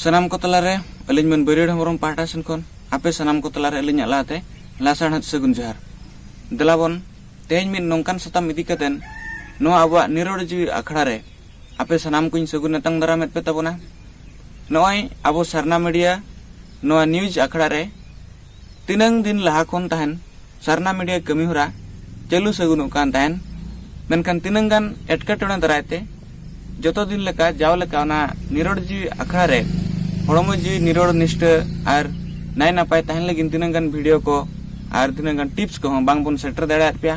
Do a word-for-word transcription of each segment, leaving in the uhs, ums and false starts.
ᱥᱟᱱᱟᱢ ᱠᱚ ᱛᱟᱞᱟᱨᱮ ᱟᱹᱞᱤᱧ ᱢᱟᱹᱱ ᱵᱟᱹᱨᱭᱟᱹᱲ ᱦᱮᱢᱵᱨᱚᱢ ᱯᱟᱦᱴᱟ ᱥᱮᱱ ᱠᱷᱚᱱ ᱟᱯᱮ ᱥᱟᱱᱟᱢ ᱠᱚ ᱛᱟᱞᱟᱨᱮ ᱟᱹᱞᱤᱧᱟᱜ ᱞᱟᱦᱟᱛᱮ ᱞᱟᱥᱟᱲᱦᱮᱫ ᱥᱟᱹᱜᱩᱱ ᱡᱚᱦᱟᱨ᱾ ᱫᱮᱞᱟᱵᱚᱱ, ᱛᱮᱦᱮᱧ ᱢᱤᱫ ᱱᱚᱝᱠᱟᱱ ᱥᱟᱛᱟᱢ ᱤᱫᱤ ᱠᱟᱛᱮᱱ ᱱᱚᱣᱟ ᱟᱵᱚᱣᱟᱜ ᱱᱤᱨᱚᱲ ᱡᱤᱣᱤ ᱟᱠᱷᱲᱟ ᱨᱮ ᱟᱯᱮ ᱥᱟᱱᱟᱢ ᱠᱚᱧ ᱥᱟᱹᱜᱩᱱ ᱮᱛᱟᱝ ᱫᱟᱨᱟᱢᱮᱫ ᱯᱮ ᱛᱟᱵᱚᱱᱟ᱾ ᱱᱚᱜᱼᱚᱭ ᱟᱵᱚ ᱥᱟᱨᱱᱟ ᱢᱤᱰᱤᱭᱟ ᱱᱚᱣᱟ ᱱᱤᱭᱩᱡᱽ ᱟᱠᱷᱲᱟ ᱨᱮ ᱛᱤᱱᱟᱹᱝ ᱫᱤᱱ ᱞᱟᱦᱟ ᱠᱷᱚᱱ ᱛᱟᱦᱮᱱ ᱥᱟᱨᱱᱟ ᱢᱤᱰᱤᱭᱟ ᱠᱟᱹᱢᱤ ᱦᱚᱨᱟ ᱪᱟᱹᱞᱩ ᱥᱟᱹᱜᱩᱱᱚᱜ ᱠᱟᱱ ᱛᱟᱦᱮᱱ, ᱢᱮᱱᱠᱷᱟᱱ ᱛᱤᱱᱟᱹᱝ ᱜᱟᱱ ᱮᱴᱠᱮᱴᱚᱬᱮ ᱫᱟᱨᱟᱭ ᱛᱮ ᱡᱚᱛᱚ ᱫᱤᱱ ᱞᱮᱠᱟ, ᱡᱟᱣ ᱞᱮᱠᱟ ᱚᱱᱟ ᱱᱤᱨᱚᱲ ᱡᱤᱣᱤ ᱟᱠᱷᱲᱟ ᱨᱮ ᱦᱚᱲᱢᱚ ᱡᱤᱣᱤ ᱱᱤᱨᱚᱲ ᱱᱤᱥᱴᱟᱹ ᱟᱨ ᱱᱟᱭ ᱱᱟᱯᱟᱭ ᱛᱟᱦᱮᱱ ᱞᱟᱹᱜᱤᱫ ᱛᱤᱱᱟᱹᱝ ᱜᱟᱱ ᱵᱷᱤᱰᱤᱭᱳ ᱠᱚ ᱟᱨ ᱛᱤᱱᱟᱹᱝ ᱜᱟᱱ ᱴᱤᱯᱥ ᱠᱚᱦᱚᱸ ᱵᱟᱝ ᱵᱚᱱ ᱥᱮᱴᱮᱨ ᱫᱟᱲᱮᱭᱟᱫ ᱯᱮᱭᱟ᱾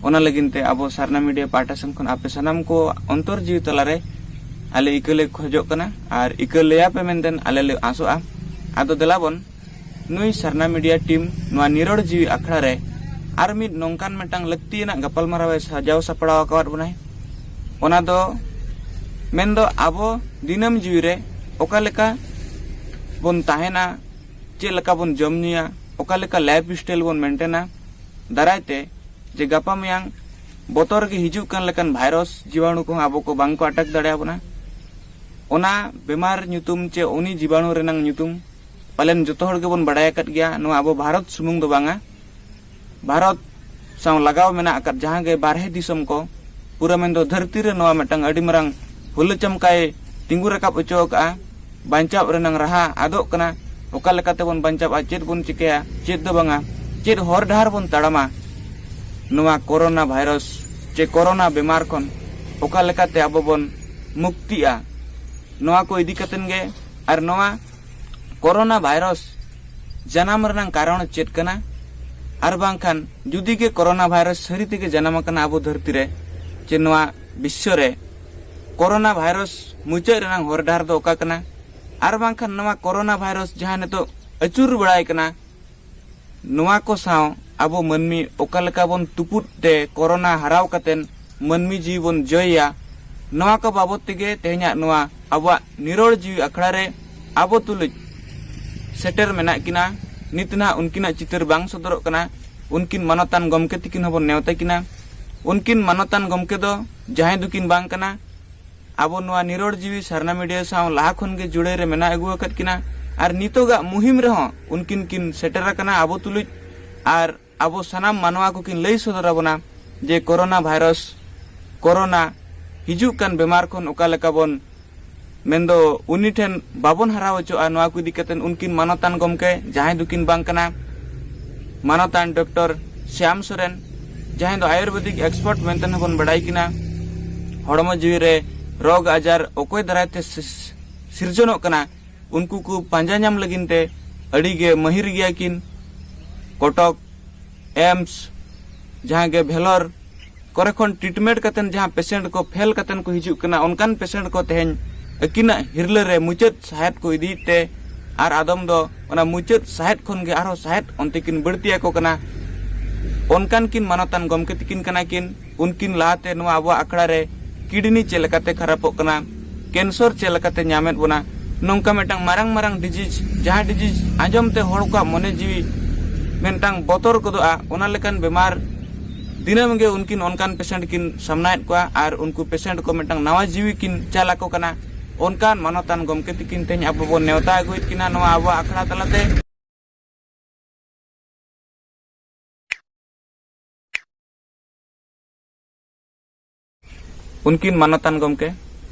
ᱚᱱᱟ ᱞᱟᱹᱜᱤᱫ ᱛᱮ ᱟᱵᱚ ᱥᱟᱨᱱᱟ ᱢᱤᱰᱤᱭᱟ ᱯᱟᱦᱴᱟ ᱥᱮᱱ ᱠᱷᱚᱱ ᱟᱯᱮ ᱥᱟᱱᱟᱢ ᱠᱚ ᱚᱱᱛᱚᱨ ᱡᱤᱣᱤ ᱛᱟᱞᱟᱨᱮ ᱟᱞᱮ ᱤᱠᱟᱹ ᱞᱮ ᱠᱷᱚᱡᱚᱜ ᱠᱟᱱᱟ ᱟᱨ ᱤᱠᱟᱹ ᱞᱟᱹᱭᱟ ᱯᱮ ᱢᱮᱱᱛᱮ ᱟᱞᱮ ᱞᱮ ᱟᱥᱚᱜᱼᱟ᱾ ᱟᱫᱚ ᱫᱮᱞᱟ ᱵᱚᱱ, ᱱᱩᱭ ᱥᱟᱨᱱᱟ ᱢᱤᱰᱤᱭᱟ ᱴᱤᱢ ᱱᱚᱣᱟ ᱱᱤᱨᱚᱲ ᱡᱤᱣᱤ ᱟᱠᱷᱲᱟ ᱨᱮ ᱟᱨ ᱢᱤᱫ ᱱᱚᱝᱠᱟᱱ ᱢᱤᱫᱴᱟᱝ ᱞᱟᱹᱠᱛᱤᱭᱟᱱᱟᱜ ᱜᱟᱯᱟᱞᱢᱟᱨᱟᱣ ᱮ ᱥᱟᱡᱟᱣ ᱥᱟᱯᱲᱟᱣ ᱟᱠᱟᱣᱟᱫ ᱵᱚᱱᱟᱭ᱾ ᱚᱱᱟ ᱫᱚ ᱢᱮᱱᱫᱚ ᱟᱵᱚ ᱫᱤᱱᱟᱹᱢ ᱡᱤᱣᱤ ᱨᱮ ᱚᱠᱟ ᱞᱮᱠᱟ ᱵᱚᱱ ᱛᱟᱦᱮᱱᱟ, ᱪᱮᱫ ᱞᱮᱠᱟ ᱵᱚᱱ ᱡᱚᱢ ᱧᱩᱭᱟ, ᱚᱠᱟ ᱞᱮᱠᱟ ᱞᱟᱭᱤᱯᱷ ᱥᱴᱟᱭᱤᱞ ᱵᱚᱱ ᱢᱮᱱᱴᱮᱱᱟ, ᱫᱟᱨᱟᱭ ᱛᱮ ᱡᱮ ᱜᱟᱯᱟ ᱢᱮᱭᱟᱝ ᱵᱚᱛᱚᱨ ᱜᱮ ᱦᱤᱡᱩᱜ ᱠᱟᱱ ᱞᱮᱠᱟᱱ ᱵᱷᱟᱭᱨᱟᱥ ᱡᱤᱵᱟಣᱩ ᱠᱚᱦᱚᱸ ᱟᱵᱚ ᱠᱚ ᱵᱟᱝ ᱠᱚ ᱟᱴᱟᱠ ᱫᱟᱲᱮᱭᱟᱵᱚᱱᱟ᱾ ᱚᱱᱟ ᱵᱮᱢᱟᱨ ᱧᱩᱛᱩᱢ ᱪᱮ ᱩᱱᱤ ᱡᱤᱵᱟᱱᱩ ᱨᱮᱱᱟᱝ ᱧᱩᱛᱩᱢ ᱯᱟᱞᱮᱱ ᱡᱚᱛᱚ ᱦᱚᱲ ᱜᱮᱵᱚᱱ ᱵᱟᱲᱟᱭ ᱟᱠᱟᱫ ᱜᱮᱭᱟ᱾ ᱱᱚᱣᱟ ᱟᱵᱚ ᱵᱷᱟᱨᱚᱛ ᱥᱩᱢᱩᱝ ᱫᱚ ᱵᱟᱝᱟ, ᱵᱷᱟᱨᱚᱛ ᱥᱟᱶ ᱞᱟᱜᱟᱣ ᱢᱮᱱᱟᱜ ᱟᱠᱟᱫ ᱡᱟᱦᱟᱸ ᱜᱮ ᱵᱟᱨᱦᱮ ᱫᱤᱥᱚᱢ ᱠᱚ, ᱯᱩᱨᱟᱹ ᱢᱮᱱᱫᱚ ᱫᱷᱟᱹᱨᱛᱤ ᱨᱮ ᱱᱚᱣᱟ ᱢᱤᱫᱴᱟᱝ ᱟᱹᱰᱤ ᱢᱟᱨᱟᱝ ᱦᱩᱞᱟᱹ ᱪᱟᱢᱠᱟᱭ ᱛᱤᱸᱜᱩ ᱨᱟᱠᱟᱵ ᱦᱚᱪᱚ ᱟᱠᱟᱫᱼᱟ᱾ ᱵᱟᱧᱪᱟᱣ ᱨᱮᱱᱟᱝ ᱨᱟᱦᱟ ᱟᱫᱚᱜ ᱠᱟᱱᱟ᱾ ᱚᱠᱟ ᱞᱮᱠᱟᱛᱮ ᱵᱚᱱ ᱵᱟᱧᱪᱟᱜᱼᱟ, ᱪᱮᱫ ᱵᱚᱱ ᱪᱤᱠᱟᱹᱭᱟ, ᱪᱮᱫ ᱫᱚ ᱵᱟᱝᱟ, ᱪᱮᱫ ᱦᱚᱨ ᱰᱟᱦᱟᱨ ᱵᱚᱱ ᱛᱟᱲᱟᱢᱟ, ᱱᱚᱣᱟ ᱠᱳᱨᱳᱱᱟ ᱵᱷᱟᱭᱨᱟᱥ ᱪᱮ ᱠᱳᱨᱳᱱᱟ ᱵᱮᱢᱟᱨ ᱠᱷᱚᱱ ᱚᱠᱟ ᱞᱮᱠᱟᱛᱮ ᱟᱵᱚ ᱵᱚᱱ ᱢᱩᱠᱛᱤᱜᱼᱟ, ᱱᱚᱣᱟ ᱠᱚ ᱤᱫᱤ ᱠᱟᱛᱮᱱ ᱜᱮ᱾ ᱟᱨ ᱱᱚᱣᱟ ᱠᱳᱨᱳᱱᱟ ᱵᱷᱟᱭᱨᱟᱥ ᱡᱟᱱᱟᱢ ᱨᱮᱱᱟᱝ ᱠᱟᱨᱚᱱ ᱪᱮᱫ ᱠᱟᱱᱟ, ᱟᱨ ᱵᱟᱝᱠᱷᱟᱱ ᱡᱩᱫᱤ ᱜᱮ ᱠᱳᱨᱳᱱᱟ ᱵᱷᱟᱭᱨᱟᱥ ᱥᱟᱹᱨᱤ ᱛᱮᱜᱮ ᱡᱟᱱᱟᱢ ᱟᱠᱟᱱᱟ ᱟᱵᱚ ᱫᱷᱟᱹᱨᱛᱤ ᱨᱮ ᱪᱮ ᱱᱚᱣᱟ ᱵᱤᱥᱥᱚ ᱨᱮ, ᱠᱳᱨᱳᱱᱟ ᱵᱷᱟᱭᱨᱟᱥ ᱢᱩᱪᱟᱹᱫ ᱨᱮᱱᱟᱝ ᱦᱚᱨ ᱰᱟᱦᱟᱨ ᱫᱚ ᱚᱠᱟ ᱠᱟᱱᱟ, ᱟᱨ ᱵᱟᱝᱠᱷᱟᱱ ᱱᱚᱣᱟ ᱠᱳᱨᱳᱱᱟ ᱵᱷᱟᱭᱨᱟᱥ ᱡᱟᱦᱟᱸ ᱱᱤᱛᱚᱜ ᱟᱹᱪᱩᱨ ᱵᱟᱲᱟᱭ ᱠᱟᱱᱟ, ᱱᱚᱣᱟ ᱠᱚ ᱥᱟᱶ ᱟᱵᱚ ᱢᱟᱹᱱᱢᱤ ᱚᱠᱟ ᱞᱮᱠᱟ ᱵᱚᱱ ᱛᱩᱯᱩᱫ ᱛᱮ ᱠᱳᱨᱳᱱᱟ ᱦᱟᱨᱟᱣ ᱠᱟᱛᱮᱱ ᱢᱟᱹᱱᱢᱤ ᱡᱤᱣᱤ ᱵᱚᱱ ᱡᱚᱭᱮᱭᱟ, ᱱᱚᱣᱟ ᱠᱚ ᱵᱟᱵᱚᱛ ᱛᱮᱜᱮ ᱛᱮᱦᱮᱧᱟᱜ ᱱᱚᱣᱟ ᱟᱵᱚᱣᱟᱜ ᱱᱤᱨᱚᱲ ᱡᱤᱣᱤ ᱟᱠᱷᱲᱟ ᱨᱮ ᱟᱵᱚ ᱛᱩᱞᱩᱡ ᱥᱮᱴᱮᱨ ᱢᱮᱱᱟᱜ ᱠᱤᱱᱟ᱾ ᱱᱤᱛ ᱱᱟᱦᱟᱜ ᱩᱱᱠᱤᱱᱟᱜ ᱪᱤᱛᱟᱹᱨ ᱵᱟᱝ ᱥᱚᱫᱚᱨᱚᱜ ᱠᱟᱱᱟ᱾ ᱩᱱᱠᱤᱱ ᱢᱟᱱᱚᱛᱟᱱ ᱜᱚᱢᱠᱮ ᱛᱤᱠᱤᱱ ᱦᱚᱸᱵᱚᱱ ᱱᱮᱣᱛᱟ ᱠᱤᱱᱟ᱾ ᱩᱱᱠᱤᱱ ᱢᱟᱱᱚᱛᱟᱱ ᱜᱚᱢᱠᱮ ᱫᱚ ᱡᱟᱦᱟᱸᱭ ᱫᱚᱠᱤᱱ ᱵᱟᱝ ᱠᱟᱱᱟ, ᱟᱵᱚ ᱱᱚᱣᱟ ᱱᱤᱨᱚᱲ ᱡᱤᱣᱤ ᱥᱟᱨᱱᱟ ᱢᱤᱰᱤᱭᱟ ᱥᱟᱶ ᱞᱟᱦᱟ ᱠᱷᱚᱱ ᱜᱮ ᱡᱩᱲᱟᱹᱭ ᱨᱮ ᱢᱮᱱᱟᱜ ᱟᱹᱜᱩ ᱟᱠᱟᱫ ᱠᱤᱱᱟ᱾ ᱟᱨ ᱱᱤᱛᱚᱜᱟᱜ ᱢᱩᱦᱤᱢ ᱨᱮᱦᱚᱸ ᱩᱱᱠᱤᱱ ᱠᱤᱱ ᱥᱮᱴᱮᱨ ᱟᱠᱟᱱᱟ ᱟᱵᱚ ᱛᱩᱞᱩᱡ᱾ ᱟᱨ ᱟᱵᱚ ᱥᱟᱱᱟᱢ ᱢᱟᱱᱣᱟ ᱠᱚᱠᱤᱱ ᱞᱟᱹᱭ ᱥᱚᱫᱚᱨ ᱟᱵᱚᱱᱟ ᱡᱮ ᱠᱳᱨᱳᱱᱟ ᱵᱷᱟᱭᱨᱟᱥ, ᱠᱳᱨᱳᱱᱟ ᱦᱤᱡᱩᱜ ᱠᱟᱱ ᱵᱮᱢᱟᱨ ᱠᱷᱚᱱ ᱚᱠᱟ ᱞᱮᱠᱟ ᱵᱚᱱ, ᱢᱮᱱᱫᱚ ᱩᱱᱤ ᱴᱷᱮᱱ ᱵᱟᱵᱚᱱ ᱦᱟᱨᱟ ᱦᱚᱪᱚᱜᱼᱟ᱾ ᱱᱚᱣᱟ ᱠᱚ ᱤᱫᱤ ᱠᱟᱛᱮ ᱩᱱᱠᱤᱱ ᱢᱟᱱᱚᱛᱟᱱ ᱜᱚᱢᱠᱮ, ᱡᱟᱦᱟᱸᱭ ᱫᱚᱠᱤᱱ ᱵᱟᱝ ᱠᱟᱱᱟ ᱢᱟᱱᱚᱛᱟᱱ ᱰᱚᱠᱴᱚᱨ ᱥᱭᱟᱢ ᱥᱚᱨᱮᱱ, ᱡᱟᱦᱟᱸᱭ ᱫᱚ ᱟᱭᱩᱨᱵᱮᱫᱤᱠ ᱮᱠᱥᱯᱟᱨᱴ ᱢᱮᱱᱛᱮ ᱦᱚᱸᱵᱚᱱ ᱵᱟᱰᱟᱭ ᱠᱤᱱᱟ, ᱦᱚᱲᱢᱚ ᱡᱤᱣᱤ ᱨᱮ ᱨᱳᱜᱽ ᱟᱡᱟᱨ ᱚᱠᱚᱭ ᱫᱟᱨᱟᱭ ᱛᱮ ᱥᱤᱥ-, ᱥᱤᱨᱡᱚᱱᱚᱜ ᱠᱟᱱᱟ, ᱩᱱᱠᱩ ᱠᱚ ᱯᱟᱸᱡᱟ ᱧᱟᱢ ᱞᱟᱹᱜᱤᱫ ᱛᱮ ᱟᱹᱰᱤ ᱜᱮ ᱢᱟᱹᱦᱤᱨ ᱜᱮᱭᱟ ᱠᱤᱱ᱾ ᱠᱚᱴᱚᱠ, ᱮᱢᱥ, ᱡᱟᱦᱟᱸ ᱜᱮ ᱵᱷᱮᱞᱚᱨ ᱠᱚᱨᱮ ᱠᱷᱚᱱ ᱴᱨᱤᱴᱢᱮᱱᱴ ᱠᱟᱛᱮᱱ ᱡᱟᱦᱟᱸ ᱯᱮᱥᱮᱱᱴ ᱠᱚ ᱯᱷᱮᱞ ᱠᱟᱛᱮᱱ ᱠᱚ ᱦᱤᱡᱩᱜ ᱠᱟᱱᱟ, ᱚᱱᱠᱟᱱ ᱯᱮᱥᱮᱱᱴ ᱠᱚ ᱛᱮᱦᱮᱧ ᱟᱹᱠᱤᱱᱟᱜ ᱦᱤᱨᱞᱟᱹ ᱨᱮ ᱢᱩᱪᱟᱹᱫ ᱥᱟᱦᱮᱫ ᱠᱚ ᱤᱫᱤᱭᱮᱫ ᱛᱮ, ᱟᱨ ᱟᱫᱚᱢ ᱫᱚ ᱚᱱᱟ ᱢᱩᱪᱟᱹᱫ ᱥᱟᱦᱮᱫ ᱠᱷᱚᱱ ᱜᱮ ᱟᱨᱦᱚᱸ ᱥᱟᱦᱮᱫ ᱚᱱᱛᱮ ᱠᱤᱱ ᱵᱟᱹᱲᱛᱤ ᱟᱠᱚ ᱠᱟᱱᱟ᱾ ᱚᱱᱠᱟᱱ ᱠᱤᱱ ᱢᱟᱱᱚᱛᱟᱱ ᱜᱚᱢᱠᱮ ᱛᱤᱠᱤᱱ ᱠᱟᱱᱟ ᱠᱤᱱ᱾ ᱩᱱᱠᱤᱱ ᱞᱟᱦᱟᱛᱮ ᱱᱚᱣᱟ ᱟᱵᱚᱣᱟᱜ ᱟᱠᱷᱲᱟ ᱨᱮ ᱠᱤᱰᱱᱤ ᱪᱮᱫ ᱞᱮᱠᱟᱛᱮ ᱠᱷᱟᱨᱟᱯᱚᱜ ᱠᱟᱱᱟ, ᱠᱮᱱᱥᱚᱨ ᱪᱮᱫ ᱞᱮᱠᱟᱛᱮ ᱧᱟᱢᱮᱫ ᱵᱚᱱᱟ, ᱱᱚᱝᱠᱟ ᱢᱤᱫᱴᱟᱝ ᱢᱟᱨᱟᱝ ᱢᱟᱨᱟᱝ ᱰᱤᱡᱤᱡᱽ, ᱡᱟᱦᱟᱸ ᱰᱤᱡᱤᱡᱽ ᱟᱸᱡᱚᱢ ᱛᱮ ᱦᱚᱲ ᱠᱚᱣᱟᱜ ᱢᱚᱱᱮ ᱡᱤᱣᱤ ᱢᱤᱫᱴᱟᱝ ᱵᱚᱛᱚᱨ ᱜᱚᱫᱚᱜᱼᱟ, ᱚᱱᱟ ᱞᱮᱠᱟᱱ ᱵᱮᱢᱟᱨ ᱫᱤᱱᱟᱹᱢ ᱜᱮ ᱩᱱᱠᱤᱱ ᱚᱱᱠᱟᱱ ᱯᱮᱥᱮᱱᱴ ᱠᱤᱱ ᱥᱟᱢᱱᱟᱭᱮᱫ ᱠᱚᱣᱟ ᱟᱨ ᱩᱱᱠᱩ ᱯᱮᱥᱮᱱᱴ ᱠᱚ ᱢᱤᱫᱴᱟᱝ ᱱᱟᱣᱟ ᱡᱤᱣᱤ ᱠᱤᱱ ᱪᱟᱞ ᱟᱠᱚ ᱠᱟᱱᱟ᱾ ᱚᱱᱠᱟᱱ ᱢᱟᱱᱚᱛᱟᱱ ᱜᱚᱢᱠᱮ ᱛᱤᱠᱤᱱ ᱛᱮᱦᱮᱧ ᱟᱵᱚ ᱵᱚᱱ ᱱᱮᱣᱛᱟ ᱟᱹᱜᱩᱭᱮᱫ ᱠᱤᱱᱟ ᱱᱚᱣᱟ ᱟᱵᱚᱣᱟᱜ ᱟᱠᱷᱲᱟ ᱛᱟᱞᱟᱛᱮ᱾ ᱩᱱᱠᱤᱱ ᱢᱟᱱᱚᱛᱟᱱ ᱜᱚᱢᱠᱮ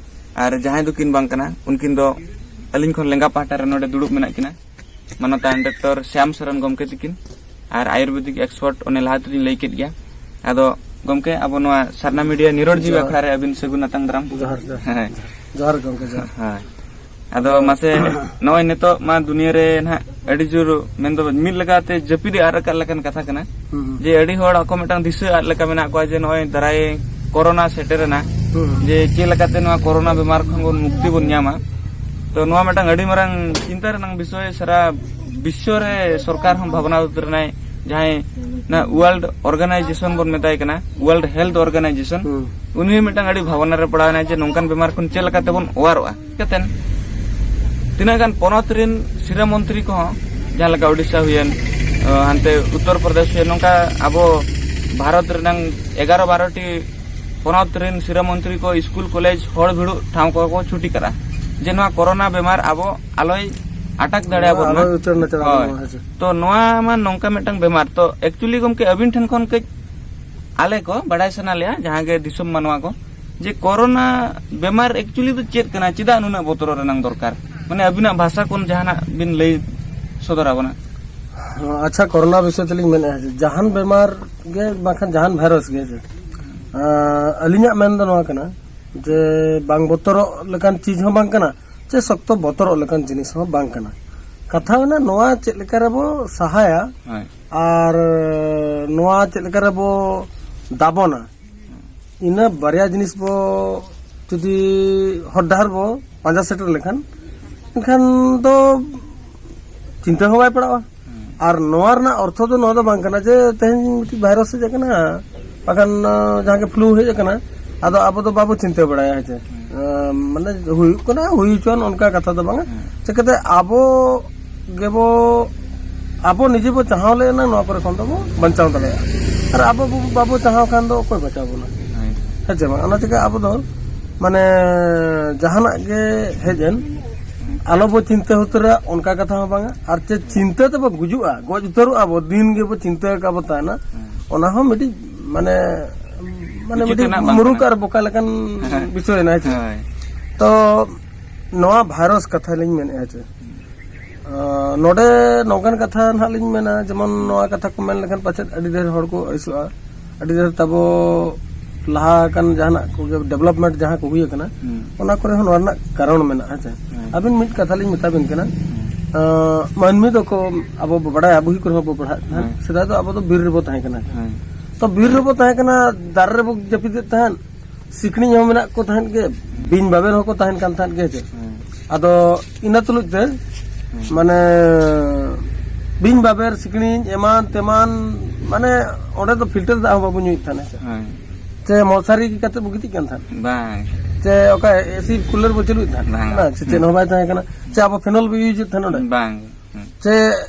ᱟᱨ ᱡᱟᱦᱟᱸᱭ ᱫᱚᱠᱤᱱ ᱵᱟᱝ ᱠᱟᱱᱟ, ᱩᱱᱠᱤᱱ ᱫᱚ ᱟᱹᱞᱤᱧ ᱠᱷᱚᱱ ᱞᱮᱸᱜᱟ ᱯᱟᱦᱴᱟ ᱨᱮ ᱱᱚᱰᱮ ᱫᱩᱲᱩᱵ ᱢᱮᱱᱟᱜ ᱠᱤᱱᱟ, ᱢᱟᱱᱚᱛᱟᱱ ᱰᱚᱠᱴᱚᱨ ᱥᱭᱟᱢ ᱥᱚᱨᱮᱱ ᱜᱚᱢᱠᱮ ᱛᱤᱠᱤᱱ᱾ ᱟᱨ ᱟᱭᱩᱨᱵᱮᱫᱤᱠ ᱮᱠᱥᱯᱟᱨᱴ ᱚᱱᱮ ᱞᱟᱦᱟ ᱛᱮᱞᱤᱧ ᱞᱟᱹᱭ ᱠᱮᱫ ᱜᱮᱭᱟ᱾ ᱟᱫᱚ ᱜᱚᱢᱠᱮ, ᱟᱵᱚ ᱱᱚᱣᱟ ᱥᱟᱨᱱᱟ ᱢᱤᱰᱤᱭᱟ ᱱᱤᱨᱚᱲ ᱡᱤᱣᱤ ᱡᱚᱦᱟᱨ᱾ ᱟᱠᱷᱲᱟ ᱨᱮ ᱟᱹᱵᱤᱱ ᱥᱟᱹᱜᱩᱱ ᱟᱛᱟᱝ ᱫᱟᱨᱟᱢ᱾ ᱡᱚᱦᱟᱨ, ᱡᱚᱦᱟᱨ᱾ ᱦᱮᱸ᱾ ᱡᱚᱦᱟᱨ ᱜᱚᱢᱠᱮ, ᱡᱚᱦᱟᱨ᱾ ᱦᱳᱭ᱾ ᱟᱫᱚ ᱢᱟᱥᱮ, ᱱᱚᱜᱼᱚᱭ ᱱᱤᱛᱚᱜ ᱢᱟ ᱫᱩᱱᱤᱭᱟᱹ ᱨᱮ ᱱᱟᱦᱟᱜ ᱟᱹᱰᱤ ᱡᱳᱨ ᱢᱮᱱᱫᱚ ᱢᱤᱫ ᱞᱮᱠᱟᱛᱮ ᱡᱟᱹᱯᱤᱫ ᱮ ᱟᱫ ᱟᱠᱟᱫ ᱞᱮᱠᱟᱱ ᱠᱟᱛᱷᱟ ᱠᱟᱱᱟ᱾ ᱦᱩᱸ, ᱦᱩᱸ᱾ ᱡᱮ ᱟᱹᱰᱤ ᱦᱚᱲ ᱟᱠᱚ ᱢᱤᱫᱴᱟᱝ ᱫᱤᱥᱟᱹ ᱟᱫ ᱞᱮᱠᱟ ᱢᱮᱱᱟᱜ ᱠᱚᱣᱟ ᱡᱮ ᱱᱚᱜᱼᱚᱭ ᱫᱟᱨᱟᱭ ᱠᱳᱨᱳᱱᱟ ᱥᱮᱴᱮᱨᱮᱱᱟ, ᱦᱩᱸ, ᱦᱩᱸ᱾ ᱡᱮ ᱪᱮᱫ ᱞᱮᱠᱟᱛᱮ ᱱᱚᱣᱟ ᱠᱳᱨᱳᱱᱟ ᱵᱤᱢᱟᱨ ᱠᱷᱚᱱ ᱵᱚᱱ ᱢᱩᱠᱛᱤ ᱵᱚᱱ ᱧᱟᱢᱟ᱾ ᱛᱚ ᱱᱚᱣᱟ ᱢᱤᱫᱴᱟᱝ ᱟᱹᱰᱤ ᱢᱟᱨᱟᱝ ᱪᱤᱱᱛᱟ ᱨᱮᱱᱟᱜ ᱵᱤᱥᱚᱭ, ᱥᱟᱨᱟ ᱵᱤᱥᱥᱚ ᱨᱮ ᱥᱚᱨᱠᱟᱨ ᱦᱚᱸ ᱵᱷᱟᱵᱽᱱᱟ ᱩᱛᱟᱹᱨ ᱮᱱᱟᱭ, ᱡᱟᱦᱟᱸᱭ ᱚᱱᱟ ᱣᱟᱨᱞᱰ ᱚᱨᱜᱟᱱᱟᱭᱡᱮᱥᱚᱱ ᱵᱚᱱ ᱢᱮᱛᱟᱭ ᱠᱟᱱᱟ, ᱣᱟᱨᱞᱰ ᱦᱮᱞᱛᱷ ᱚᱨᱜᱟᱱᱟᱭᱡᱮᱥᱚᱱ, ᱦᱩᱸ᱾ ᱩᱱᱤ ᱦᱚᱸ ᱢᱤᱫᱴᱟᱝ ᱟᱹᱰᱤ ᱵᱷᱟᱵᱽᱱᱟ ᱨᱮ ᱯᱟᱲᱟᱣ ᱮᱱᱟᱭ ᱡᱮ ᱱᱚᱝᱠᱟᱱ ᱵᱤᱢᱟᱨ ᱠᱷᱚᱱ ᱪᱮᱫ ᱞᱮᱠᱟᱛᱮ ᱵᱚᱱ ᱚᱣᱟᱨᱚᱜᱼᱟ᱾ ᱠᱟᱛᱮᱱ ᱛᱤᱱᱟᱹᱜ ᱜᱟᱱ ᱯᱚᱱᱚᱛ ᱨᱮᱱ ᱥᱤᱨᱟᱹ ᱢᱚᱱᱛᱨᱤ ᱠᱚᱦᱚᱸ, ᱡᱟᱦᱟᱸ ᱞᱮᱠᱟ ᱳᱰᱤᱥᱟ ᱦᱩᱭᱮᱱ, ᱚ, ᱦᱟᱱᱛᱮ ᱩᱛᱛᱚᱨ ᱯᱨᱚᱫᱮᱥ ᱦᱩᱭᱮᱱ, ᱱᱚᱝᱠᱟ ᱟᱵᱚ ᱵᱷᱟᱨᱚᱛ ᱨᱮᱱᱟᱝ ᱮᱜᱟᱨᱚ ᱵᱟᱨᱚ ᱴᱤ ᱯᱚᱱᱚᱛ ᱨᱮᱱ ᱥᱤᱨᱟᱹ ᱢᱚᱱᱛᱨᱤ ᱠᱚ ᱥᱠᱩᱞ, ᱠᱚᱞᱮᱡᱽ, ᱦᱚᱲ ᱵᱷᱤᱲᱚᱜ ᱴᱷᱟᱶ ᱠᱚᱠᱚ ᱪᱷᱩᱴᱤ ᱠᱟᱜᱼᱟ, ᱡᱮ ᱱᱚᱣᱟ ᱠᱳᱨᱳᱱᱟ ᱵᱮᱢᱟᱨ ᱟᱵᱚ ᱟᱞᱚᱭ ᱟᱴᱟᱠ ᱫᱟᱲᱮᱭᱟᱵᱚᱱ ᱢᱟ᱾ ᱟᱞᱚᱭ ᱩᱪᱟᱹᱲ ᱱᱟᱪᱟᱲ ᱦᱳᱭ᱾ ᱟᱵᱚᱱ ᱢᱟ, ᱦᱮᱸ ᱥᱮ᱾ ᱛᱚ ᱱᱚᱣᱟ ᱢᱟ ᱱᱚᱝᱠᱟ ᱢᱤᱫᱴᱟᱝ ᱵᱮᱢᱟᱨ, ᱛᱚ actually ᱜᱚᱢᱠᱮ ᱟᱹᱵᱤᱱ ᱴᱷᱮᱱ ᱠᱷᱚᱱ ᱠᱟᱹᱡ ᱟᱞᱮ ᱠᱚ ᱵᱟᱲᱟᱭ ᱥᱟᱱᱟ ᱞᱮᱭᱟ, ᱡᱟᱦᱟᱸ ᱜᱮ ᱫᱤᱥᱚᱢ ᱢᱟᱱᱣᱟ ᱠᱚ, ᱡᱮ ᱠᱳᱨᱳᱱᱟ ᱵᱮᱢᱟᱨ actually ᱫᱚ ᱪᱮᱫ ᱠᱟᱱᱟ, ᱪᱮᱫᱟᱜ ᱱᱩᱱᱟᱹᱜ ᱵᱚᱛᱚᱨᱚᱜ ᱨᱮᱱᱟᱜ ᱫᱚᱨᱠᱟᱨ? ᱢᱟᱱᱮ ᱟᱹᱵᱤᱱᱟᱜ ᱵᱷᱟᱥᱟ ᱠᱷᱚᱱ ᱡᱟᱦᱟᱱᱟᱜ ᱵᱤᱱ ᱞᱟᱹᱭ ᱥᱚᱫᱚᱨ ᱟᱵᱚᱱᱟ᱾ ᱟᱪᱪᱷᱟ, ᱠᱳᱨᱳᱱᱟ ᱵᱤᱥᱚᱭ ᱛᱮᱞᱤᱧ ᱢᱮᱱᱮᱫᱼᱟ, ᱡᱮ ᱡᱟᱦᱟᱱ ᱵᱮᱢᱟᱨ ᱜᱮ ᱵᱟᱝᱠᱷᱟᱱ ᱡᱟᱦᱟᱱ ᱵᱷᱟᱭᱨᱟᱥ ᱜᱮ, ᱦᱮᱸ ᱥᱮ, ᱟᱸ, ᱟᱹᱞᱤᱧᱟᱜ ᱢᱮᱱ ᱫᱚ ᱱᱚᱣᱟ ᱠᱟᱱᱟ ᱡᱮ ᱵᱟᱝ ᱵᱚᱛᱚᱨᱚᱜ ᱞᱮᱠᱟᱱ ᱪᱤᱡᱽ ᱦᱚᱸ ᱵᱟᱝ ᱠᱟᱱᱟ, ᱪᱮ ᱥᱚᱠᱛᱚ ᱵᱚᱛᱚᱨᱚᱜ ᱞᱮᱠᱟᱱ ᱡᱤᱱᱤᱥ ᱦᱚᱸ ᱵᱟᱝ ᱠᱟᱱᱟ᱾ ᱠᱟᱛᱷᱟ ᱦᱩᱭᱱᱟ ᱱᱚᱣᱟ ᱪᱮᱫ ᱞᱮᱠᱟ ᱨᱮᱵᱚ ᱥᱟᱦᱟᱭᱟ ᱦᱳᱭ᱾ ᱟᱨ ᱱᱚᱣᱟ ᱪᱮᱫ ᱞᱮᱠᱟ ᱨᱮᱵᱚ ᱫᱟᱵᱚᱱᱟ, ᱤᱱᱟᱹ ᱵᱟᱨᱭᱟ ᱡᱤᱱᱤᱥ ᱵᱚ ᱡᱩᱫᱤ ᱦᱚᱨ ᱰᱟᱦᱟᱨ ᱵᱚ ᱯᱟᱸᱡᱟ ᱥᱮᱴᱮᱨ ᱞᱮᱠᱷᱟᱱ, ᱮᱱᱠᱷᱟᱱ ᱫᱚ ᱪᱤᱱᱛᱟᱹ ᱦᱚᱸ ᱵᱟᱭ ᱯᱟᱲᱟᱜᱼᱟ᱾ ᱟᱨ ᱱᱚᱣᱟ ᱨᱮᱱᱟᱜ ᱚᱨᱛᱷᱚ ᱫᱚ ᱱᱚᱣᱟ ᱫᱚ ᱵᱟᱝ ᱠᱟᱱᱟ ᱡᱮ ᱛᱮᱦᱮᱧ ᱢᱤᱫᱴᱤᱡ ᱵᱷᱟᱭᱨᱟᱥ ᱦᱮᱡ ᱟᱠᱟᱱᱟ, ᱵᱟᱠᱷᱟᱱ, ᱟᱸ, ᱡᱟᱦᱟᱸ ᱜᱮ ᱯᱷᱞᱩ ᱦᱮᱡ ᱟᱠᱟᱱᱟ, ᱟᱫᱚ ᱟᱵᱚ ᱫᱚ ᱵᱟᱵᱚ ᱪᱤᱱᱛᱟᱹ ᱵᱟᱲᱟᱭᱟ, ᱦᱮᱸ ᱪᱮ? ᱟᱸ, ᱢᱟᱱᱮ ᱦᱩᱭᱩᱜ ᱠᱟᱱᱟ, ᱦᱩᱭ ᱦᱚᱪᱚᱣᱟᱱ, ᱚᱱᱠᱟ ᱠᱟᱛᱷᱟ ᱫᱚ ᱵᱟᱝᱟ᱾ ᱪᱤᱠᱟᱹᱛᱮ ᱟᱵᱚ ᱜᱮᱵᱚ, ᱟᱵᱚ ᱱᱤᱡᱮ ᱵᱚ ᱪᱟᱦᱟᱣ ᱞᱮᱱᱟ, ᱱᱚᱣᱟ ᱠᱚᱨᱮ ᱠᱷᱚᱱ ᱫᱚᱵᱚ ᱵᱟᱧᱪᱟᱣ ᱫᱟᱲᱮᱭᱟᱜᱼᱟ᱾ ᱟᱨ ᱟᱵᱚ ᱵᱚ-, ᱵᱟᱵᱚ ᱪᱟᱦᱟᱣ ᱠᱷᱟᱱ ᱫᱚ ᱚᱠᱚᱭ ᱵᱟᱧᱪᱟᱣ ᱵᱚᱱᱟ? ᱦᱮᱸ ᱪᱮ ᱵᱟᱝ? ᱚᱱᱟ ᱪᱤᱠᱟᱹ ᱟᱵᱚ ᱫᱚ, ᱢᱟᱱᱮ, ᱡᱟᱦᱟᱱᱟᱜ ᱜᱮ ᱦᱮᱡ ᱮᱱ, ᱟᱞᱚ ᱵᱚ ᱪᱤᱱᱛᱟᱹ ᱩᱛᱟᱹᱨᱟ, ᱚᱱᱠᱟ ᱠᱟᱛᱷᱟ ᱦᱚᱸ ᱵᱟᱝᱟ᱾ ᱟᱨ ᱪᱮᱫ ᱪᱤᱱᱛᱟᱹ ᱛᱮᱵᱚ ᱜᱩᱡᱩᱜᱼᱟ, ᱜᱚᱡ ᱩᱛᱟᱹᱨᱚᱜᱼᱟ ᱵᱚ, ᱫᱤᱱ ᱜᱮᱵᱚ ᱪᱤᱱᱛᱟᱹ ᱟᱠᱟᱫ ᱵᱚ ᱛᱟᱦᱮᱱᱟ, ᱚᱱᱟ ᱦᱚᱸ ᱢᱤᱫᱴᱤᱡ, ᱢᱟᱱᱮ, ᱢᱟᱱᱮ, ᱩᱪᱤᱛ ᱢᱤᱫᱴᱤᱡ ᱨᱮᱱᱟᱜ ᱵᱟᱝ ᱢᱩᱨᱩᱠ ᱠᱟᱱᱟ᱾ ᱟᱨ ᱵᱚᱠᱟ ᱞᱮᱠᱟᱱ ᱦᱮᱸ᱾ ᱵᱤᱥᱚᱭ ᱦᱮᱱᱟᱜᱼᱟ, ᱦᱮᱸ ᱪᱮ? ᱦᱳᱭ᱾ ᱛᱚ, ᱱᱚᱣᱟ ᱵᱷᱟᱭᱨᱟᱥ ᱠᱟᱛᱷᱟ ᱞᱤᱧ ᱢᱮᱱᱮᱫᱼᱟ, ᱪᱮ? ᱟᱸ, ᱱᱚᱰᱮ ᱱᱚᱝᱠᱟᱱ ᱠᱟᱛᱷᱟ ᱱᱟᱦᱟᱜ ᱞᱤᱧ ᱢᱮᱱᱟ, ᱡᱮᱢᱚᱱ ᱱᱚᱣᱟ ᱠᱟᱛᱷᱟ ᱠᱚ ᱢᱮᱱ ᱞᱮᱠᱷᱟᱱ ᱯᱟᱪᱮᱫ ᱟᱹᱰᱤ ᱰᱷᱮᱨ ᱦᱚᱲ ᱠᱚ ᱟᱹᱲᱤᱥᱚᱜᱼᱟ, ᱟᱹᱰᱤ ᱰᱷᱮᱨ ᱛᱟᱵᱚ ᱞᱟᱦᱟ ᱟᱠᱟᱱ ᱡᱟᱦᱟᱱᱟᱜ ᱠᱚᱜᱮ ᱰᱮᱵᱷᱞᱚᱯᱢᱮᱱᱴ ᱡᱟᱦᱟᱸ ᱠᱚ ᱦᱩᱭ ᱟᱠᱟᱱᱟ, ᱦᱩᱸ᱾ ᱚᱱᱟ ᱠᱚᱨᱮ ᱦᱚᱸ ᱱᱚᱣᱟ ᱨᱮᱱᱟᱜ ᱠᱟᱨᱚᱱ ᱢᱮᱱᱟᱜᱼᱟ, ᱦᱮᱸ ᱪᱮ? ᱦᱮᱸ᱾ ᱟᱹᱵᱤᱱ ᱢᱤᱫ ᱠᱟᱛᱷᱟ ᱞᱤᱧ ᱢᱮᱛᱟ ᱵᱤᱱ ᱠᱟᱱᱟ, ᱦᱮᱸ᱾ ᱟᱸ, ᱢᱟᱹᱱᱢᱤ ᱫᱚᱠᱚ ᱟᱵᱚ ᱵᱚ ᱵᱟᱲᱟᱭᱟ, ᱵᱩᱦᱤ ᱠᱚᱨᱮ ᱦᱚᱸ ᱵᱚ ᱯᱟᱲᱦᱟᱜ ᱛᱟᱦᱮᱸᱫ, ᱦᱮᱸ᱾ ᱥᱮᱫᱟᱭ ᱫᱚ ᱟᱵᱚ ᱫᱚ ᱵᱤᱨ ᱨᱮᱵᱚ ᱛᱟᱦᱮᱸ ᱠᱟᱱᱟ᱾ ᱦᱮᱸ᱾ ᱛᱚ ᱵᱤᱨ ᱨᱮᱵᱚ ᱛᱟᱦᱮᱸ ᱠᱟᱱᱟ, ᱫᱟᱨᱮ ᱨᱮᱵᱚ ᱡᱟᱹᱯᱤᱫᱮᱫ ᱛᱟᱦᱮᱸᱫ, ᱥᱤᱠᱲᱤᱡ ᱦᱚᱸ ᱢᱮᱱᱟᱜ ᱠᱚ ᱛᱟᱦᱮᱸᱫ ᱜᱮ, ᱵᱤᱧ ᱵᱟᱵᱮᱨ ᱦᱚᱸᱠᱚ ᱛᱟᱦᱮᱱ ᱠᱟᱱ ᱛᱟᱦᱮᱸᱫ ᱜᱮ, ᱦᱮᱸ ᱪᱮ? ᱦᱮᱸ᱾ ᱟᱫᱚ ᱤᱱᱟᱹ ᱛᱩᱞᱩᱡ ᱛᱮ, ᱦᱮᱸ᱾ ᱢᱟᱱᱮ, ᱵᱤᱧ ᱵᱟᱵᱮᱨ, ᱥᱤᱠᱲᱤᱡ, ᱮᱢᱟᱱ ᱛᱮᱢᱟᱱ, ᱢᱟᱱᱮ, ᱚᱸᱰᱮ ᱫᱚ ᱯᱷᱤᱞᱴᱟᱨ ᱫᱟᱜ ᱦᱚᱸ ᱵᱟᱵᱚ ᱧᱩᱭᱮᱫ ᱛᱟᱦᱮᱱᱟ, ᱦᱮᱸ ᱪᱮ? ᱦᱮᱸ᱾ ᱪᱮ ᱢᱚᱥᱟᱨᱤ ᱠᱟᱛᱮ ᱵᱚ ᱜᱤᱛᱤᱡ ᱠᱟᱱ ᱛᱟᱦᱮᱸᱫ? ᱵᱟᱝ᱾ ᱪᱮ ᱚᱠᱟ ᱮᱥᱤ ᱠᱩᱞᱟᱨ ᱵᱚ ᱪᱟᱹᱞᱩᱭᱮᱫ ᱛᱟᱦᱮᱸᱫ? ᱵᱟᱝ᱾ ᱚᱱᱟ ᱪᱮ ᱪᱮᱫ ᱦᱮᱸ᱾ ᱦᱚᱸ ᱵᱟᱭ ᱛᱟᱦᱮᱸ ᱠᱟᱱᱟ᱾ ᱪᱮ ᱟᱵᱚ ᱯᱷᱮᱱᱚᱞ ᱵᱚ ᱤᱭᱩᱡᱮᱫ ᱛᱟᱦᱮᱸᱫ ᱚᱸᱰᱮ? ᱵᱟᱝ᱾ ᱦᱮᱸ᱾ ᱪᱮ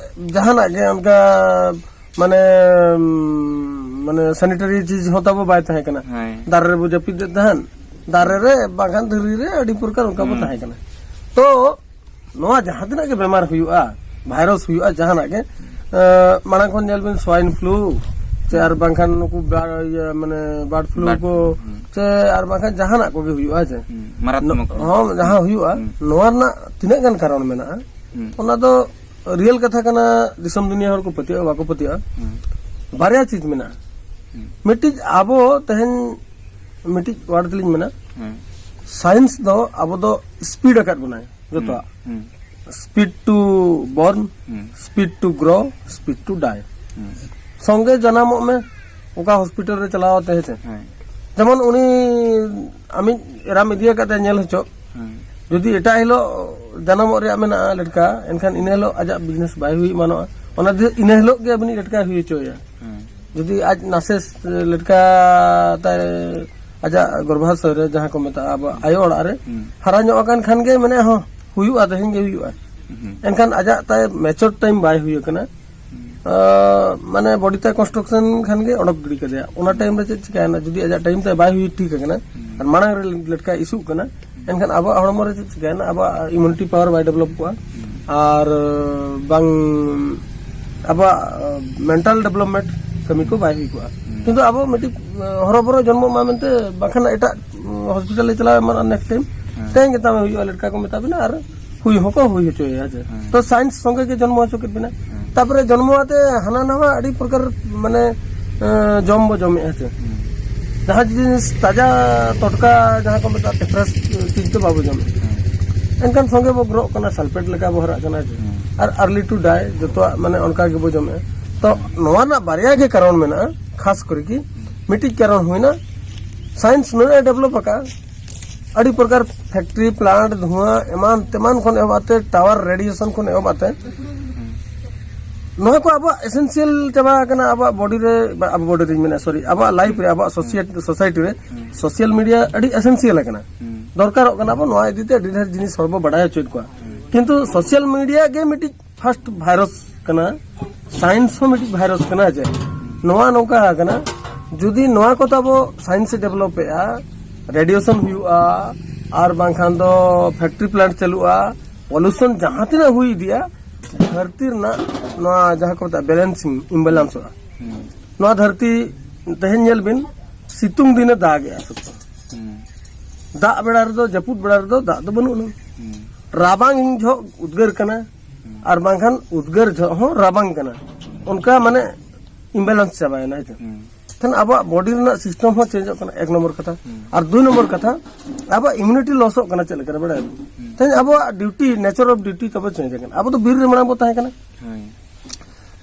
ᱡᱟᱦᱟᱱᱟᱜ ᱜᱮ ᱚᱱᱠᱟ, ᱢᱟᱱᱮ, ᱢᱟᱱᱮ ᱥᱟᱱᱤᱴᱟᱨᱤ ᱪᱤᱡᱽ ᱦᱚᱸ ᱛᱟᱵᱚ ᱵᱟᱭ ᱛᱟᱦᱮᱸ ᱠᱟᱱᱟ᱾ ᱦᱳᱭ᱾ ᱫᱟᱨᱮ ᱨᱮᱵᱚ ᱡᱟᱹᱯᱤᱫ ᱮᱫ ᱛᱟᱦᱮᱸᱱ, ᱫᱟᱨᱮ ᱨᱮ ᱵᱟᱝᱠᱷᱟᱱ ᱫᱷᱤᱨᱤ ᱨᱮ ᱟᱹᱰᱤ ᱯᱨᱚᱠᱟᱨ ᱚᱱᱠᱟ ᱵᱚ ᱦᱩᱸ᱾ ᱛᱟᱦᱮᱸ ᱠᱟᱱᱟ᱾ ᱛᱚ ᱱᱚᱣᱟ ᱡᱟᱦᱟᱸ ᱛᱤᱱᱟᱹᱜ ᱜᱮ ᱵᱮᱢᱟᱨ ᱦᱩᱭᱩᱜᱼᱟ, ᱵᱷᱟᱭᱨᱟᱥ ᱦᱩᱭᱩᱜᱼᱟ, ᱡᱟᱦᱟᱸᱱᱟᱜ ᱜᱮ, ᱮᱸ, ᱢᱟᱲᱟᱝ ᱠᱷᱚᱱ ᱧᱮᱞ ᱵᱤᱱ ᱥᱣᱟᱭᱤᱱ ᱯᱷᱞᱩ ᱥᱮ ᱟᱨ ᱵᱟᱝᱠᱷᱟᱱ ᱱᱩᱠᱩ ᱵᱟ-, ᱤᱭᱟᱹ, ᱢᱟᱱᱮ ᱵᱟᱨᱰ ᱯᱷᱞᱩ ᱵᱟᱨᱰ ᱠᱚ ᱯᱷᱞᱩ, ᱦᱩᱸ᱾ ᱥᱮ ᱟᱨ ᱵᱟᱝᱠᱷᱟᱱ ᱡᱟᱦᱟᱸᱱᱟᱜ ᱠᱚᱜᱮ ᱦᱩᱭᱩᱜᱼᱟ, ᱦᱮᱸ ᱥᱮ? ᱦᱩᱸ, ᱢᱟᱨᱟᱛᱢᱚᱠ᱾ ᱦᱚᱸ, ᱡᱟᱦᱟᱸ ᱦᱩᱭᱩᱜᱼᱟ, ᱦᱩᱸ᱾ ᱱᱚᱣᱟ ᱨᱮᱱᱟᱜ ᱛᱤᱱᱟᱹᱜ ᱜᱟᱱ ᱠᱟᱨᱚᱱ ᱢᱮᱱᱟᱜᱼᱟ, ᱦᱩᱸ᱾ ᱚᱱᱟ ᱫᱚ ᱨᱤᱭᱮᱞ ᱠᱟᱛᱷᱟ ᱠᱟᱱᱟ, ᱫᱤᱥᱚᱢ ᱫᱩᱱᱤᱭᱟᱹ ᱦᱚᱲ ᱠᱚ ᱯᱟᱹᱛᱭᱟᱹᱜᱼᱟ, ᱵᱟᱠᱚ ᱯᱟᱹᱛᱭᱟᱹᱜᱼᱟ᱾ ᱦᱩᱸ᱾ ᱵᱟᱨᱭᱟ ᱪᱤᱡᱽ ᱢᱮᱱᱟᱜᱼᱟ᱾ ᱦᱩᱸ᱾ ᱢᱤᱫᱴᱤᱡ ᱟᱵᱚ ᱛᱮᱦᱮᱧ ᱢᱤᱫᱴᱤᱡ ᱣᱟᱨᱰ ᱛᱮᱞᱤᱧ ᱢᱮᱱᱟ, ᱦᱩᱸ᱾ ᱥᱟᱭᱮᱱᱥ ᱫᱚ ᱟᱵᱚ ᱫᱚ ᱥᱯᱤᱰ ᱟᱠᱟᱫ ᱵᱚᱱᱟᱭ ᱡᱚᱛᱚᱣᱟᱜ᱾ ᱦᱩᱸ᱾ Speed to born, ᱦᱩᱸ᱾ Speed to grow, Speed to die. ᱦᱩᱸ᱾ ᱥᱚᱸᱜᱮ ᱡᱟᱱᱟᱢᱚᱜ ᱢᱮ, ᱚᱠᱟ ᱦᱚᱥᱯᱤᱴᱟᱞ ᱨᱮ ᱪᱟᱞᱟᱣ ᱛᱮ, ᱦᱮᱸ ᱥᱮ? ᱦᱮᱸ᱾ ᱡᱮᱢᱚᱱ ᱩᱱᱤ ᱟᱢᱤᱡ ᱮᱨᱟᱢ ᱤᱫᱤ ᱟᱠᱟᱫ ᱛᱟᱭᱟ ᱧᱮᱞ ᱦᱚᱪᱚ, ᱦᱩᱸ᱾ ᱡᱩᱫᱤ ᱮᱴᱟᱜ ᱦᱤᱞᱳᱜ ᱡᱟᱱᱟᱢᱚᱜ ᱨᱮᱭᱟᱜ ᱢᱮᱱᱟᱜᱼᱟ ᱞᱮᱴᱠᱟ, ᱮᱱᱠᱷᱟᱱ ᱤᱱᱟᱹ ᱦᱤᱞᱳᱜ ᱟᱡᱟᱜ ᱵᱤᱡᱽᱱᱮᱥ ᱵᱟᱭ ᱦᱩᱭ ᱮᱢᱟᱱᱚᱜᱼᱟ᱾ ᱚᱱᱟ ᱫᱤ-, ᱤᱱᱟᱹ ᱦᱤᱞᱳᱜ ᱜᱮ ᱟᱹᱵᱤᱱᱤᱡ ᱞᱮᱴᱠᱟᱭ ᱦᱩᱭ ᱦᱚᱪᱚᱭᱟ᱾ ᱦᱩᱸ᱾ ᱡᱩᱫᱤ ᱟᱡ ᱱᱟᱥᱮ ᱞᱮᱴᱠᱟ ᱛᱟᱭ ᱟᱡᱟᱜ ᱜᱚᱨᱵᱷᱟᱥᱚᱭ ᱨᱮ, ᱡᱟᱦᱟᱸ ᱠᱚ ᱢᱮᱛᱟᱜᱼᱟ ᱟᱵᱚ ᱟᱭᱳ ᱚᱲᱟᱜ ᱨᱮ, ᱦᱩᱸ᱾ ᱦᱟᱨᱟ ᱧᱚᱜ ᱟᱠᱟᱱ ᱠᱷᱟᱱ ᱜᱮ ᱢᱟᱱᱮ ᱦᱚᱸ ᱦᱩᱭᱩᱜᱼᱟ, ᱛᱮᱦᱮᱧ ᱜᱮ ᱦᱩᱭᱩᱜᱼᱟ᱾ ᱦᱩᱸ᱾ ᱮᱱᱠᱷᱟᱱ ᱟᱡᱟᱜ ᱛᱟᱭ ᱢᱮᱪᱚᱨ ᱴᱟᱭᱤᱢ ᱵᱟᱭ ᱦᱩᱭ ᱟᱠᱟᱱᱟ᱾ ᱦᱩᱸ᱾ ᱟᱸ, ᱢᱟᱱᱮ ᱵᱚᱰᱤ ᱛᱟᱭ ᱠᱚᱱᱥᱴᱨᱟᱠᱥᱚᱱ ᱠᱷᱟᱱ ᱜᱮ ᱚᱰᱚᱠ ᱜᱤᱰᱤ ᱠᱟᱫᱮᱭᱟ᱾ ᱚᱱᱟ ᱴᱟᱭᱤᱢ ᱨᱮ ᱪᱮᱫ ᱪᱤᱠᱟᱹᱭᱮᱱᱟ? ᱡᱩᱫᱤ ᱟᱡᱟᱜ ᱴᱟᱭᱤᱢ ᱛᱟᱭ ᱵᱟᱭ ᱦᱩᱭ ᱴᱷᱤᱠ ᱟᱠᱟᱱᱟ, ᱦᱩᱸ᱾ ᱟᱨ ᱢᱟᱲᱟᱝ ᱨᱮ ᱞᱮᱴᱠᱟ ᱤᱥᱩᱜ ᱠᱟᱱᱟ, ᱮᱱᱠᱷᱟᱱ ᱟᱵᱚᱣᱟᱜ ᱦᱚᱲᱢᱚ ᱨᱮ ᱪᱮᱫ ᱪᱤᱠᱟᱹᱭᱮᱱᱟ? ᱟᱵᱚᱣᱟᱜ ᱤᱢᱤᱭᱩᱱᱤᱴᱤ ᱯᱟᱣᱟᱨ ᱵᱟᱭ ᱰᱮᱵᱷᱞᱚᱯ ᱠᱚᱜᱼᱟ, ᱟᱨ ᱵᱟᱝ ᱟᱵᱚᱣᱟᱜ ᱢᱮᱱᱴᱟᱞ ᱰᱮᱵᱷᱞᱚᱯᱢᱮᱱᱴ ᱠᱟᱹᱢᱤ ᱠᱚ ᱵᱟᱭ ᱦᱩᱭ ᱠᱚᱜᱼᱟ᱾ ᱦᱩᱸ᱾ ᱠᱤᱱᱛᱩ ᱟᱵᱚ ᱢᱤᱫᱴᱤᱡ ᱦᱚᱨᱚᱵᱚᱨᱚ ᱡᱚᱱᱢᱚᱜ ᱢᱟ ᱢᱮᱱᱛᱮ, ᱵᱟᱠᱷᱟᱱ ᱮᱴᱟᱜ ᱦᱚᱥᱯᱤᱴᱟᱞ ᱨᱮ ᱪᱟᱞᱟᱣ ᱮᱢᱟᱱ ᱱᱮᱠᱥᱴ ᱴᱟᱭᱤᱢ ᱦᱮᱸ᱾ ᱛᱮᱦᱮᱧ ᱜᱮ ᱛᱟᱢ ᱦᱩᱭᱩᱜᱼᱟ, ᱞᱮᱴᱠᱟ ᱠᱚ ᱢᱮᱛᱟ ᱵᱤᱱᱟ, ᱟᱨ ᱦᱩᱭ ᱦᱚᱸᱠᱚ ᱦᱩᱭ ᱦᱚᱪᱚᱭᱮᱭᱟ, ᱦᱮᱸ ᱥᱮ? ᱦᱮᱸ᱾ ᱛᱚ ᱥᱟᱭᱮᱱᱥ ᱥᱚᱸᱜᱮ ᱜᱮ ᱡᱚᱱᱢᱚ ᱦᱚᱪᱚ ᱠᱮᱫ ᱵᱤᱱᱟ᱾ ᱦᱮᱸ᱾ ᱛᱟᱯᱚᱨᱮ ᱡᱚᱱᱢᱚ ᱟᱛᱮ ᱦᱟᱱᱟ ᱱᱟᱣᱟ ᱟᱹᱰᱤ ᱯᱨᱚᱠᱟᱨ ᱢᱟᱱᱮ, ᱮᱸ, ᱡᱚᱢ ᱵᱚ ᱡᱚᱢᱮᱫᱼᱟ, ᱦᱮᱸ ᱥᱮ? ᱦᱩᱸ᱾ ᱡᱟᱦᱟᱸ ᱡᱤᱱᱤᱥ ᱛᱟᱡᱟ ᱴᱚᱴᱠᱟ, ᱡᱟᱦᱟᱸ ᱠᱚ ᱢᱮᱛᱟᱜᱼᱟ ᱯᱷᱨᱮᱥ ᱪᱤᱡᱽ ᱫᱚ ᱵᱟᱵᱚ ᱡᱚᱢᱮᱫᱼᱟ᱾ ᱦᱮᱸ᱾ ᱮᱱᱠᱷᱟᱱ ᱥᱚᱸᱜᱮ ᱵᱚ ᱜᱨᱚᱜ ᱠᱟᱱᱟ, ᱥᱟᱞᱯᱮᱴ ᱞᱮᱠᱟ ᱵᱚ ᱦᱟᱨᱟᱜ ᱠᱟᱱᱟ, ᱦᱮᱸ ᱥᱮ? ᱦᱩᱸ᱾ ᱟᱨ ᱟᱨᱞᱤ ᱴᱩ ᱰᱟᱭ, ᱡᱚᱛᱚᱣᱟᱜ ᱢᱟᱱᱮ ᱚᱱᱠᱟ ᱜᱮᱵᱚ ᱡᱚᱢᱮᱫᱼᱟ᱾ ᱛᱚ ᱱᱚᱣᱟ ᱨᱮᱱᱟᱜ ᱵᱟᱨᱭᱟ ᱜᱮ ᱠᱟᱨᱚᱱ ᱢᱮᱱᱟᱜᱼᱟ, ᱠᱷᱟᱥ ᱠᱚᱨᱮ ᱜᱮ ᱢᱤᱫᱴᱤᱡ ᱠᱟᱨᱚᱱ ᱦᱩᱭᱱᱟ, ᱥᱟᱭᱮᱱᱥ ᱱᱩᱱᱟᱹᱜ ᱮ ᱰᱮᱵᱷᱞᱚᱯ ᱟᱠᱟᱫᱼᱟ, ᱟᱹᱰᱤ ᱯᱨᱚᱠᱟᱨ ᱯᱷᱮᱠᱴᱨᱤ, ᱯᱞᱟᱱᱴ, ᱫᱷᱩᱣᱟᱹ ᱮᱢᱟᱱ ᱛᱮᱢᱟᱱ ᱠᱷᱚᱱ ᱮᱦᱚᱵ ᱟᱛᱮ, ᱴᱟᱣᱟᱨ ᱨᱮᱰᱤᱭᱮᱥᱚᱱ ᱠᱷᱚᱱ ᱮᱦᱚᱵ ᱟᱛᱮ, ᱱᱚᱣᱟ ᱠᱚ ᱟᱵᱚᱣᱟᱜ ᱮᱥᱮᱱᱥᱤᱭᱟᱞ ᱪᱟᱵᱟ ᱟᱠᱟᱱᱟ ᱟᱵᱚᱣᱟᱜ ᱵᱚᱰᱤ ᱨᱮ, ᱵᱟ, ᱟᱵᱚ ᱵᱚᱰᱤ ᱨᱤᱧ ᱢᱮᱱᱟ, ᱥᱚᱨᱤ, ᱟᱵᱚᱣᱟᱜ ᱞᱟᱭᱤᱯᱷ ᱨᱮ, ᱟᱵᱚᱣᱟᱜ ᱥᱳᱥᱟᱭᱤᱴᱤ ᱨᱮ ᱥᱳᱥᱟᱞ ᱢᱤᱰᱤᱭᱟ ᱟᱹᱰᱤ ᱮᱥᱮᱱᱥᱤᱭᱟᱞ ᱟᱠᱟᱱᱟ᱾ ᱫᱚᱨᱠᱟᱨᱚᱜ ᱠᱟᱱᱟ ᱵᱚ, ᱱᱚᱣᱟ ᱤᱫᱤ ᱛᱮ ᱟᱹᱰᱤ ᱰᱷᱮᱨ ᱡᱤᱱᱤᱥ ᱦᱚᱲ ᱵᱚ ᱵᱟᱰᱟᱭ ᱦᱚᱪᱚᱭᱮᱫ ᱠᱚᱣᱟ᱾ ᱠᱤᱱᱛᱩ ᱥᱳᱥᱟᱞ ᱢᱤᱰᱤᱭᱟ ᱜᱮ ᱢᱤᱫᱴᱤᱡ ᱯᱷᱟᱥᱴ ᱵᱷᱟᱭᱨᱟᱥ ᱠᱟᱱᱟ, ᱥᱟᱭᱮᱱᱥ ᱦᱚᱸ ᱢᱤᱫᱴᱤᱡ ᱵᱷᱟᱭᱨᱟᱥ ᱠᱟᱱᱟ, ᱡᱮ ᱱᱚᱣᱟ ᱱᱚᱝᱠᱟ ᱠᱟᱱᱟ, ᱡᱩᱫᱤ ᱱᱚᱣᱟ ᱠᱚ ᱛᱟᱵᱚ ᱥᱟᱭᱮᱱᱥ ᱮ ᱰᱮᱵᱷᱞᱚᱯ ᱮᱜᱼᱟ, ᱨᱮᱰᱤᱭᱮᱥᱚᱱ ᱦᱩᱭᱩᱜᱼᱟ, ᱟᱨ ᱵᱟᱝᱠᱷᱟᱱ ᱫᱚ ᱯᱷᱮᱠᱴᱨᱤ ᱯᱞᱟᱱᱴ ᱪᱟᱹᱞᱩᱜᱼᱟ, ᱯᱚᱞᱩᱥᱚᱱ ᱡᱟᱦᱟᱸ ᱛᱤᱱᱟᱹᱜ ᱦᱩᱭ ᱤᱫᱤᱜᱼᱟ, ᱫᱷᱟᱹᱨᱛᱤ ᱨᱮᱱᱟᱜ ᱱᱚᱣᱟ ᱡᱟᱦᱟᱸ ᱠᱚ ᱢᱮᱛᱟᱜᱼᱟ ᱵᱮᱞᱮᱱᱥᱤᱝ, ᱤᱢᱵᱮᱞᱮᱱᱥᱚᱜᱼᱟ᱾ ᱱᱚᱣᱟ ᱫᱷᱟᱹᱨᱛᱤ ᱛᱮᱦᱮᱧ ᱧᱮᱞ ᱵᱤᱱ, ᱥᱤᱛᱩᱝ ᱫᱤᱱᱮ ᱫᱟᱜᱮᱜᱼᱟ ᱥᱚᱠᱛᱚ, ᱫᱟᱜ ᱵᱮᱲᱟ ᱨᱮᱫᱚ, ᱡᱟᱹᱯᱩᱫ ᱵᱮᱲᱟ ᱨᱮᱫᱚ ᱫᱟᱜ ᱫᱚ ᱵᱟᱹᱱᱩᱜ ᱟᱱᱟ᱾ ᱨᱟᱵᱟᱝ ᱡᱚᱦᱚᱜ ᱩᱫᱽᱜᱟᱹᱨ ᱠᱟᱱᱟ, ᱟᱨ ᱵᱟᱝᱠᱷᱟᱱ ᱩᱫᱽᱜᱟᱹᱨ ᱡᱚᱦᱚᱜ ᱦᱚᱸ ᱨᱟᱵᱟᱝ ᱠᱟᱱᱟ᱾ ᱚᱱᱠᱟ ᱢᱟᱱᱮ ᱤᱢᱵᱮᱞᱮᱱᱥ ᱪᱟᱵᱟᱭᱮᱱᱟ, ᱦᱮᱸ ᱥᱮ? ᱛᱟᱦᱞᱮ ᱟᱵᱚᱣᱟᱜ ᱵᱚᱰᱤ ᱨᱮᱱᱟᱜ ᱥᱤᱥᱴᱮᱢ ᱦᱚᱸ ᱪᱮᱧᱡᱚᱜ ᱠᱟᱱᱟ, ᱮᱠ ᱱᱚᱢᱵᱚᱨ ᱠᱟᱛᱷᱟ᱾ ᱟᱨ ᱫᱩᱭ ᱱᱚᱢᱵᱚᱨ ᱠᱟᱛᱷᱟ, ᱟᱵᱚᱣᱟᱜ ᱤᱢᱤᱭᱩᱱᱤᱴᱤ ᱞᱚᱥᱚᱜ ᱠᱟᱱᱟ᱾ ᱪᱮᱫ ᱞᱮᱠᱟ ᱨᱮ ᱵᱟᱲᱟᱭ ᱟᱵᱚᱱ? ᱛᱮᱦᱮᱧ ᱟᱵᱚᱣᱟᱜ ᱰᱤᱭᱩᱴᱤ, ᱱᱮᱪᱟᱨ ᱚᱯᱷ ᱰᱤᱭᱩᱴᱤ ᱛᱟᱵᱚ ᱪᱮᱧᱡᱽ ᱟᱠᱟᱱᱟ᱾ ᱟᱵᱚ ᱫᱚ ᱵᱤᱨ ᱨᱮ ᱢᱟᱲᱟᱝ ᱵᱚ ᱛᱟᱦᱮᱸ ᱠᱟᱱᱟ᱾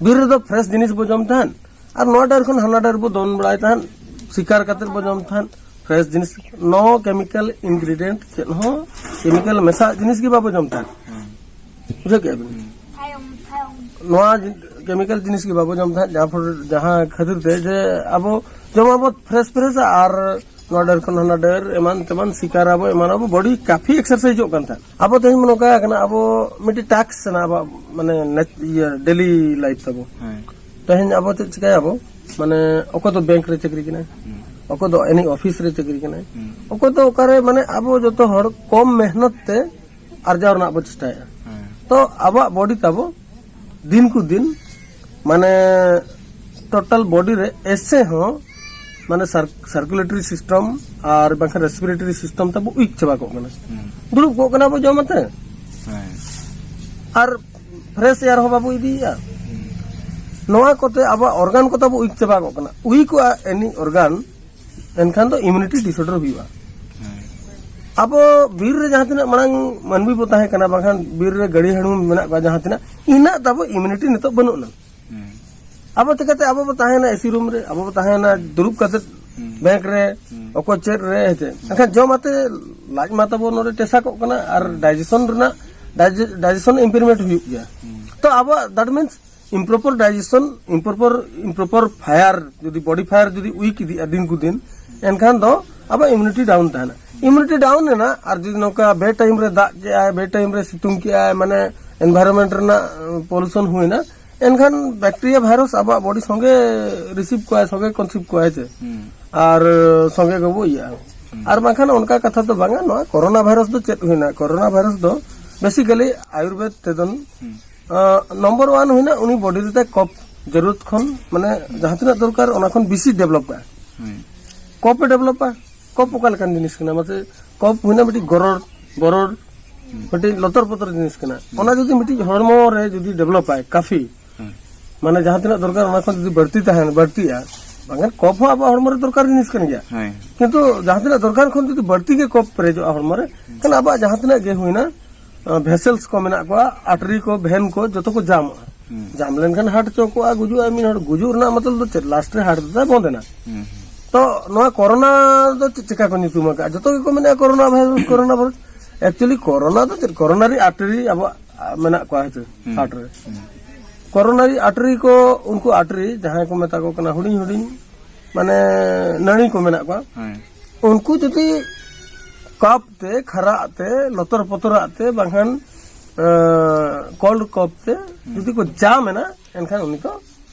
ᱵᱤᱨ ᱨᱮᱫᱚ ᱯᱷᱨᱮᱥ ᱡᱤᱱᱤᱥ ᱵᱚ ᱡᱚᱢ ᱛᱟᱦᱮᱸᱱ, ᱟᱨ ᱱᱚᱣᱟ ᱰᱟᱹᱨ ᱠᱷᱚᱱ ᱦᱟᱱᱟ ᱰᱟᱹᱨ ᱵᱚ ᱫᱚᱱ ᱵᱟᱲᱟᱭ ᱛᱟᱦᱮᱸᱱ, ᱥᱤᱠᱟᱨ ᱠᱟᱛᱮ ᱵᱚ ᱡᱚᱢ ᱛᱟᱦᱮᱸᱱ, ᱯᱷᱨᱮᱥ ᱡᱤᱱᱤᱥ, ᱱᱳ ᱠᱮᱢᱤᱠᱮᱞ ᱤᱱᱜᱨᱮᱰᱤᱭᱮᱱᱴ, ᱪᱮᱫ ᱦᱚᱸ ᱠᱮᱢᱤᱠᱮᱞ ᱢᱮᱥᱟ ᱡᱤᱱᱤᱥ ᱜᱮ ᱵᱟᱵᱚ ᱡᱚᱢ ᱛᱟᱦᱮᱸᱱ᱾ ᱵᱩᱡᱷᱟᱹᱣ ᱠᱮᱜᱼᱟ ᱵᱤᱱ? ᱱᱚᱣᱟ ᱠᱮᱢᱤᱠᱮᱞ ᱡᱤᱱᱤᱥ ᱜᱮ ᱵᱟᱵᱚ ᱡᱚᱢ ᱛᱟᱦᱮᱸᱫ, ᱡᱟᱦᱟᱸ ᱯᱷᱚᱞ, ᱡᱟᱦᱟᱸ ᱠᱷᱟᱹᱛᱤᱨ ᱛᱮ ᱡᱮ ᱟᱵᱚ ᱡᱚᱢᱟᱵᱚ ᱯᱷᱨᱮᱥ ᱯᱷᱨᱮᱥ, ᱟᱨ ᱱᱚᱣᱟ ᱰᱟᱹᱨ ᱠᱷᱚᱱ ᱦᱟᱱᱟ ᱰᱟᱹᱨ ᱮᱢᱟᱱ ᱛᱮᱢᱟᱱ ᱥᱤᱠᱟᱨ ᱟᱵᱚ, ᱮᱢᱟᱱ ᱟᱵᱚ, ᱵᱚᱰᱤ ᱠᱟᱯᱷᱤ ᱮᱠᱥᱟᱨᱥᱟᱭᱤᱡᱚᱜ ᱠᱟᱱ ᱛᱟᱦᱮᱸᱫ᱾ ᱟᱵᱚ ᱛᱮᱦᱮᱧ ᱵᱚᱱ ᱱᱚᱝᱠᱟ ᱟᱠᱟᱱᱟ, ᱟᱵᱚ ᱢᱤᱫᱴᱤᱡ ᱴᱟᱥᱠ ᱠᱟᱱᱟ ᱟᱵᱚᱣᱟᱜ, ᱢᱟᱱᱮ ᱱᱮᱪ-, ᱤᱭᱟᱹ, ᱰᱮᱞᱤ ᱞᱟᱭᱤᱯᱷ ᱛᱟᱵᱚ᱾ ᱛᱮᱦᱮᱧ ᱟᱵᱚ ᱪᱮᱫ ᱪᱤᱠᱟᱹᱭᱟᱵᱚ? ᱢᱟᱱᱮ ᱚᱠᱚᱭ ᱫᱚ ᱵᱮᱝᱠ ᱨᱮ ᱪᱟᱹᱠᱨᱤ ᱠᱟᱱᱟᱭ, ᱚᱠᱚᱭ ᱫᱚ ᱮᱱᱤ ᱚᱯᱷᱤᱥ ᱨᱮ ᱪᱟᱹᱠᱨᱤ ᱠᱟᱱᱟᱭ, ᱚᱠᱚᱭ ᱫᱚ ᱚᱠᱟᱨᱮ, ᱢᱟᱱᱮ ᱟᱵᱚ ᱡᱚᱛᱚ ᱦᱚᱲ ᱠᱚᱢ ᱢᱮᱦᱱᱚᱛ ᱛᱮ ᱟᱨᱡᱟᱣ ᱨᱮᱱᱟᱜ ᱵᱚ ᱪᱮᱥᱴᱟᱭᱮᱫᱼᱟ᱾ ᱛᱚ ᱟᱵᱚᱣᱟᱜ ᱵᱚᱰᱤ ᱛᱟᱵᱚ ᱫᱤᱱ ᱠᱚ ᱫᱤᱱ, ᱢᱟᱱᱮ ᱴᱳᱴᱟᱞ ᱵᱚᱰᱤ ᱨᱮ ᱮᱥᱮ ᱦᱚᱸ, ᱢᱟᱱᱮ ᱥᱟᱨᱠᱩᱞᱮᱴᱟᱨᱤ ᱥᱤᱥᱴᱮᱢ ᱟᱨ ᱵᱟᱝᱠᱷᱟᱱ ᱨᱮᱥᱯᱤᱨᱮᱴᱟᱨᱤ ᱥᱤᱥᱴᱮᱢ ᱛᱟᱵᱚ ᱩᱭᱤᱠ ᱪᱟᱵᱟ ᱠᱚᱜ ᱠᱟᱱᱟ᱾ ᱫᱩᱲᱩᱵ ᱠᱚᱜ ᱠᱟᱱᱟ ᱵᱚ ᱡᱚᱢ ᱟᱛᱮ, ᱟᱨ ᱯᱷᱨᱮᱥ ᱮᱭᱟᱨ ᱦᱚᱸ ᱵᱟᱵᱚ ᱤᱫᱤᱭᱮᱫᱼᱟ᱾ ᱱᱚᱣᱟ ᱠᱚᱛᱮ ᱟᱵᱚᱣᱟᱜ ᱚᱨᱜᱟᱱ ᱠᱚ ᱛᱟᱵᱚ ᱩᱭᱤᱠ ᱪᱟᱵᱟ ᱠᱚᱜ ᱠᱟᱱᱟ᱾ ᱩᱭᱤᱠᱚᱜᱼᱟ ᱮᱱᱤ ᱚᱨᱜᱟᱱ, ᱮᱱᱠᱷᱟᱱ ᱫᱚ ᱤᱢᱤᱭᱩᱱᱤᱴᱤ ᱰᱤᱥᱚᱨᱰᱟᱨ ᱦᱩᱭᱩᱜᱼᱟ᱾ ᱟᱵᱚ ᱵᱤᱨ ᱨᱮ ᱡᱟᱦᱟᱸ ᱛᱤᱱᱟᱹᱜ ᱢᱟᱲᱟᱝ ᱢᱟᱹᱱᱢᱤ ᱵᱚ ᱛᱟᱦᱮᱸ ᱠᱟᱱᱟ, ᱵᱟᱝᱠᱷᱟᱱ ᱵᱤᱨ ᱨᱮ ᱜᱟᱹᱲᱤ ᱦᱟᱹᱲᱩ ᱢᱮᱱᱟᱜ ᱠᱚᱣᱟ ᱡᱟᱦᱟᱸ ᱛᱤᱱᱟᱹᱜ, ᱤᱱᱟᱹᱜ ᱛᱟᱵᱚ ᱤᱢᱤᱭᱩᱱᱤᱴᱤ ᱱᱤᱛᱚᱜ ᱵᱟᱹᱱᱩᱜ ᱟᱱᱟ᱾ ᱟᱵᱚ ᱪᱤᱠᱟᱹᱛᱮ ᱟᱵᱚ ᱵᱚ ᱛᱟᱦᱮᱱᱟ ᱮᱥᱤ ᱨᱩᱢ ᱨᱮ, ᱟᱵᱚ ᱵᱚ ᱛᱟᱦᱮᱱᱟ ᱫᱩᱲᱩᱵ ᱠᱟᱛᱮ ᱵᱮᱝᱠ ᱨᱮ, ᱚᱠᱚᱭ ᱪᱮᱫ ᱨᱮ, ᱦᱮᱸ ᱪᱮ? ᱮᱱᱠᱷᱟᱱ ᱡᱚᱢ ᱟᱛᱮ ᱞᱟᱡ ᱢᱟ ᱛᱟᱵᱚ ᱱᱚᱰᱮ ᱴᱮᱥᱟᱠᱚᱜ ᱠᱟᱱᱟ, ᱟᱨ ᱰᱟᱭᱡᱮᱥᱚᱱ ᱨᱮᱱᱟᱜ, ᱰᱟᱭᱡᱮᱥᱚᱱ ᱤᱢᱯᱮᱭᱟᱨᱢᱮᱱᱴ ᱦᱩᱭᱩᱜ ᱜᱮᱭᱟ᱾ ᱛᱚ ᱟᱵᱚᱣᱟᱜ, that means, improper digestion, improper, improper fire, ᱡᱩᱫᱤ ᱵᱚᱰᱤ ᱯᱷᱟᱭᱟᱨ ᱡᱩᱫᱤ ᱩᱭᱤᱠ ᱤᱫᱤᱜᱼᱟ ᱫᱤᱱ ᱠᱚ ᱫᱤᱱ, ᱮᱱᱠᱷᱟᱱ ᱫᱚ ᱟᱵᱚᱣᱟᱜ ᱤᱢᱤᱭᱩᱱᱤᱴᱤ ᱰᱟᱣᱩᱱ ᱛᱟᱦᱮᱱᱟ᱾ ᱤᱢᱤᱭᱩᱱᱤᱴᱤ ᱰᱟᱣᱩᱱ ᱮᱱᱟ, ᱟᱨ ᱡᱩᱫᱤ ᱱᱚᱝᱠᱟ ᱵᱮ ᱴᱟᱭᱤᱢ ᱨᱮ ᱫᱟᱜ ᱠᱮᱜᱼᱟᱭ, ᱵᱮ ᱴᱟᱭᱤᱢ ᱨᱮ ᱥᱤᱛᱩᱝ ᱠᱮᱜᱼᱟᱭ, ᱢᱟᱱᱮ ᱮᱱᱵᱷᱟᱭᱨᱚᱱᱢᱮᱱᱴ ᱨᱮᱱᱟᱜ ᱯᱚᱞᱩᱥᱚᱱ ᱦᱩᱭᱱᱟ, ᱮᱱᱠᱷᱟᱱ ᱵᱮᱠᱴᱮᱨᱤᱭᱟ ᱵᱷᱟᱭᱨᱟᱥ ᱟᱵᱚᱣᱟᱜ ᱵᱚᱰᱤ ᱥᱚᱸᱜᱮ ᱨᱤᱥᱤᱵᱷ ᱠᱚᱣᱟᱭ, ᱥᱚᱸᱜᱮ ᱠᱚᱱᱥᱤᱵᱷ ᱠᱚᱣᱟᱭ ᱥᱮ, ᱟᱨ ᱥᱚᱸᱜᱮ ᱜᱮᱵᱚ ᱤᱭᱟᱹᱜᱼᱟ᱾ ᱟᱨ ᱵᱟᱝᱠᱷᱟᱱ ᱚᱱᱠᱟ ᱠᱟᱛᱷᱟ ᱫᱚ ᱵᱟᱝᱟ᱾ ᱱᱚᱣᱟ ᱠᱳᱨᱳᱱᱟ ᱵᱷᱟᱭᱨᱟᱥ ᱫᱚ ᱪᱮᱫ ᱦᱩᱭᱱᱟ? ᱠᱳᱨᱳᱱᱟ ᱵᱷᱟᱭᱨᱟᱥ ᱫᱚ ᱵᱮᱥᱤᱠᱟᱞᱤ ᱟᱭᱩᱨᱵᱮᱫ ᱛᱮᱫᱚ ᱱᱚᱢᱵᱚᱨ ᱳᱣᱟᱱ ᱦᱩᱭᱱᱟ, ᱩᱱᱤ ᱵᱚᱰᱤ ᱨᱮ ᱠᱚᱯ ᱡᱟᱹᱨᱩᱲ ᱠᱷᱚᱱ, ᱢᱟᱱᱮ, ᱡᱟᱦᱟᱸ ᱛᱤᱱᱟᱹᱜ ᱫᱚᱨᱠᱟᱨ ᱚᱱᱟ ᱠᱷᱚᱱ ᱵᱮᱥᱤ ᱰᱮᱵᱷᱞᱚᱯ ᱠᱟᱜᱼᱟ᱾ ᱠᱚᱯ ᱮ ᱰᱮᱵᱷᱞᱚᱯᱟ᱾ ᱠᱚᱯ ᱚᱠᱟ ᱞᱮᱠᱟᱱ ᱡᱤᱱᱤᱥ ᱠᱟᱱᱟ ᱢᱟᱥᱮ? ᱠᱚᱯ ᱦᱩᱭᱱᱟ ᱢᱤᱫᱴᱤᱡ ᱜᱚᱨᱚᱨ, ᱵᱚᱨᱚᱨ, ᱢᱤᱫᱴᱤᱡ ᱞᱚᱛᱚᱨ ᱯᱚᱛᱚᱨ ᱡᱤᱱᱤᱥ ᱠᱟᱱᱟ᱾ ᱚᱱᱟ ᱡᱩᱫᱤ ᱢᱤᱫᱴᱤᱡ ᱦᱚᱲᱢᱚ ᱨᱮ ᱡᱩᱫᱤ ᱰᱮᱵᱷᱞᱚᱯᱟᱭ ᱠᱟᱯᱷᱤ, ᱢᱟᱱᱮ, ᱡᱟᱦᱟᱸ ᱛᱤᱱᱟᱹᱜ ᱫᱚᱨᱠᱟᱨ ᱚᱱᱟ ᱠᱷᱚᱱ ᱡᱩᱫᱤ ᱵᱟᱹᱲᱛᱤ ᱛᱟᱦᱮᱱ, ᱵᱟᱹᱲᱛᱤᱜᱼᱟ, ᱵᱟᱝᱠᱷᱟᱱ ᱠᱚᱯ ᱦᱚᱸ ᱟᱵᱚᱣᱟᱜ ᱦᱚᱲᱢᱚ ᱨᱮ ᱫᱚᱨᱠᱟᱨ ᱡᱤᱱᱤᱥ ᱠᱟᱱ ᱜᱮᱭᱟ᱾ ᱦᱳᱭ᱾ ᱠᱤᱱᱛᱩ ᱡᱟᱦᱟᱸ ᱛᱤᱱᱟᱹᱜ ᱫᱚᱨᱠᱟᱨ ᱠᱷᱚᱱ ᱡᱩᱫᱤ ᱵᱟᱹᱲᱛᱤ ᱜᱮ ᱠᱚᱯ ᱯᱮᱨᱮᱡᱚᱜᱼᱟ ᱦᱚᱲᱢᱚ ᱨᱮ, ᱠᱷᱟᱱ ᱟᱵᱚᱣᱟᱜ ᱡᱟᱦᱟᱸ ᱛᱤᱱᱟᱹᱜ ᱜᱮ ᱦᱩᱭᱱᱟ, ᱵᱷᱮᱥᱮᱞᱥ ᱠᱚ ᱢᱮᱱᱟᱜ ᱠᱚᱣᱟ, ᱟᱨᱴᱟᱨᱤ ᱠᱚ, ᱵᱷᱮᱱ ᱠᱚ, ᱡᱚᱛᱚ ᱠᱚ ᱡᱟᱢᱚᱜᱼᱟ᱾ ᱡᱟᱢ ᱞᱮᱱᱠᱷᱟᱱ ᱦᱟᱨᱴ ᱪᱚᱠᱚᱜᱼᱟ, ᱜᱩᱡᱩᱜᱼᱟ ᱢᱤᱫ ᱦᱚᱲ᱾ ᱜᱩᱡᱩᱜ ᱨᱮᱱᱟᱜ ᱢᱚᱛᱞᱚᱵ ᱫᱚ ᱪᱮᱫ? ᱞᱟᱥᱴ ᱨᱮ ᱦᱟᱨᱴ ᱫᱚ ᱛᱟᱭ ᱵᱚᱱᱫ ᱮᱱᱟ᱾ ᱛᱚ ᱱᱚᱣᱟ ᱠᱳᱨᱳᱱᱟ ᱫᱚ ᱪᱮᱫ ᱪᱮᱠᱟ ᱠᱚ ᱧᱩᱛᱩᱢ ᱟᱠᱟᱫᱼᱟ? ᱡᱚᱛᱚ ᱜᱮᱠᱚ ᱢᱮᱱᱟ ᱠᱳᱨᱳᱱᱟ ᱵᱷᱟᱭᱨᱟᱥ, ᱠᱳᱨᱳᱱᱟ ᱵᱷᱟᱭᱨᱟᱥ᱾ ᱮᱠᱪᱩᱭᱮᱞᱤ ᱠᱳᱨᱳᱱᱟ ᱫᱚ ᱪᱮᱫ? ᱠᱳᱨᱳᱱᱟᱨᱤ ᱟᱨᱴᱟᱨᱤ ᱟᱵᱚᱣᱟᱜ, ᱟ, ᱢᱮᱱᱟᱜ ᱠᱚᱣᱟ ᱦᱮᱸ ᱥᱮ, ᱦᱟᱨᱴ ᱨᱮ᱾ ᱠᱳᱨᱳᱱᱟᱨᱤ ᱟᱨᱴᱟᱨᱤ ᱠᱚ, ᱩᱱᱠᱩ ᱟᱨᱴᱟᱨᱤ ᱡᱟᱦᱟᱸᱭ ᱠᱚ ᱢᱮᱛᱟ ᱠᱚ ᱠᱟᱱᱟ ᱦᱩᱰᱤᱧ ᱦᱩᱰᱤᱧ, ᱢᱟᱱᱮ, ᱱᱟᱹᱲᱤ ᱠᱚ ᱢᱮᱱᱟᱜ ᱠᱚᱣᱟ, ᱦᱮᱸ᱾ ᱩᱱᱠᱩ ᱡᱩᱫᱤ ᱠᱟᱯ ᱛᱮ, ᱠᱷᱟᱨᱟᱜ ᱛᱮ, ᱞᱚᱛᱚᱨ ᱯᱚᱛᱚᱨᱟᱜ ᱛᱮ, ᱵᱟᱝᱠᱷᱟᱱ, ᱮᱸ, ᱠᱳᱞᱰ ᱠᱚᱯ ᱛᱮ ᱡᱩᱫᱤ ᱠᱚ ᱡᱟᱢ ᱮᱱᱟ, ᱮᱱᱠᱷᱟᱱ ᱩᱱᱤ ᱫᱚ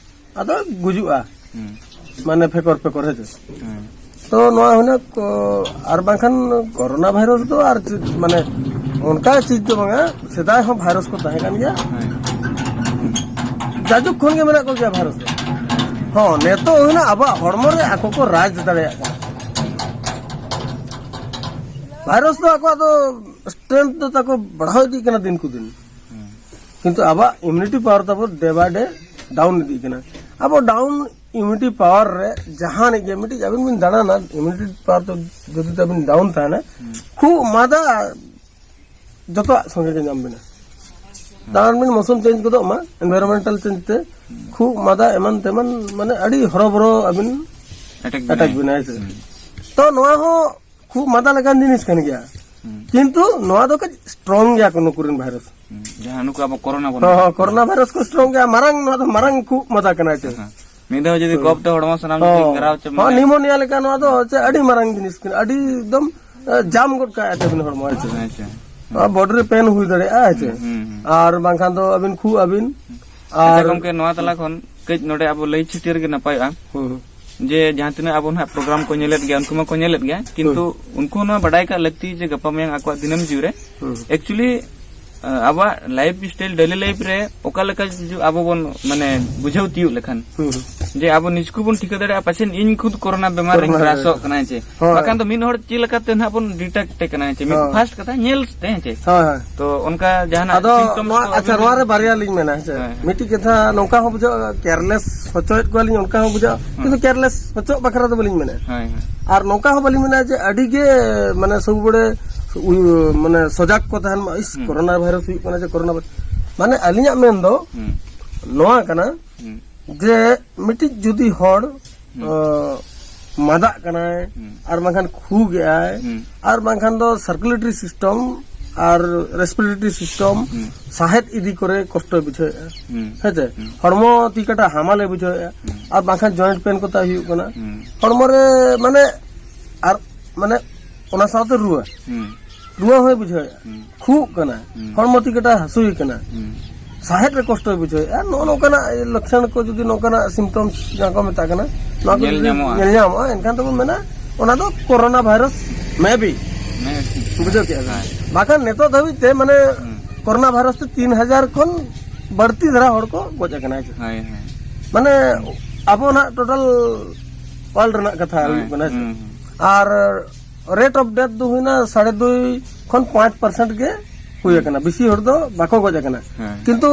ᱟᱫᱚ ᱜᱩᱡᱩᱜᱼᱟ᱾ ᱦᱩᱸ᱾ ᱢᱟᱱᱮ ᱯᱷᱮᱠᱚᱨ ᱯᱷᱮᱠᱚᱨ ᱦᱮᱸ ᱥᱮ᱾ ᱦᱮᱸ᱾ ᱛᱚ ᱱᱚᱣᱟ ᱦᱩᱱᱟᱹᱝ ᱠᱚ, ᱟᱨ ᱵᱟᱝᱠᱷᱟᱱ ᱠᱳᱨᱳᱱᱟ ᱵᱷᱟᱭᱨᱟᱥ ᱫᱚ ᱟᱨ ᱪᱮᱫ, ᱢᱟᱱᱮ ᱚᱱᱠᱟ ᱪᱤᱡᱽ ᱫᱚ ᱵᱟᱝᱟ, ᱥᱮᱫᱟᱭ ᱦᱚᱸ ᱵᱷᱟᱭᱨᱟᱥ ᱠᱚ ᱛᱟᱦᱮᱸ ᱠᱟᱱ ᱜᱮᱭᱟ᱾ ᱦᱮᱸ᱾ ᱡᱟᱡᱩᱜᱽ ᱠᱷᱚᱱ ᱜᱮ ᱢᱮᱱᱟᱜ ᱠᱚᱜᱮᱭᱟ ᱵᱷᱟᱭᱨᱟᱥ ᱫᱚ᱾ ᱦᱚᱸ, ᱱᱤᱛᱚᱜ ᱦᱩᱭᱱᱟ ᱟᱵᱚᱣᱟᱜ ᱦᱚᱲᱢᱚ ᱨᱮ ᱟᱠᱚ ᱠᱚ ᱨᱟᱡᱽ ᱫᱟᱲᱮᱭᱟᱜ ᱠᱟᱱᱟ᱾ ᱵᱷᱟᱭᱨᱟᱥ ᱫᱚ ᱟᱠᱚᱣᱟᱜ ᱫᱚ ᱥᱴᱨᱮᱝᱛᱷ ᱫᱚ ᱛᱟᱠᱚ ᱵᱟᱲᱦᱟᱣ ᱤᱫᱤᱜ ᱠᱟᱱᱟ ᱫᱤᱱ ᱠᱚ ᱫᱤᱱ᱾ ᱦᱩᱸ᱾ ᱠᱤᱱᱛᱩ ᱟᱵᱚᱣᱟᱜ ᱤᱢᱤᱭᱩᱱᱤᱴᱤ ᱯᱟᱣᱟᱨ ᱛᱟᱵᱚ ᱰᱮ ᱵᱟᱭ ᱰᱮ ᱰᱟᱣᱩᱱ ᱤᱫᱤᱜ ᱠᱟᱱᱟ᱾ ᱟᱵᱚ ᱰᱟᱣᱩᱱ ᱤᱢᱤᱭᱩᱱᱤᱴᱤ ᱯᱟᱣᱟᱨ ᱨᱮ ᱡᱟᱦᱟᱱᱤᱡ ᱜᱮ ᱢᱤᱫᱴᱤᱡ ᱟᱵᱤᱱ ᱵᱤᱱ ᱫᱟᱬᱟᱱᱟ, ᱤᱢᱤᱭᱩᱱᱤᱴᱤ ᱯᱟᱣᱟᱨ ᱫᱚ ᱡᱩᱫᱤ ᱛᱟᱵᱤᱱ ᱰᱟᱣᱩᱱ ᱛᱟᱦᱮᱱᱟ, ᱦᱩᱸ᱾ ᱠᱷᱩᱜ ᱢᱟᱫᱟ ᱡᱚᱛᱚᱣᱟᱜ ᱥᱚᱸᱜᱮ ᱜᱮ ᱧᱟᱢ ᱵᱤᱱᱟ᱾ ᱦᱩᱸ᱾ ᱫᱟᱬᱟᱱ ᱵᱤᱱ, ᱢᱳᱥᱩᱢ ᱪᱮᱧᱡᱽ ᱜᱚᱫᱚᱜ ᱢᱟ, ᱮᱱᱵᱷᱟᱭᱨᱚᱱᱢᱮᱱᱴᱟᱞ ᱪᱮᱧᱡᱽ ᱛᱮ ᱦᱩᱸ᱾ ᱠᱷᱩᱜ ᱢᱟᱫᱟ ᱮᱢᱟᱱ ᱛᱮᱢᱟᱱ, ᱢᱟᱱᱮ ᱟᱹᱰᱤ ᱦᱚᱨᱚᱵᱚᱨᱚ ᱟᱹᱵᱤᱱ ᱮᱴᱮᱠ ᱮᱴᱮᱠ ᱵᱤᱱᱟᱭ᱾ ᱵᱤᱱᱟ, ᱦᱮᱸ ᱥᱮ? ᱦᱩᱸ᱾ ᱛᱚ ᱱᱚᱣᱟ ᱦᱚᱸ ᱠᱷᱩᱜ ᱢᱟᱫᱟ ᱞᱮᱠᱟᱱ ᱡᱤᱱᱤᱥ ᱠᱟᱱ ᱜᱮᱭᱟ᱾ ᱦᱩᱸ᱾ ᱠᱤᱱᱛᱩ ᱱᱚᱣᱟ ᱫᱚ ᱠᱟᱹᱡ ᱥᱴᱨᱚᱝ ᱜᱮᱭᱟ ᱠᱚ ᱱᱩᱠᱩ ᱨᱮᱱ ᱵᱷᱟᱭᱨᱟᱥ᱾ ᱦᱩᱸ᱾ ᱡᱟᱦᱟᱸ ᱱᱩᱠᱩ ᱟᱵᱚ ᱠᱳᱨᱳᱱᱟ ᱵᱚᱱ ᱦᱚᱸ, ᱦᱚᱸ, ᱢᱮᱛᱟᱜ ᱠᱚᱨᱳᱱᱟ ᱠᱟᱱᱟ᱾ ᱵᱷᱟᱭᱨᱟᱥ ᱠᱚ ᱥᱴᱨᱚᱝ ᱜᱮᱭᱟ, ᱢᱟᱨᱟᱝ, ᱱᱚᱣᱟ ᱫᱚ ᱢᱟᱨᱟᱝ ᱠᱷᱩᱜ ᱢᱟᱫᱟ ᱠᱟᱱᱟ ᱪᱮ᱾ ᱦᱮᱸ᱾ ᱢᱤᱫ ᱫᱷᱟᱣ ᱡᱩᱫᱤ ᱦᱩᱸ᱾ ᱠᱚᱯ ᱛᱮ ᱦᱚᱲᱢᱚ ᱥᱟᱱᱟᱢ ᱡᱩᱫᱤ ᱦᱚᱸ, ᱜᱷᱮᱨᱟᱣ ᱪᱟᱵᱟᱭᱟ᱾ ᱦᱚᱸ, ᱱᱤᱢᱳᱱᱤᱭᱟ ᱞᱮᱠᱟ ᱱᱚᱣᱟ ᱫᱚ ᱪᱮ ᱟᱹᱰᱤ ᱢᱟᱨᱟᱝ ᱡᱤᱱᱤᱥ ᱠᱟᱱᱟ, ᱟᱹᱰᱤ ᱮᱠᱫᱚᱢ, ᱮ, ᱡᱟᱢ ᱜᱚᱫ ᱠᱟᱜᱼᱟ ᱟᱹᱵᱤᱱ ᱦᱚᱲᱢᱚ, ᱦᱮᱸ ᱪᱮ? ᱟᱪᱪᱷᱟ᱾ ᱱᱚᱣᱟ ᱵᱚᱰᱤ ᱨᱮ ᱯᱮᱱ ᱦᱩᱭ ᱫᱟᱲᱮᱭᱟᱜᱼᱟ, ᱦᱮᱸ ᱪᱮ? ᱦᱩᱸ, ᱦᱩᱸ, ᱦᱩᱸ᱾ ᱟᱨ ᱵᱟᱝᱠᱷᱟᱱ ᱫᱚ ᱟᱹᱵᱤᱱ ᱠᱷᱩᱜ ᱟᱹᱵᱤᱱ᱾ ᱦᱩᱸ᱾ ᱟᱪᱪᱷᱟ ᱟᱨ ᱜᱚᱢᱠᱮ, ᱱᱚᱣᱟ ᱛᱟᱞᱟ ᱠᱷᱚᱱ ᱠᱟᱹᱡ ᱱᱚᱰᱮ ᱟᱵᱚ ᱞᱟᱹᱭ ᱪᱷᱟᱹᱴᱭᱟᱹᱨ ᱜᱮ ᱱᱟᱯᱟᱭᱚᱜᱼᱟ᱾ ᱦᱩᱸ, ᱦᱩᱸ᱾ ᱡᱮ ᱡᱟᱦᱟᱸ ᱛᱤᱱᱟᱹᱜ ᱟᱵᱚ ᱱᱟᱦᱟᱜ ᱯᱨᱳᱜᱨᱟᱢ ᱠᱚ ᱧᱮᱞᱮᱫ ᱜᱮᱭᱟ, ᱩᱱᱠᱩ ᱢᱟᱠᱚ ᱧᱮᱞᱮᱫ ᱜᱮᱭᱟ, ᱠᱤᱱᱛᱩ ᱩᱱᱠᱩ ᱦᱚᱸ ᱱᱚᱣᱟ ᱵᱟᱰᱟᱭ ᱠᱟᱜ ᱞᱟᱹᱠᱛᱤ ᱡᱮ ᱜᱟᱯᱟ ᱢᱮᱭᱟᱝ ᱟᱠᱚᱣᱟᱜ ᱫᱤᱱᱟᱹᱢ ᱡᱤᱣᱤ ᱨᱮ ᱦᱩᱸ᱾ Actually, ᱟᱵᱚᱣᱟᱜ life style, daily life ᱨᱮ ᱚᱠᱟ ᱞᱮᱠᱟ ᱡᱩ-, ᱟᱵᱚ ᱵᱚᱱ, ᱢᱟᱱᱮ, ᱵᱩᱡᱷᱟᱹᱣ ᱛᱤᱭᱳᱜ ᱞᱮᱠᱷᱟᱱ ᱦᱩᱸ, ᱦᱩᱸ᱾ ᱡᱮ ᱟᱵᱚ ᱱᱤᱡᱠᱩ ᱵᱚᱱ ᱴᱷᱤᱠᱟᱹ ᱫᱟᱲᱮᱭᱟᱜᱼᱟ, ᱯᱟᱪᱮᱫ ᱤᱧ ᱠᱷᱩᱫ ᱠᱳᱨᱳᱱᱟ ᱵᱮᱢᱟᱨ ᱨᱤᱧ ᱠᱳᱨᱳᱱᱟ ᱜᱨᱟᱥᱚᱜ ᱵᱮᱢᱟᱨ᱾ ᱠᱟᱱᱟ, ᱦᱮᱸ ᱪᱮ? ᱦᱳᱭ᱾ ᱵᱟᱠᱷᱟᱱ ᱫᱚ ᱢᱤᱫ ᱦᱚᱲ ᱪᱮᱫ ᱞᱮᱠᱟᱛᱮ ᱱᱟᱦᱟᱜ ᱵᱚᱱ detect ᱮ ᱠᱟᱱᱟ, ᱦᱮᱸ ᱪᱮ? ᱢᱤᱫ ᱦᱳᱭ᱾ First ᱠᱟᱛᱷᱟ ᱧᱮᱞ ᱛᱮ, ᱦᱮᱸ ᱪᱮ? ᱦᱳᱭ, ᱦᱳᱭ᱾ ᱛᱚ ᱚᱱᱠᱟ ᱡᱟᱦᱟᱱᱟᱜ ᱟᱫᱚ symptoms ᱱᱚᱣᱟ, ᱠᱚ ᱟᱪᱪᱷᱟ, ᱟᱹᱵᱤᱱ ᱱᱚᱣᱟ ᱨᱮ ᱵᱟᱨᱭᱟ ᱞᱤᱧ ᱢᱮᱱᱟ, ᱦᱮᱸ ᱪᱮ? ᱦᱳᱭ, ᱦᱳᱭ᱾ ᱢᱤᱫᱴᱤᱡ ᱠᱟᱛᱷᱟ ᱱᱚᱝᱠᱟ ᱦᱚᱸ ᱵᱩᱡᱷᱟᱹᱜᱼᱟ, careless ᱦᱚᱪᱚᱭᱮᱫ ᱠᱚᱣᱟᱞᱤᱧ, ᱚᱱᱠᱟ ᱦᱚᱸ ᱵᱩᱡᱷᱟᱹᱜᱼᱟ, ᱦᱩᱸ᱾ ᱠᱤᱱᱛᱩ careless ᱦᱚᱪᱚᱜ ᱵᱟᱠᱷᱨᱟ ᱫᱚ ᱵᱟᱹᱞᱤᱧ ᱢᱮᱱᱟ᱾ ᱦᱳᱭ, ᱦᱳᱭ᱾ ᱟᱨ ᱱᱚᱝᱠᱟ ᱦᱚᱸ ᱵᱟᱹᱞᱤᱧ ᱢᱮᱱᱟ ᱡᱮ ᱟᱹᱰᱤ ᱜᱮ, ᱢᱟᱱᱮ, ᱥᱚᱵ ᱵᱮᱲᱮ ᱩᱭ-, ᱢᱟᱱᱮ, ᱥᱚᱡᱟᱜᱽ ᱠᱚ ᱛᱟᱦᱮᱱ ᱢᱟ, "ᱤᱥ, ᱦᱩᱸ᱾ ᱠᱳᱨᱳᱱᱟ ᱵᱷᱟᱭᱨᱟᱥ ᱦᱩᱭᱩᱜ ᱠᱟᱱᱟ ᱡᱮ ᱠᱳᱨᱳᱱᱟ ᱵᱷᱟᱭᱨᱟᱥ", ᱢᱟᱱᱮ, ᱟᱹᱞᱤᱧᱟᱜ ᱢᱮᱱ ᱫᱚ ᱦᱩᱸ᱾ ᱱᱚᱣᱟ ᱠᱟᱱᱟ ᱦᱩᱸ᱾ ᱡᱮ ᱢᱤᱫᱴᱤᱡ ᱡᱩᱫᱤ ᱦᱚᱲ, ᱦᱩᱸ᱾ ᱚ, ᱢᱟᱫᱟᱜ ᱠᱟᱱᱟᱭ, ᱦᱩᱸ᱾ ᱟᱨ ᱵᱟᱝᱠᱷᱟᱱ ᱠᱷᱩᱜ ᱮᱜᱼᱟᱭ, ᱦᱩᱸ᱾ ᱟᱨ ᱵᱟᱝᱠᱷᱟᱱ ᱫᱚ circulatory system ᱟᱨ respiratory system, ᱦᱩᱸ᱾ ᱥᱟᱦᱮᱫ ᱤᱫᱤ ᱠᱚᱨᱮ ᱠᱚᱥᱴᱚᱭ ᱵᱩᱡᱷᱟᱹᱣᱮᱫᱼᱟ, ᱦᱩᱸ᱾ ᱦᱮᱸ ᱪᱮ? ᱦᱩᱸ᱾ ᱦᱚᱲᱢᱚ ᱛᱤ ᱠᱟᱴᱟ ᱦᱟᱢᱟᱞᱮ ᱵᱩᱡᱷᱟᱹᱣᱮᱫᱼᱟ, ᱦᱩᱸ᱾ ᱟᱨ ᱵᱟᱝᱠᱷᱟᱱ joint pain ᱠᱚ ᱛᱟᱭ ᱦᱩᱭᱩᱜ ᱠᱟᱱᱟ, ᱦᱩᱸ᱾ ᱦᱚᱲᱢᱚ ᱨᱮ, ᱢᱟᱱᱮ, ᱟᱨ, ᱢᱟᱱᱮ, ᱚᱱᱟ ᱥᱟᱶᱛᱮ ᱨᱩᱣᱟᱹ᱾ ᱦᱩᱸ᱾ ᱨᱩᱣᱟᱹ ᱦᱚᱸᱭ ᱵᱩᱡᱷᱟᱹᱣᱮᱫᱼᱟ, ᱦᱩᱸ᱾ ᱠᱷᱩᱜ ᱠᱟᱱᱟ, ᱦᱩᱸ᱾ ᱦᱚᱲᱢᱚ ᱛᱤ ᱠᱟᱴᱟ ᱦᱟᱹᱥᱩᱭᱮ ᱠᱟᱱᱟ, ᱦᱩᱸ᱾ ᱥᱟᱦᱮᱫ ᱨᱮ ᱠᱚᱥᱴᱚᱭ ᱵᱩᱡᱷᱟᱹᱣᱮᱫᱼᱟ, ᱱᱚᱜᱼᱚ ᱱᱚᱝᱠᱟᱱᱟᱜ ᱞᱚᱠᱠᱷᱚᱱ ᱠᱚ, ᱡᱩᱫᱤ ᱱᱚᱝᱠᱟᱱᱟᱜ symptoms ᱡᱟᱦᱟᱸ ᱠᱚ ᱢᱮᱛᱟᱜ ᱠᱟᱱᱟ, ᱱᱚᱣᱟ ᱠᱚ ᱧᱮᱞ ᱡᱩᱫᱤ ᱧᱟᱢᱚᱜᱼᱟ᱾ ᱧᱮᱞ ᱧᱟᱢᱚᱜᱼᱟ, ᱮᱱᱠᱷᱟᱱ ᱫᱚᱵᱚᱱ ᱢᱮᱱᱟ ᱚᱱᱟ ᱫᱚ ᱠᱳᱨᱳᱱᱟ ᱵᱷᱟᱭᱨᱟᱥ maybe᱾ ᱦᱮᱸ, ᱴᱷᱤᱠ᱾ ᱵᱩᱡᱷᱟᱹᱣ ᱠᱮᱜᱼᱟ ᱵᱤᱱ? ᱦᱮᱸ᱾ ᱵᱟᱠᱷᱟᱱ ᱱᱤᱛᱚᱜ ᱫᱷᱟᱹᱵᱤᱡ ᱛᱮ, ᱢᱟᱱᱮ, ᱦᱩᱸ᱾ ᱠᱳᱨᱳᱱᱟ ᱵᱷᱟᱭᱨᱟᱥ ᱛᱮ ᱛᱤᱱ ᱦᱟᱡᱟᱨ ᱠᱷᱚᱱ ᱵᱟᱹᱲᱛᱤ ᱫᱷᱟᱨᱟ ᱦᱚᱲ ᱠᱚ ᱜᱚᱡ ᱟᱠᱟᱱᱟ, ᱦᱮᱸ ᱪᱮ? ᱦᱳᱭ, ᱦᱳᱭ᱾ ᱢᱟᱱᱮ, ᱟᱵᱚ ᱱᱟᱜ total world ᱨᱮᱱᱟᱜ ᱠᱟᱛᱷᱟ ᱦᱳᱭ, ᱦᱩᱭᱩᱜ ᱠᱟᱱᱟ, ᱦᱮᱸ ᱪᱮ? ᱦᱩᱸ, ᱦᱩᱸ᱾ ᱟᱨ rate of death ᱫᱚ ᱦᱩᱭᱱᱟ ᱥᱟᱲᱮ ᱫᱩᱭ ᱠᱷᱚᱱ ᱯᱟᱸᱪ percent ᱜᱮ ᱦᱩᱭ ᱟᱠᱟᱱᱟ, ᱵᱮᱥᱤ ᱦᱚᱲ ᱫᱚ ᱵᱟᱠᱚ ᱜᱚᱡ ᱟᱠᱟᱱᱟ᱾ ᱦᱮᱸ᱾ ᱠᱤᱱᱛᱩ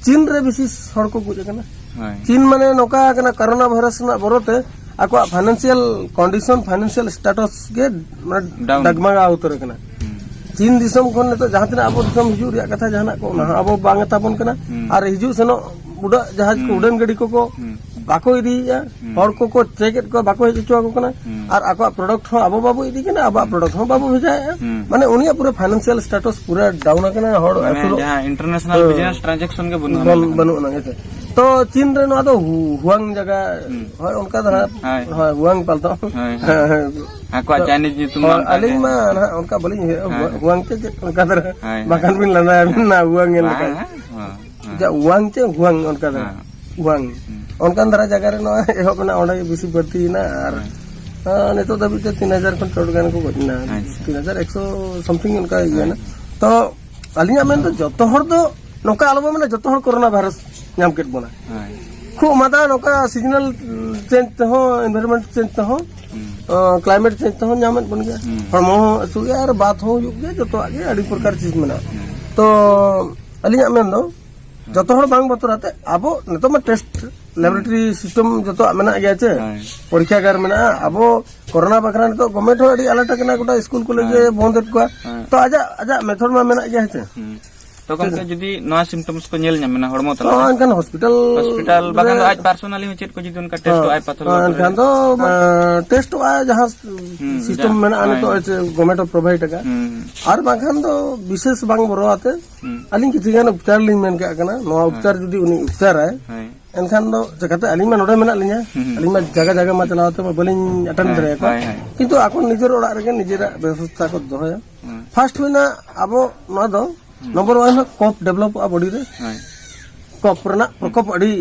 ᱪᱤᱱ ᱨᱮ ᱵᱮᱥᱤ ᱦᱚᱲ ᱠᱚ ᱜᱚᱡ ᱟᱠᱟᱱᱟ᱾ ᱦᱮᱸ᱾ ᱪᱤᱱ, ᱢᱟᱱᱮ, ᱱᱚᱝᱠᱟ ᱟᱠᱟᱱᱟ, ᱠᱳᱨᱳᱱᱟ ᱵᱷᱟᱭᱨᱟᱥ ᱨᱮᱱᱟᱜ ᱵᱚᱨᱚ ᱛᱮ ᱟᱠᱚᱣᱟᱜ financial condition, financial status ᱜᱮ, ᱢᱟᱱᱮ, down᱾ ᱰᱟᱜᱢᱟᱜᱟᱣ ᱩᱛᱟᱹᱨ ᱟᱠᱟᱱᱟ᱾ ᱦᱩᱸ᱾ ᱪᱤᱱ ᱫᱤᱥᱚᱢ ᱠᱷᱚᱱ ᱱᱤᱛᱚᱜ ᱡᱟᱦᱟᱸ ᱛᱤᱱᱟᱹᱜ ᱟᱵᱚ ᱫᱤᱥᱚᱢ ᱦᱤᱡᱩᱜ ᱨᱮᱭᱟᱜ ᱠᱟᱛᱷᱟ, ᱡᱟᱦᱟᱱᱟᱜ ᱠᱚ, ᱚᱱᱟ ᱦᱚᱸ ᱟᱵᱚ ᱵᱟᱝ ᱮ ᱛᱟᱵᱚᱱ ᱠᱟᱱᱟ᱾ ᱦᱩᱸ᱾ ᱟᱨ ᱦᱤᱡᱩᱜ ᱥᱮᱱᱚᱜ ᱩᱰᱟᱹᱜ ᱡᱟᱦᱟᱡᱽ ᱠᱚ, ᱦᱩᱸ᱾ ᱩᱰᱟᱹᱱ ᱜᱟᱹᱰᱤ ᱠᱚᱠᱚ ᱦᱩᱸ᱾ ᱵᱟᱠᱚ ᱤᱫᱤᱭᱮᱫᱼᱟ, ᱦᱩᱸ᱾ ᱦᱚᱲ ᱠᱚᱠᱚ check ᱮᱫ ᱠᱚᱣᱟ, ᱵᱟᱠᱚ ᱦᱮᱡ ᱦᱚᱪᱚ ᱟᱠᱚ ᱠᱟᱱᱟ, ᱦᱩᱸ᱾ ᱟᱨ ᱟᱠᱚᱣᱟᱜ product ᱦᱚᱸ ᱟᱵᱚ ᱵᱟᱵᱚ ᱤᱫᱤ ᱠᱟᱱᱟ, ᱟᱵᱚᱣᱟᱜ ᱦᱩᱸ᱾ Product ᱦᱚᱸ ᱵᱟᱵᱚ ᱵᱷᱮᱡᱟᱭᱮᱫᱼᱟ᱾ ᱦᱩᱸ᱾ ᱢᱟᱱᱮ ᱩᱱᱤᱭᱟᱜ ᱯᱩᱨᱟᱹ financial status ᱯᱩᱨᱟᱹ down ᱟᱠᱟᱱᱟ, ᱦᱚᱲ ᱢᱟᱱᱮ ᱟᱹᱥᱩᱞᱚᱜ ᱡᱟᱦᱟᱸ international ᱦᱮᱸ᱾ Business transaction ᱜᱮ ᱵᱟᱹᱱᱩᱜᱼᱟ, ᱵᱟᱹᱱ-, ᱢᱮᱱ ᱞᱮᱠᱷᱟᱱ᱾ ᱵᱟᱹᱱᱩᱜ ᱟᱱᱟᱝ, ᱦᱮᱸ ᱥᱮ᱾ ᱛᱚ ᱪᱤᱱ ᱨᱮ ᱱᱚᱣᱟ ᱫᱚ ᱦᱩ-, ᱦᱩᱣᱟᱝ ᱡᱟᱭᱜᱟ, ᱦᱩᱸ᱾ ᱦᱳᱭ, ᱚᱱᱠᱟ ᱫᱷᱟᱨᱟ, ᱦᱳᱭ᱾ ᱦᱳᱭ, ᱦᱩᱣᱟᱝ ᱯᱟᱞᱴᱟᱣ᱾ ᱦᱳᱭ, ᱦᱳᱭ᱾ ᱦᱮᱸ, ᱦᱮᱸ᱾ ᱟᱠᱚᱣᱟᱜ ᱛᱚ, Chinese ᱧᱩᱛᱩᱢ ᱦᱳᱭ, ᱫᱚ ᱚᱱᱠᱟ ᱟᱹᱞᱤᱧ ᱜᱮ᱾ ᱢᱟ ᱱᱟᱦᱟᱜ ᱚᱱᱠᱟ ᱵᱟᱹᱞᱤᱧ ᱩᱭᱦᱟᱹᱨᱟ, ᱦᱳᱭ, ᱦᱩᱣᱟᱝ, ᱦᱳᱭ᱾ ᱦᱩᱣᱟᱝ ᱪᱮ ᱪᱮᱫ ᱚᱱᱠᱟ ᱫᱷᱟᱨᱟ, ᱦᱳᱭ, ᱦᱳᱭ᱾ ᱵᱟᱠᱷᱟᱱ ᱵᱤᱱ ᱞᱟᱸᱫᱟᱭᱟᱵᱤᱱ ᱱᱟ ᱦᱩᱣᱟᱝ ᱧᱮᱞ ᱞᱮᱠᱷᱟᱱ᱾ ᱵᱟᱝ, ᱦᱮᱸ, ᱦᱳᱭ, ᱦᱳᱭ᱾ ᱡᱟ ᱣᱟᱝ ᱪᱮ ᱦᱩᱣᱟᱝ ᱚᱱᱠᱟ ᱫᱷᱟᱨᱟ᱾ ᱦᱮᱸ᱾ ᱣᱟᱝ᱾ ᱦᱩᱸ᱾ ᱚᱱᱠᱟᱱ ᱫᱷᱟᱨᱟ ᱡᱟᱭᱜᱟ ᱨᱮ ᱱᱚᱣᱟ ᱮᱦᱚᱵ ᱮᱱᱟ, ᱚᱸᱰᱮ ᱜᱮ ᱵᱮᱥᱤ ᱵᱟᱹᱲᱛᱤᱭᱮᱱᱟ᱾ ᱟᱨ, ᱦᱮᱸ᱾ ᱟᱸ, ᱱᱤᱛᱚᱜ ᱫᱷᱟᱹᱵᱤᱡ ᱛᱮ ᱛᱤᱱ ᱦᱟᱡᱟᱨ ᱠᱷᱚᱱ ᱪᱚᱴ ᱜᱟᱱ ᱠᱚ ᱜᱚᱡ ᱮᱱᱟ᱾ ᱟᱪᱪᱷᱟ᱾ ᱛᱤᱱ ᱦᱟᱡᱟᱨ ᱮᱠᱥᱚ something ᱚᱱᱠᱟ ᱤᱭᱟᱹ ᱮᱱᱟ᱾ ᱦᱮᱸ᱾ ᱛᱚ ᱟᱹᱞᱤᱧᱟᱜ ᱢᱮᱱ ᱫᱚ ᱡᱚᱛᱚ ᱦᱚᱲ ᱫᱚ ᱱᱚᱝᱠᱟ ᱟᱞᱚ ᱵᱚᱱ ᱢᱮᱱᱟ ᱡᱚᱛᱚ ᱦᱚᱲ ᱠᱳᱨᱳᱱᱟ ᱵᱷᱟᱭᱨᱟᱥ ᱧᱟᱢ ᱠᱮᱫ ᱵᱚᱱᱟ᱾ ᱦᱮᱸ᱾ ᱠᱷᱩᱵ ᱢᱟᱫᱟ ᱱᱚᱝᱠᱟ seasonal change ᱛᱮᱦᱚᱸ, environment change ᱛᱮᱦᱚᱸ, ᱦᱩᱸ᱾ ᱟᱸ, climate change ᱛᱮᱦᱚᱸ ᱧᱟᱢᱮᱫ ᱵᱚᱱ ᱜᱮᱭᱟ᱾ ᱦᱩᱸ᱾ ᱦᱚᱲᱢᱚ ᱦᱚᱸ ᱦᱟᱹᱥᱩ ᱜᱮᱭᱟ ᱟᱨ ᱵᱟᱛ ᱦᱚᱸ ᱦᱩᱭᱩᱜ ᱜᱮᱭᱟ, ᱡᱚᱛᱚᱣᱟᱜ ᱜᱮ ᱟᱹᱰᱤ ᱯᱨᱚᱠᱟᱨ ᱪᱤᱡᱽ ᱢᱮᱱᱟᱜᱼᱟ᱾ ᱦᱩᱸ᱾ ᱛᱚ ᱟᱹᱞᱤᱧᱟᱜ ᱢᱮᱱ ᱫᱚ ᱡᱚᱛᱚ ᱦᱚᱲ ᱵᱟᱝ ᱵᱚᱛᱚᱨ ᱟᱛᱮ ᱟᱵᱚ ᱱᱤᱛᱚᱜ ᱢᱟ test laboratory system ᱡᱚᱛᱚᱣᱟᱜ ᱢᱮᱱᱟᱜ ᱜᱮᱭᱟ ᱪᱮ, ᱦᱳᱭ᱾ ᱯᱚᱨᱤᱠᱷᱟᱜᱟᱨ ᱢᱮᱱᱟᱜᱼᱟ᱾ ᱟᱵᱚ ᱠᱳᱨᱳᱱᱟ ᱵᱟᱠᱷᱨᱟ ᱱᱤᱛᱚᱜ government ᱦᱚᱸ ᱟᱹᱰᱤ alert ᱟᱠᱟᱱᱟ, ᱜᱚᱴᱟ ᱥᱠᱩᱞ ᱠᱚᱞᱮᱡᱽ ᱮ ᱦᱳᱭ᱾ ᱵᱚᱱᱫ ᱮᱫ ᱠᱚᱣᱟ᱾ ᱦᱳᱭ᱾ ᱛᱚ ᱟᱡᱟᱜ, ᱟᱡᱟᱜ method ᱢᱟ ᱢᱮᱱᱟᱜ ᱜᱮᱭᱟ ᱦᱮᱸ ᱪᱮ᱾ ᱦᱩᱸ᱾ ᱛᱚ ᱜᱚᱢᱠᱮ ᱴᱷᱤᱠ ᱟᱪᱷᱮ᱾ ᱡᱩᱫᱤ ᱱᱚᱣᱟ symptoms ᱠᱚ ᱧᱮᱞ ᱧᱟᱢ ᱮᱱᱟ ᱦᱚᱲᱢᱚ ᱛᱚ ᱛᱟᱞᱟᱨᱮ, ᱮᱱᱠᱷᱟᱱ hospital ᱦᱚᱥᱯᱤᱴᱟᱞ ᱵᱟᱠᱷᱟᱱ ᱫᱚ ᱨᱮ ᱟᱡ personally ᱦᱚᱸ ᱪᱮᱫ ᱠᱚ ᱡᱩᱫᱤ ᱚᱱᱠᱟ test ᱦᱚᱸ, ᱟᱭ ᱯᱟᱛᱷᱚᱞ ᱦᱚᱸ, ᱠᱚᱨᱮ? ᱮᱱᱠᱷᱟᱱ ᱫᱚ, ᱟᱸ, test ᱚᱜᱼᱟ ᱡᱟᱦᱟᱸ ᱦᱩᱸ, system ᱡᱟ-, ᱢᱮᱱᱟᱜᱼᱟ ᱦᱳᱭ᱾ ᱱᱤᱛᱚᱜ ᱪᱮ government ᱦᱚᱸ provide ᱟᱠᱟᱫ᱾ ᱦᱩᱸ, ᱦᱩᱸ᱾ ᱟᱨ ᱵᱟᱝᱠᱷᱟᱱ ᱫᱚ ᱵᱤᱥᱮᱥ ᱵᱟᱝ ᱵᱚᱨᱚ ᱟᱛᱮ ᱦᱩᱸ᱾ ᱟᱹᱞᱤᱧ ᱠᱤᱪᱷᱩ ᱜᱟᱱ ᱩᱯᱪᱟᱨ ᱞᱤᱧ ᱢᱮᱱ ᱠᱟᱜ ᱠᱟᱱᱟ, ᱱᱚᱣᱟ ᱦᱳᱭ᱾ ᱩᱯᱪᱟᱨ ᱡᱩᱫᱤ ᱩᱱᱤ ᱩᱯᱪᱟᱨᱟᱭ, ᱦᱳᱭ᱾ ᱮᱱᱠᱷᱟᱱ ᱫᱚ ᱪᱤᱠᱟᱹᱛᱮ ᱟᱹᱞᱤᱧ ᱢᱟ ᱱᱚᱰᱮ ᱢᱮᱱᱟᱜ ᱞᱤᱧᱟ, ᱦᱩᱸ, ᱦᱩᱸ᱾ ᱟᱹᱞᱤᱧ ᱢᱟ ᱡᱟᱭᱜᱟ ᱡᱟᱭᱜᱟ ᱢᱟ ᱪᱟᱞᱟᱣ ᱛᱮ ᱢᱟ ᱵᱟᱹᱞᱤᱧ attend ᱦᱳᱭ, ᱫᱟᱲᱮᱭᱟᱠᱚᱣᱟ, ᱦᱳᱭ, ᱦᱳᱭ᱾ ᱠᱤᱱᱛᱩ ᱟᱠᱚ ᱱᱤᱡᱮᱨ ᱚᱲᱟᱜ ᱨᱮᱜᱮ ᱱᱤᱡᱮᱨᱟᱜ ᱵᱮᱵᱚᱥᱛᱷᱟ ᱠᱚ ᱫᱚᱦᱚᱭᱟ᱾ ᱦᱩᱸ᱾ First ᱦᱩᱭᱱᱟ ᱟᱵᱚ ᱱᱚᱣᱟ ᱫᱚ ᱦᱩᱸ᱾ Number one ᱦᱩᱭᱩᱜ ᱠᱚᱯ developᱚᱜᱼᱟ body ᱨᱮ᱾ ᱦᱳᱭ᱾ ᱠᱚᱯ ᱨᱮᱱᱟᱜ ᱦᱩᱸ᱾ ᱯᱨᱚᱠᱳᱯ ᱟᱹᱰᱤ,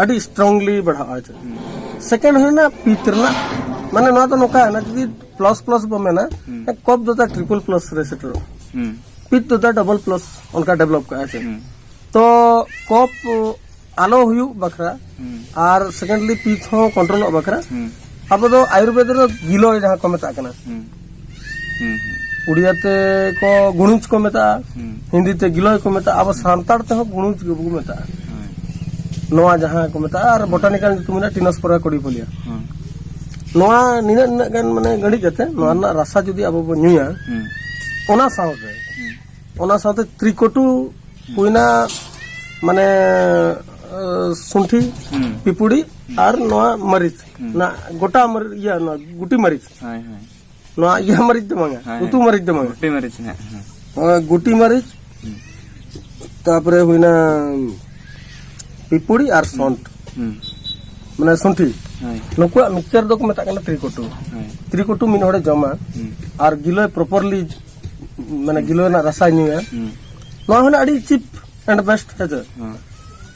ᱟᱹᱰᱤ strongly ᱵᱟᱲᱦᱟᱜᱼᱟ᱾ ᱦᱩᱸ᱾ Second ᱦᱩᱭᱱᱟ ᱯᱤᱛ ᱨᱮᱱᱟᱜ, ᱢᱟᱱᱮ ᱱᱚᱣᱟ ᱫᱚ ᱱᱚᱝᱠᱟ ᱠᱟᱱᱟ, ᱡᱩᱫᱤ plus plus ᱵᱚ ᱢᱮᱱᱟ, ᱦᱩᱸ᱾ ᱠᱚᱯ ᱫᱚ ᱛᱟ triple plus ᱨᱮ ᱥᱮᱴᱮᱨᱚᱜᱼᱟ᱾ ᱦᱩᱸ᱾ ᱯᱤᱛ ᱫᱚ ᱛᱟ double plus ᱚᱱᱠᱟ develop ᱠᱟᱜᱼᱟ ᱥᱮ᱾ ᱦᱩᱸ᱾ ᱛᱚ ᱠᱚᱯ ᱟᱞᱚ ᱦᱩᱭᱩᱜ ᱵᱟᱠᱷᱨᱟ ᱦᱩᱸ᱾ ᱟᱨ secondly ᱯᱤᱛ ᱦᱚᱸ controlᱚᱜ ᱵᱟᱠᱷᱨᱟ ᱦᱩᱸ᱾ ᱟᱵᱚ ᱫᱚ ᱟᱭᱩᱨᱵᱮᱫ ᱨᱮ ᱜᱤᱞᱚᱭ ᱡᱟᱦᱟᱸ ᱠᱚ ᱢᱮᱛᱟᱜ ᱠᱟᱱᱟ, ᱦᱩᱸ᱾ ᱦᱩᱸ, ᱦᱩᱸ᱾ ᱩᱲᱤᱭᱟ ᱛᱮ ᱠᱚ ᱜᱩᱬᱩᱡ ᱠᱚ ᱢᱮᱛᱟᱜᱼᱟ, ᱦᱩᱸ᱾ ᱦᱤᱱᱫᱤ ᱛᱮ ᱜᱤᱞᱚᱭ ᱠᱚ ᱢᱮᱛᱟᱜᱼᱟ, ᱟᱵᱚ ᱥᱟᱱᱛᱟᱲ ᱛᱮᱦᱚᱸ ᱜᱩᱬᱩᱡ ᱜᱮᱵᱚ ᱢᱮᱛᱟᱜᱼᱟ᱾ ᱦᱳᱭ᱾ ᱱᱚᱣᱟ ᱡᱟᱦᱟᱸ ᱠᱚ ᱢᱮᱛᱟᱜᱼᱟ, ᱟᱨ botanical ᱧᱩᱛᱩᱢ ᱢᱮᱱᱟᱜᱼᱟ Tinospora cordifolia᱾ ᱦᱩᱸ᱾ ᱱᱚᱣᱟ ᱱᱤᱱᱟᱹᱜ, ᱱᱤᱱᱟᱹᱜ ᱜᱟᱱ ᱢᱟᱱᱮ ᱜᱟᱹᱰᱤᱡ ᱠᱟᱛᱮ ᱱᱚᱣᱟ ᱦᱩᱸ᱾ ᱨᱮᱱᱟᱜ ᱨᱟᱥᱟ ᱡᱩᱫᱤ ᱟᱵᱚ ᱵᱚᱱ ᱧᱩᱭᱟ, ᱦᱩᱸ᱾ ᱚᱱᱟ ᱥᱟᱶᱛᱮ, ᱦᱩᱸ᱾ ᱚᱱᱟ ᱥᱟᱶᱛᱮ ᱛᱨᱤᱠᱚᱴᱩ ᱦᱩᱸ᱾ ᱦᱩᱭᱱᱟ, ᱢᱟᱱᱮ, ᱟᱸ, ᱥᱩᱱᱴᱷᱤ, ᱦᱩᱸ᱾ ᱯᱤᱯᱩᱲᱤ ᱦᱩᱸ᱾ ᱟᱨ ᱱᱚᱣᱟ ᱢᱟᱹᱨᱤᱪ, ᱦᱩᱸ᱾ ᱱᱚᱣᱟ ᱜᱚᱴᱟ ᱢᱟᱹᱨᱤᱪ, ᱤᱭᱟᱹ, ᱱᱚᱣᱟ ᱜᱩᱴᱤ ᱢᱟᱹᱨᱤᱪ᱾ ᱦᱳᱭ, ᱦᱳᱭ᱾ ᱱᱚᱣᱟ ᱤᱭᱟᱹ ᱢᱟᱹᱨᱤᱪ ᱫᱚ ᱵᱟᱝᱟ, ᱦᱳᱭ, ᱩᱛᱩ ᱦᱳᱭ᱾ ᱢᱟᱹᱨᱤᱪ ᱫᱚ ᱵᱟᱝᱟ᱾ ᱜᱩᱴᱤ ᱢᱟᱹᱨᱤᱪ ᱦᱟᱸᱜ, ᱦᱮᱸ᱾ ᱱᱚᱣᱟ ᱜᱩᱴᱤ ᱢᱟᱹᱨᱤᱪ, ᱦᱩᱸ᱾ ᱛᱟᱯᱚᱨᱮ ᱦᱩᱭᱱᱟ ᱯᱤᱯᱩᱲᱤ ᱟᱨ ᱥᱚᱱᱴ, ᱦᱩᱸ᱾ ᱢᱟᱱᱮ ᱥᱩᱱᱴᱷᱤ᱾ ᱦᱳᱭ᱾ ᱱᱩᱠᱩᱣᱟᱜ mixture ᱫᱚᱠᱚ ᱢᱮᱛᱟᱜ ᱠᱟᱱᱟ ᱛᱨᱤᱠᱚᱴᱩ᱾ ᱦᱳᱭ᱾ ᱛᱨᱤᱠᱚᱴᱩ ᱢᱤᱫ ᱦᱚᱲᱮ ᱡᱚᱢᱟ ᱦᱩᱸ᱾ ᱟᱨ ᱜᱤᱞᱚᱭ properly, ᱢᱟᱱᱮ ᱦᱩᱸ᱾ ᱜᱤᱞᱚᱭ ᱨᱮᱱᱟᱜ ᱨᱟᱥᱟᱭ ᱧᱩᱭᱟ᱾ ᱦᱩᱸ᱾ ᱱᱚᱣᱟ ᱦᱚᱸ ᱟᱹᱰᱤ cheap and best, ᱦᱮᱸ ᱥᱮ?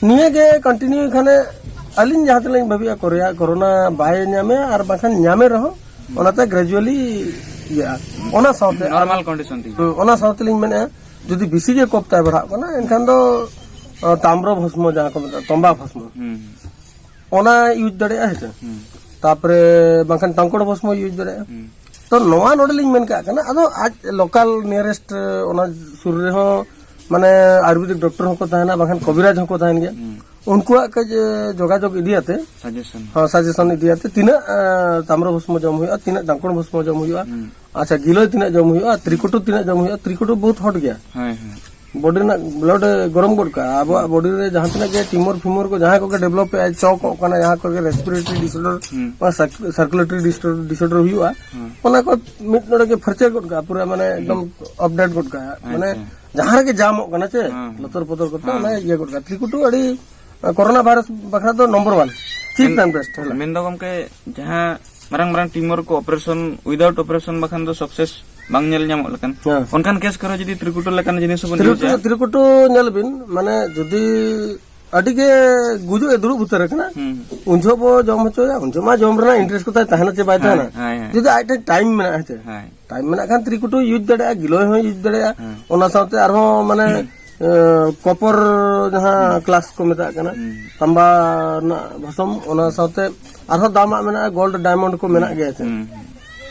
ᱱᱤᱭᱟᱹ ᱜᱮ continue ᱠᱷᱟᱱᱮ ᱟᱹᱞᱤᱧ ᱡᱟᱦᱟᱸ ᱛᱤᱱᱟᱹᱜ ᱞᱤᱧ ᱵᱷᱟᱹᱵᱤᱭᱟ, ᱠᱚᱨᱮᱭᱟ, ᱠᱚᱨᱳᱱᱟ ᱵᱟᱭ ᱧᱟᱢᱮᱭᱟ, ᱟᱨ ᱵᱟᱝᱠᱷᱟᱱ ᱧᱟᱢᱮ ᱨᱮᱦᱚᱸ ᱚᱱᱟᱛᱮ gradually ᱤᱭᱟᱹᱜᱼᱟ᱾ ᱚᱱᱟ ᱥᱟᱶᱛᱮ ᱟᱨ- ᱱᱚᱨᱢᱟᱞ ᱠᱚᱱᱰᱤᱥᱚᱱ ᱛᱮᱜᱮ᱾ ᱦᱩᱸ, ᱚᱱᱟ ᱥᱟᱶ ᱛᱮᱞᱤᱧ ᱢᱮᱱᱮᱫᱼᱟ, ᱡᱩᱫᱤ ᱵᱮᱥᱤ ᱜᱮ ᱠᱚᱯ ᱛᱟᱭ ᱵᱟᱲᱦᱟᱜ ᱠᱟᱱᱟ, ᱮᱱᱠᱷᱟᱱ ᱫᱚ ᱟᱸ, ᱛᱟᱢᱨᱚ ᱵᱷᱚᱥᱢᱚ, ᱡᱟᱦᱟᱸ ᱠᱚ ᱢᱮᱛᱟᱜᱼᱟ ᱛᱚᱢᱵᱟ ᱵᱷᱚᱥᱢᱚ, ᱦᱩᱸ᱾ ᱚᱱᱟ ᱤᱭᱩᱡᱽ ᱫᱟᱲᱮᱭᱟᱜᱼᱟ, ᱦᱮᱸ ᱥᱮ? ᱦᱩᱸ᱾ ᱛᱟᱯᱚᱨᱮ ᱵᱟᱝᱠᱷᱟᱱ ᱛᱟᱝᱠᱚᱲ ᱵᱷᱚᱥᱢᱚ ᱤᱭᱩᱡᱽ ᱫᱟᱲᱮᱭᱟᱜᱼᱟ᱾ ᱦᱩᱸ᱾ ᱛᱚ ᱱᱚᱣᱟ ᱱᱚᱰᱮ ᱞᱤᱧ ᱢᱮᱱ ᱠᱟᱜ ᱠᱟᱱᱟ, ᱟᱫᱚ ᱟᱡ ᱞᱳᱠᱟᱞ ᱱᱤᱭᱟᱨᱮᱥᱴ ᱚᱱᱟ ᱥᱩᱨ ᱨᱮᱦᱚᱸ ᱢᱟᱱᱮ ᱟᱭᱩᱨᱵᱮᱫᱤᱠ ᱰᱚᱠᱴᱚᱨ ᱦᱚᱸᱠᱚ ᱛᱟᱦᱮᱱᱟ, ᱵᱟᱝᱠᱷᱟᱱ ᱠᱚᱵᱤᱨᱟᱡᱽ ᱦᱚᱸᱠᱚ ᱛᱟᱦᱮᱱ ᱜᱮᱭᱟ᱾ ᱦᱩᱸ᱾ ᱩᱱᱠᱩᱣᱟᱜ ᱠᱟᱹᱡ ᱮ, ᱡᱳᱜᱟᱡᱳᱜᱽ ᱤᱫᱤᱭᱟᱛᱮ, ᱥᱟᱡᱮᱥᱚᱱ᱾ ᱦᱚᱸ, ᱥᱟᱡᱮᱥᱚᱱ ᱤᱫᱤᱭᱟᱛᱮ ᱛᱤᱱᱟᱹᱜ ᱮ, ᱛᱟᱢᱨᱚ ᱵᱷᱚᱥᱢᱚ ᱡᱚᱢ ᱦᱩᱭᱩᱜᱼᱟ, ᱛᱤᱱᱟᱹᱜ ᱛᱟᱝᱠᱚᱲ ᱵᱷᱚᱥᱢᱚ ᱡᱚᱢ ᱦᱩᱭᱩᱜᱼᱟ, ᱦᱩᱸ᱾ ᱟᱪᱪᱷᱟ, ᱜᱤᱞᱳᱭ ᱛᱤᱱᱟᱹᱜ ᱡᱚᱢ ᱦᱩᱭᱩᱜᱼᱟ, ᱛᱨᱤᱠᱩᱴᱩ ᱛᱤᱱᱟᱹᱜ ᱡᱚᱢ ᱦᱩᱭᱩᱜᱼᱟ, ᱛᱨᱤᱠᱩᱴᱩ ᱵᱚᱦᱩᱛ ᱦᱚᱴ ᱜᱮᱭᱟ᱾ ᱦᱳᱭ, ᱦᱳᱭ᱾ ᱵᱚᱰᱤ ᱨᱮᱱᱟᱜ ᱵᱞᱟᱰ ᱮ ᱜᱚᱨᱚᱢ ᱜᱚᱫ ᱠᱟᱜᱼᱟ᱾ ᱟᱵᱚᱣᱟᱜ ᱵᱚᱰᱤ ᱨᱮ ᱡᱟᱦᱟᱸ ᱛᱤᱱᱟᱹᱜ ᱜᱮ ᱴᱤᱢᱚᱨ ᱯᱷᱤᱢᱚᱨ ᱠᱚ ᱡᱟᱦᱟᱸ ᱠᱚᱜᱮ ᱰᱮᱵᱷᱞᱚᱯ ᱮᱫᱼᱟ, ᱪᱚᱠᱚᱜ ᱠᱟᱱᱟ, ᱡᱟᱦᱟᱸ ᱠᱚᱜᱮ ᱨᱮᱥᱯᱤᱨᱮᱴᱚᱨᱤ ᱰᱤᱥᱚᱨᱰᱟᱨ, ᱦᱩᱸ᱾ ᱥᱟᱨᱠᱩᱞᱮᱴᱚᱨᱤ ᱰᱤᱥᱚᱨᱰᱟᱨ ᱦᱩᱭᱩᱜᱼᱟ, ᱦᱩᱸ᱾ ᱚᱱᱟ ᱠᱚ ᱢᱤᱫ ᱱᱚᱰᱮ ᱜᱮ ᱯᱷᱟᱨᱪᱟ ᱜᱚᱫ ᱠᱟᱜᱼᱟ, ᱯᱩᱨᱟᱹ ᱢᱟᱱᱮ ᱮᱠᱫᱚᱢ ᱟᱯᱰᱮᱴ ᱜᱚᱫ ᱠᱟᱜᱼᱟ᱾ ᱢᱟᱱᱮ ᱟᱪᱪᱷᱟ᱾ ᱡᱟᱦᱟᱸ ᱨᱮᱜᱮ ᱡᱟᱢᱚᱜ ᱠᱟᱱᱟ ᱪᱮ, ᱦᱩᱸ᱾ ᱞᱚᱛᱚᱨ ᱯᱚᱛᱚᱨ ᱠᱚᱛᱮ ᱦᱩᱸ᱾ ᱚᱱᱟ ᱤᱭᱟᱹ ᱜᱚᱫ ᱠᱟᱜᱼᱟ᱾ ᱛᱨᱤᱠᱩᱴᱩ ᱟᱹᱰᱤ ᱠᱚᱨᱳᱱᱟ ᱵᱷᱟᱭᱨᱟᱥ ᱵᱟᱠᱷᱨᱟ ᱫᱚ number one, cheap and best ᱦᱮᱞᱟ᱾ ᱢᱮᱱᱫᱚ ᱜᱚᱢᱠᱮ, ᱡᱟᱦᱟᱸ ᱢᱟᱨᱟᱝ ᱢᱟᱨᱟᱝ ᱴᱤᱢᱚᱨ ᱠᱚ ᱚᱯᱟᱨᱮᱥᱚᱱ, ᱩᱭᱫᱟᱣᱩᱴ ᱚᱯᱟᱨᱮᱥᱚᱱ ᱵᱟᱠᱷᱟᱱ ᱫᱚ ᱥᱟᱠᱥᱮᱥ ᱵᱟᱝ ᱧᱮᱞ ᱧᱟᱢᱚᱜ ᱞᱮᱠᱟᱱ, ᱦᱮᱸ᱾ ᱚᱱᱠᱟᱱ ᱠᱮᱥ ᱠᱚᱨᱮ ᱡᱩᱫᱤ ᱛᱨᱤᱠᱩᱴᱩ ᱞᱮᱠᱟᱱ ᱡᱤᱱᱤᱥ ᱦᱚᱸᱵᱚᱱ ᱛᱨᱤᱠᱩᱴᱩ, ᱤᱭᱩᱡᱟ᱾ ᱛᱨᱤᱠᱩᱴᱩ ᱧᱮᱞ ᱵᱤᱱ, ᱢᱟᱱᱮ ᱡᱩᱫᱤ ᱟᱹᱰᱤ ᱜᱮ ᱜᱩᱡᱩᱜ ᱮ ᱫᱩᱲᱩᱵ ᱩᱛᱟᱹᱨ ᱟᱠᱟᱱᱟ, ᱦᱩᱸ᱾ ᱩᱱ ᱡᱚᱦᱚᱜ ᱵᱚ ᱡᱚᱢ ᱦᱚᱪᱚᱭᱟ, ᱩᱱ ᱡᱚᱦᱚᱜ ᱢᱟ ᱡᱚᱢ ᱨᱮᱱᱟᱜ ᱤᱱᱴᱟᱨᱮᱥᱴ ᱠᱚ ᱛᱟᱭ ᱛᱟᱦᱮᱱᱟ ᱪᱮ ᱵᱟᱭ ᱦᱳᱭ, ᱛᱟᱦᱮᱱᱟ? ᱦᱳᱭ, ᱦᱳᱭ᱾ ᱡᱩᱫᱤ ᱟᱡ ᱴᱷᱮᱱ ᱴᱟᱭᱤᱢ ᱢᱮᱱᱟᱜᱼᱟ, ᱦᱮᱸ ᱪᱮ? ᱦᱳᱭ᱾ ᱴᱟᱭᱤᱢ ᱢᱮᱱᱟᱜ ᱠᱷᱟᱱ ᱛᱨᱤᱠᱩᱴᱩ ᱤᱭᱩᱡᱽ ᱫᱟᱲᱮᱭᱟᱜᱼᱟ, ᱜᱤᱞᱳᱭ ᱦᱚᱸ ᱤᱭᱩᱡᱽ ᱫᱟᱲᱮᱭᱟᱜᱼᱟ᱾ ᱦᱮᱸ᱾ ᱚᱱᱟ ᱥᱟᱶᱛᱮ ᱟᱨᱦᱚᱸ ᱢᱟᱱᱮ ᱮ, ᱠᱚᱯᱚᱨ ᱡᱟᱦᱟᱸ ᱠᱞᱟᱥ ᱠᱚ ᱢᱮᱛᱟᱜ ᱠᱟᱱᱟ, ᱦᱩᱸ᱾ ᱛᱟᱢᱵᱟ ᱨᱮᱱᱟᱜ ᱵᱷᱚᱥᱚᱢ, ᱚᱱᱟ ᱥᱟᱶᱛᱮ ᱟᱨᱦᱚᱸ ᱫᱟᱢᱟᱜ ᱢᱮᱱᱟᱜᱼᱟ, ᱜᱳᱞᱰ ᱰᱟᱭᱢᱚᱱᱰ ᱠᱚ ᱢᱮᱱᱟᱜ ᱜᱮᱭᱟ ᱪᱮ? ᱦᱩᱸ᱾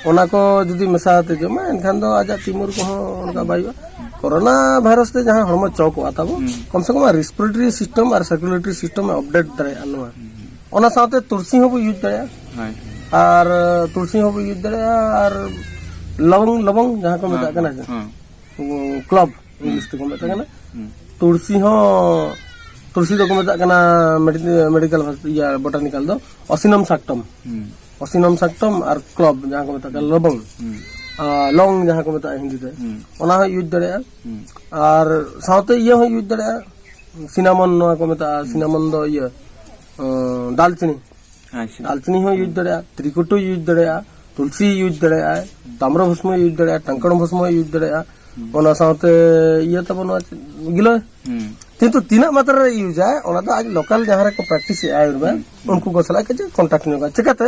ᱚᱱᱟ ᱠᱚ ᱡᱩᱫᱤ ᱢᱮᱥᱟ ᱠᱟᱛᱮ ᱡᱚᱢᱟ, ᱮᱱᱠᱷᱟᱱ ᱫᱚ ᱟᱡᱟᱜ ᱴᱤᱢᱚᱨ ᱠᱚᱦᱚᱸ ᱚᱱᱠᱟ ᱵᱟᱭ ᱦᱩᱭᱩᱜᱼᱟ᱾ ᱠᱚᱨᱳᱱᱟ ᱵᱷᱟᱭᱨᱟᱥ ᱛᱮ ᱡᱟᱦᱟᱸ ᱦᱚᱲᱢᱚ ᱪᱚᱠᱚᱜᱼᱟ ᱛᱟᱵᱚ, ᱦᱩᱸ᱾ ᱠᱚᱢ ᱥᱮ ᱠᱚᱢ ᱨᱮᱥᱯᱤᱨᱮᱴᱚᱨᱤ ᱥᱤᱥᱴᱮᱢ ᱟᱨ ᱥᱟᱨᱠᱩᱞᱮᱴᱚᱨᱤ ᱥᱤᱥᱴᱮᱢ ᱮ ᱟᱯᱰᱮᱴ ᱫᱟᱲᱮᱭᱟᱜᱼᱟ ᱱᱚᱣᱟ᱾ ᱚᱱᱟ ᱥᱟᱶᱛᱮ ᱛᱩᱞᱥᱤ ᱦᱚᱸᱵᱚ ᱤᱭᱩᱡᱽ ᱫᱟᱲᱮᱭᱟᱜᱼᱟ᱾ ᱦᱳᱭ᱾ ᱟᱨ ᱛᱩᱞᱥᱤ ᱦᱚᱸᱵᱚ ᱤᱭᱩᱡᱽ ᱫᱟᱲᱮᱭᱟᱜᱼᱟ, ᱟᱨ ᱞᱚᱵᱚᱝ, ᱞᱚᱵᱚᱝ ᱡᱟᱦᱟᱸ ᱠᱚ ᱢᱮᱛᱟᱜ ᱠᱟᱱᱟ ᱥᱮ, ᱦᱮᱸ᱾ ᱠᱞᱚᱵ ᱤᱝᱞᱤᱥ ᱛᱮᱠᱚ ᱢᱮᱛᱟᱜ ᱠᱟᱱᱟ᱾ ᱦᱩᱸ᱾ ᱛᱩᱞᱥᱤ ᱦᱚᱸ, ᱛᱩᱞᱥᱤ ᱫᱚᱠᱚ ᱢᱮᱛᱟᱜ ᱠᱟᱱᱟ ᱢᱮᱰᱤᱠᱮᱞ ᱤᱭᱟᱹ ᱵᱚᱴᱟᱱᱤᱠᱟᱞ ᱫᱚ ᱚᱥᱤᱱᱚᱢ ᱥᱟᱠᱴᱚᱢ᱾ ᱦᱩᱸ᱾ ᱚᱥᱤᱱᱚᱢ ᱥᱟᱠᱴᱚᱢ ᱟᱨ ᱠᱞᱚᱵ ᱡᱟᱦᱟᱸ ᱠᱚ ᱢᱮᱛᱟᱜ ᱠᱟᱱᱟ ᱞᱚᱵᱚᱝ, ᱦᱩᱸ᱾ ᱟᱨ ᱞᱚᱝ ᱡᱟᱦᱟᱸ ᱠᱚ ᱢᱮᱛᱟᱜᱼᱟ ᱦᱤᱱᱫᱤ ᱛᱮ, ᱦᱩᱸ᱾ ᱚᱱᱟ ᱦᱚᱸ ᱤᱭᱩᱡᱽ ᱫᱟᱲᱮᱭᱟᱜᱼᱟ᱾ ᱦᱩᱸ᱾ ᱟᱨ ᱥᱟᱶᱛᱮ ᱤᱭᱟᱹ ᱦᱚᱸ ᱤᱭᱩᱡᱽ ᱫᱟᱲᱮᱭᱟᱜᱼᱟ, ᱥᱤᱱᱟᱢᱚᱱ ᱱᱚᱣᱟ ᱠᱚ ᱢᱮᱛᱟᱜᱼᱟ, ᱥᱤᱱᱟᱢᱚᱱ ᱫᱚ ᱤᱭᱟᱹ ᱟᱸ, ᱫᱟᱞᱪᱤᱱᱤ᱾ ᱟᱪᱪᱷᱟ᱾ ᱫᱟᱞᱪᱤᱱᱤ ᱦᱚᱸ ᱤᱭᱩᱡᱽ ᱫᱟᱲᱮᱭᱟᱜᱼᱟ, ᱛᱨᱤᱠᱩᱴᱩ ᱤᱭᱩᱡᱽ ᱫᱟᱲᱮᱭᱟᱜᱼᱟ, ᱛᱩᱞᱥᱤ ᱤᱭᱩᱡᱽ ᱫᱟᱲᱮᱭᱟᱜᱼᱟ, ᱛᱟᱢᱨᱚ ᱵᱷᱚᱥᱢᱚ ᱤᱭᱩᱡᱽ ᱫᱟᱲᱮᱭᱟᱜᱼᱟ, ᱴᱟᱝᱠᱚᱲ ᱵᱷᱚᱥᱢᱚ ᱤᱭᱩᱡᱽ ᱫᱟᱲᱮᱭᱟᱜᱼᱟ᱾ ᱚᱱᱟ ᱥᱟᱶᱛᱮ ᱤᱭᱟᱹ ᱛᱟᱵᱚᱱ ᱱᱚᱣᱟ ᱜᱤᱞᱟᱹ, ᱦᱩᱸ᱾ ᱠᱤᱱᱛᱩ ᱛᱤᱱᱟᱹᱜ ᱢᱟᱛᱨᱟ ᱨᱮ ᱤᱭᱩᱡᱟᱭ, ᱚᱱᱟ ᱫᱚ ᱟᱡ ᱞᱳᱠᱟᱞ ᱡᱟᱦᱟᱸ ᱨᱮᱠᱚ ᱯᱨᱮᱠᱴᱤᱥ ᱮᱫᱼᱟ ᱟᱭᱩᱨᱵᱮᱫ, ᱩᱱᱠᱩ ᱠᱚ ᱥᱟᱞᱟᱜ ᱠᱟᱹᱡ ᱠᱚᱱᱴᱟᱠᱴ ᱧᱚᱜᱟ᱾ ᱪᱤᱠᱟᱹᱛᱮ?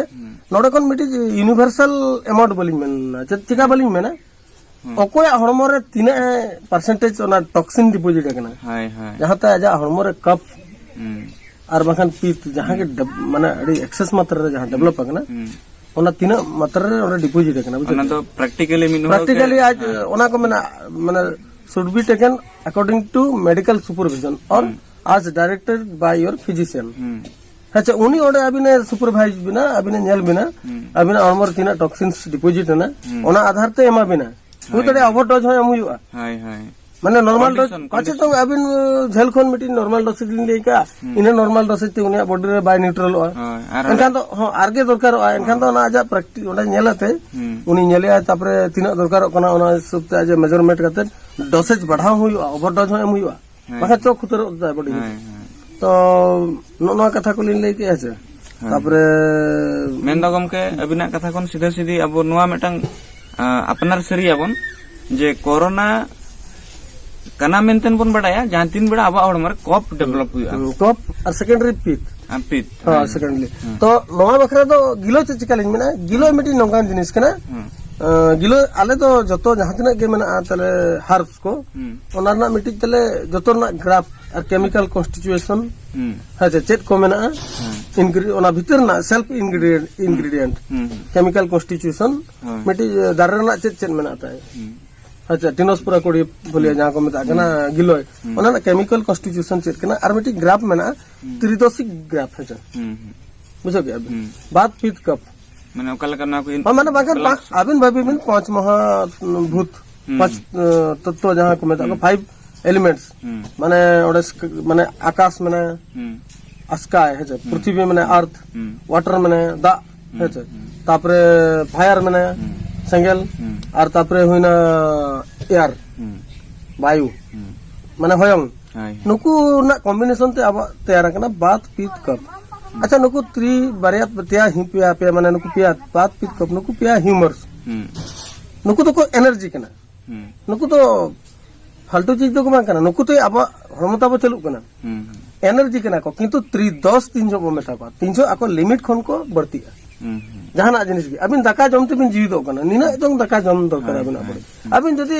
ᱱᱚᱰᱮ ᱠᱷᱚᱱ ᱢᱤᱫᱴᱤᱡ ᱤᱭᱩᱱᱤᱵᱷᱟᱨᱥᱟᱞ ᱮᱢᱟᱣᱩᱱᱴ ᱵᱟᱹᱞᱤᱧ ᱢᱮᱱᱟ, ᱪᱮᱫ ᱪᱤᱠᱟ ᱵᱟᱹᱞᱤᱧ ᱢᱮᱱᱟ, ᱚᱠᱚᱭᱟᱜ ᱦᱚᱲᱢᱚ ᱨᱮ ᱛᱤᱱᱟᱹᱜ ᱯᱟᱨᱥᱮᱱᱴᱮᱡᱽ ᱚᱱᱟ ᱴᱚᱠᱥᱤᱱ ᱰᱤᱯᱚᱡᱤᱴ ᱟᱠᱟᱱᱟ, ᱦᱳᱭ, ᱦᱳᱭ᱾ ᱡᱟᱦᱟᱸᱛᱮ ᱟᱡᱟᱜ ᱦᱚᱲᱢᱚ ᱨᱮ ᱠᱟᱯ ᱦᱩᱸ᱾ ᱟᱨ ᱵᱟᱝᱠᱷᱟᱱ ᱯᱤᱛ, ᱡᱟᱦᱟᱸ ᱜᱮ ᱰᱮᱵ-, ᱢᱟᱱᱮ ᱟᱹᱰᱤ ᱮᱠᱥᱮᱥ ᱢᱟᱛᱨᱟ ᱨᱮ ᱡᱟᱦᱟᱸ ᱰᱮᱵᱷᱞᱚᱯ ᱟᱠᱟᱱᱟ, ᱦᱩᱸ᱾ ᱚᱱᱟ ᱛᱤᱱᱟᱹᱜ ᱢᱟᱛᱨᱟ ᱨᱮ ᱚᱸᱰᱮ ᱰᱤᱯᱚᱡᱤᱴ ᱟᱠᱟᱱᱟ, ᱵᱩᱡᱷᱟᱹᱣ ᱚᱱᱟ ᱠᱮᱫᱟ? ᱫᱚ ᱯᱨᱮᱠᱴᱤᱠᱟᱞᱤ ᱢᱤᱫ ᱦᱚᱲ ᱯᱨᱮᱠᱴᱤᱠᱟᱞᱤ ᱜᱮ, ᱟᱡ ᱦᱮᱸ᱾ ᱚᱱᱟ ᱠᱚ ᱢᱮᱱᱟ, ᱢᱟᱱᱮ should be taken according to medical supervision or ᱦᱩᱸ᱾ As directed by your physician. ᱦᱩᱸ᱾ ᱦᱮᱸ ᱪᱮ, ᱩᱱᱤ ᱚᱸᱰᱮ ᱟᱹᱵᱤᱱᱮ ᱥᱩᱯᱟᱨᱵᱷᱟᱭᱤᱡᱽ ᱵᱤᱱᱟ, ᱟᱹᱵᱤᱱᱮ ᱧᱮᱞ ᱵᱤᱱᱟ, ᱦᱩᱸ᱾ ᱟᱹᱵᱤᱱᱟᱜ ᱦᱚᱲᱢᱚ ᱨᱮ ᱛᱤᱱᱟᱹᱜ ᱴᱚᱠᱥᱤᱱᱥ ᱰᱤᱯᱚᱡᱤᱴ ᱮᱱᱟ, ᱦᱩᱸ᱾ ᱚᱱᱟ ᱟᱫᱷᱟᱨ ᱛᱮ ᱮᱢᱟ ᱵᱤᱱᱟ᱾ ᱦᱩᱭ ᱦᱳᱭ, ᱫᱟᱲᱮᱭᱟᱜᱼᱟ ᱦᱳᱭ᱾ ᱳᱵᱷᱟᱨ ᱰᱳᱡᱽ ᱦᱚᱸ ᱮᱢ ᱦᱩᱭᱩᱜᱼᱟ᱾ ᱦᱳᱭ, ᱦᱳᱭ᱾ ᱢᱟᱱᱮ ᱱᱚᱨᱢᱟᱞ ᱰᱳᱡᱽ, ᱠᱚᱱᱰᱤᱥᱚᱱ, ᱯᱟᱪᱮ ᱠᱚᱱᱰᱤᱥᱚᱱ᱾ ᱪᱚᱝ ᱟᱹᱵᱤᱱ ᱡᱷᱟᱹᱞ ᱠᱷᱚᱱ ᱢᱤᱫᱴᱤᱡ ᱱᱚᱨᱢᱟᱞ ᱰᱳᱡᱽ ᱞᱤᱧ ᱞᱟᱹᱭ ᱠᱟᱜᱼᱟ, ᱦᱩᱸ᱾ ᱤᱱᱟᱹ ᱱᱚᱨᱢᱟᱞ ᱰᱳᱡᱽ ᱛᱮ ᱩᱱᱤᱭᱟᱜ ᱵᱚᱰᱤ ᱨᱮ ᱵᱟᱭ ᱱᱤᱭᱩᱴᱨᱟᱞᱚᱜᱼᱟ᱾ ᱦᱳᱭ, ᱟᱨ ᱮᱱᱠᱷᱟᱱ ᱫᱚ, ᱦᱚᱸ, ᱟᱨ ᱜᱮ ᱫᱚᱨᱠᱟᱨᱚᱜᱼᱟ᱾ ᱮᱱᱠᱷᱟᱱ ᱫᱚ ᱦᱳᱭ᱾ ᱚᱱᱟ ᱟᱡᱟᱜ ᱯᱨᱮᱠᱴᱤ-, ᱚᱸᱰᱮ ᱧᱮᱞ ᱟᱛᱮ ᱦᱩᱸ᱾ ᱩᱱᱤ ᱧᱮᱞᱮᱜᱼᱟᱭ, ᱛᱟᱯᱚᱨᱮ ᱛᱤᱱᱟᱹᱜ ᱫᱚᱨᱠᱟᱨᱚᱜ ᱠᱟᱱᱟ, ᱚᱱᱟ ᱦᱤᱥᱟᱹᱵ ᱛᱮ ᱟᱡᱟᱜ ᱢᱮᱡᱟᱨᱢᱮᱱᱴ ᱠᱟᱛᱮ ᱰᱳᱥᱮᱡᱽ ᱵᱟᱲᱦᱟᱣ ᱦᱩᱭᱩᱜᱼᱟ, ᱳᱵᱷᱟᱨ ᱰᱳᱡᱽ ᱦᱚᱸ ᱮᱢ ᱦᱩᱭᱩᱜᱼᱟ᱾ ᱦᱮᱸ᱾ ᱵᱟᱠᱷᱟᱱ ᱪᱚᱠ ᱩᱛᱟᱹᱨᱚᱜ ᱛᱟᱭᱟ ᱵᱚᱰᱤ ᱦᱮᱸ, ᱵᱷᱤᱛᱤᱨ᱾ ᱦᱮᱸ᱾ ᱛᱚ, ᱱᱚᱜᱼᱚ ᱱᱚᱣᱟ ᱠᱟᱛᱷᱟ ᱠᱚᱞᱤᱧ ᱞᱟᱹᱭ ᱠᱮᱜᱼᱟ ᱥᱮ᱾ ᱦᱮᱸ᱾ ᱛᱟᱯᱚᱨᱮ ᱢᱮᱱᱫᱚ ᱜᱚᱢᱠᱮ, ᱟᱹᱵᱤᱱᱟᱜ ᱠᱟᱛᱷᱟ ᱠᱷᱚᱱ ᱥᱤᱫᱷᱟᱹ ᱥᱤᱫᱷᱤ ᱟᱵᱚ ᱱᱚᱣᱟ ᱢᱤᱫᱴᱟᱝ, ᱟ, ᱟᱯᱱᱟᱨ ᱥᱟᱹᱨᱤᱭᱟᱵᱚᱱ ᱡᱮ ᱠᱳᱨᱳᱱᱟ ᱠᱟᱱᱟ ᱢᱮᱱᱛᱮ ᱵᱚᱱ ᱵᱟᱰᱟᱭᱟ, ᱡᱟᱦᱟᱸ ᱛᱤᱱ ᱵᱮᱲᱟ ᱟᱵᱚᱣᱟᱜ ᱦᱚᱲᱢᱚ ᱨᱮ ᱠᱚᱯ ᱰᱮᱵᱷᱞᱚᱯ ᱦᱩᱭᱩᱜᱼᱟ᱾ ᱦᱩᱸ, ᱠᱚᱯ ᱟᱨ ᱥᱮᱠᱮᱱᱰᱟᱨᱤ ᱯᱤᱛ᱾ ᱟᱨ ᱯᱤᱛ᱾ ᱦᱮᱸ, ᱦᱮᱸ᱾ ᱥᱮᱠᱮᱱᱰᱟᱨᱤ᱾ ᱦᱮᱸ᱾ ᱛᱚ, ᱱᱚᱣᱟ ᱵᱟᱠᱷᱨᱟ ᱫᱚ ᱜᱤᱞᱳ ᱪᱮᱫ ᱪᱤᱠᱟ ᱞᱤᱧ ᱢᱮᱱᱟ? ᱜᱤᱞᱳ ᱢᱤᱫᱴᱤᱡ ᱱᱚᱝᱠᱟᱱ ᱡᱤᱱᱤᱥ ᱠᱟᱱᱟ᱾ ᱦᱮᱸ᱾ ᱟ, ᱜᱤᱞᱳ ᱟᱞᱮ ᱫᱚ ᱡᱚᱛᱚ ᱡᱟᱦᱟᱸ ᱛᱤᱱᱟᱹᱜ ᱜᱮ ᱢᱮᱱᱟᱜᱼᱟ, ᱛᱟᱦᱞᱮ ᱦᱟᱨᱵᱥ ᱠᱚ, ᱦᱩᱸ᱾ ᱚᱱᱟ ᱨᱮᱱᱟᱜ ᱢᱤᱫᱴᱤᱡ ᱛᱟᱦᱞᱮ ᱡᱚᱛᱚ ᱨᱮᱱᱟᱜ ᱜᱨᱟᱯᱷ ᱟᱨ ᱠᱮᱢᱤᱠᱟᱞ ᱠᱚᱱᱥᱴᱤᱴᱩᱭᱮᱥᱚᱱ, ᱦᱩᱸ᱾ ᱦᱮᱸ ᱪᱮ, ᱪᱮᱫ ᱠᱚ ᱢᱮᱱᱟᱜᱼᱟ? ᱦᱮᱸ᱾ ᱤᱱᱜᱨᱤ-, ᱚᱱᱟ ᱵᱷᱤᱛᱤᱨ ᱨᱮᱱᱟᱜ ᱥᱮᱞᱯ ᱤᱱᱜᱨᱤᱰᱤᱭᱮᱱᱴ, ᱦᱩᱸ᱾ ᱤᱱᱜᱨᱤᱰᱤᱭᱮᱱᱴ, ᱦᱩᱸ, ᱦᱩᱸ᱾ ᱠᱮᱢᱤᱠᱟᱞ ᱠᱚᱱᱥᱴᱤᱴᱩᱭᱮᱥᱚᱱ, ᱦᱳᱭ᱾ ᱢᱤᱫᱴᱤᱡ ᱫᱟᱨᱮ ᱨᱮᱱᱟᱜ ᱪᱮᱫ ᱪᱮᱫ ᱢᱮᱱᱟᱜ ᱛᱟᱭ? ᱦᱩᱸ᱾ ᱦᱮᱸ ᱪᱮ, ᱴᱤᱱᱳᱥᱯᱳᱨᱟ ᱠᱚᱰᱤᱯᱷᱳᱞᱤᱭᱟ ᱦᱩᱸ᱾ ᱡᱟᱦᱟᱸ ᱠᱚ ᱢᱮᱛᱟᱜ ᱠᱟᱱᱟ, ᱦᱩᱸ᱾ ᱜᱤᱞᱳᱭ, ᱦᱩᱸ᱾ ᱚᱱᱟ ᱨᱮᱱᱟᱜ ᱠᱮᱢᱤᱠᱟᱞ ᱠᱚᱱᱥᱴᱤᱴᱩᱭᱮᱥᱚᱱ ᱪᱮᱫ ᱠᱟᱱᱟ? ᱟᱨ ᱢᱤᱫᱴᱤᱡ ᱜᱨᱟᱯᱷ ᱢᱮᱱᱟᱜᱼᱟ, ᱦᱩᱸ᱾ ᱛᱨᱤᱫᱚᱥᱤᱠ ᱜᱨᱟᱯᱷ, ᱦᱮᱸ ᱪᱮ? ᱦᱩᱸ, ᱦᱩᱸ᱾ ᱵᱩᱡᱷᱟᱹᱣ ᱠᱮᱜᱼᱟ ᱵᱤᱱ? ᱦᱩᱸ᱾ ᱵᱟᱛ ᱯᱤᱛ ᱠᱟᱯ᱾ ᱢᱟᱱᱮ ᱚᱠᱟ ᱞᱮᱠᱟ ᱱᱚᱣᱟ ᱠᱚ ᱤᱱ-, ᱦᱚᱸ, ᱢᱟᱱᱮ ᱵᱟᱝᱠᱷᱟᱱ ᱵᱟᱝ, ᱵᱮᱞᱮᱱᱥ᱾ ᱟᱹᱵᱤᱱ ᱵᱷᱟᱹᱵᱤ ᱵᱤᱱ ᱯᱟᱸᱪ ᱢᱚᱦᱟ ᱵᱷᱩᱛ, ᱦᱩᱸ᱾ ᱯᱟᱸᱪ, ᱟᱸ, ᱛᱚᱛᱛᱚ ᱡᱟᱦᱟᱸ ᱠᱚ ᱢᱮᱛᱟᱜ ᱠᱚ, ᱦᱩᱸ᱾ Five elements. ᱦᱩᱸ᱾ ᱢᱟᱱᱮ ᱚᱸᱰᱮ ᱥᱠ-, ᱢᱟᱱᱮ ᱟᱠᱟᱥ ᱢᱮᱱᱟᱭᱟ, ᱦᱩᱸ᱾ ᱟᱥᱠᱟᱭ, ᱦᱮᱸ ᱪᱮ? ᱦᱩᱸ᱾ ᱯᱨᱤᱛᱷᱤᱵᱤ ᱢᱮᱱᱟᱭᱟ, ᱦᱩᱸ᱾ ᱟᱨᱛᱷ, ᱦᱩᱸ᱾ ᱣᱟᱴᱟᱨ ᱢᱮᱱᱟᱭᱟ, ᱫᱟᱜ, ᱦᱩᱸ᱾ ᱦᱮᱸ ᱪᱮ? ᱦᱩᱸ᱾ ᱛᱟᱯᱚᱨᱮ ᱯᱷᱟᱭᱟᱨ ᱢᱮᱱᱟᱭᱟ, ᱦᱩᱸ᱾ ᱥᱮᱸᱜᱮᱞ, ᱦᱩᱸ᱾ ᱟᱨ ᱛᱟᱯᱚᱨᱮ ᱦᱩᱭᱱᱟ ᱮᱭᱟᱨ, ᱦᱩᱸ᱾ ᱵᱟᱭᱩ, ᱦᱩᱸ᱾ ᱢᱟᱱᱮ ᱦᱚᱭᱚᱝ᱾ ᱦᱳᱭ᱾ ᱱᱩᱠᱩ ᱨᱮᱱᱟᱜ ᱠᱚᱢᱵᱤᱱᱮᱥᱚᱱ ᱛᱮ ᱟᱵᱚᱣᱟᱜ ᱛᱮᱭᱟᱨ ᱟᱠᱟᱱᱟ ᱵᱟᱛ, ᱯᱤᱛ, ᱠᱟᱯ᱾ ᱦᱩᱸ᱾ ᱟᱪᱪᱷᱟ, ᱱᱩᱠᱩ ᱛᱨᱤ-, ᱵᱟᱨᱭᱟ, ᱯᱮᱭᱟ, ᱦᱤ-, ᱯᱮᱭᱟ, ᱯᱮᱭᱟ, ᱢᱟᱱᱮ ᱱᱩᱠᱩ ᱯᱮᱭᱟ, ᱵᱟᱛ, ᱯᱤᱛ, ᱠᱟᱯ, ᱱᱩᱠᱩ ᱯᱮᱭᱟ ᱦᱤᱭᱩᱢᱟᱨᱥ᱾ ᱦᱩᱸ᱾ ᱱᱩᱠᱩ ᱫᱚᱠᱚ ᱮᱱᱟᱨᱡᱤ ᱠᱟᱱᱟ᱾ ᱦᱩᱸ᱾ ᱱᱩᱠᱩ ᱫᱚ ᱯᱷᱟᱞᱛᱩ ᱪᱤᱡᱽ ᱫᱚ ᱵᱟᱝ ᱠᱟᱱᱟ᱾ ᱱᱩᱠᱩ ᱛᱮ ᱟᱵᱚᱣᱟᱜ ᱦᱚᱲᱢᱚ ᱛᱟᱵᱚ ᱪᱟᱹᱞᱩᱜ ᱠᱟᱱᱟ, ᱦᱩᱸ ᱮᱱᱟᱨᱡᱤ ᱠᱟᱱᱟ ᱠᱚ, ᱠᱤᱱᱛᱩ ᱛᱨᱤ ᱫᱚᱥ ᱛᱤᱱ ᱡᱚᱦᱚᱜ ᱵᱚ ᱢᱮᱛᱟ ᱠᱚᱣᱟ, ᱛᱤᱱ ᱡᱚᱦᱚᱜ ᱟᱠᱚ ᱞᱤᱢᱤᱴ ᱠᱷᱚᱱ ᱠᱚ ᱵᱟᱹᱲᱛᱤᱜᱼᱟ᱾ ᱦᱩᱸ ᱦᱩᱸ ᱡᱟᱦᱟᱱᱟᱜ ᱡᱤᱱᱤᱥ ᱜᱮ ᱟᱹᱵᱤᱱ ᱫᱟᱠᱟ ᱡᱚᱢ ᱛᱮᱵᱤᱱ ᱡᱤᱣᱤᱫᱚᱜ ᱠᱟᱱᱟ, ᱱᱤᱱᱟᱹᱜ ᱡᱚᱝ ᱫᱟᱠᱟ ᱡᱚᱢ ᱫᱚᱨᱠᱟᱨ ᱦᱳᱭ, ᱟᱹᱵᱤᱱᱟᱜ ᱦᱳᱭ, ᱵᱚᱰᱤ᱾ ᱟᱹᱵᱤᱱ ᱡᱩᱫᱤ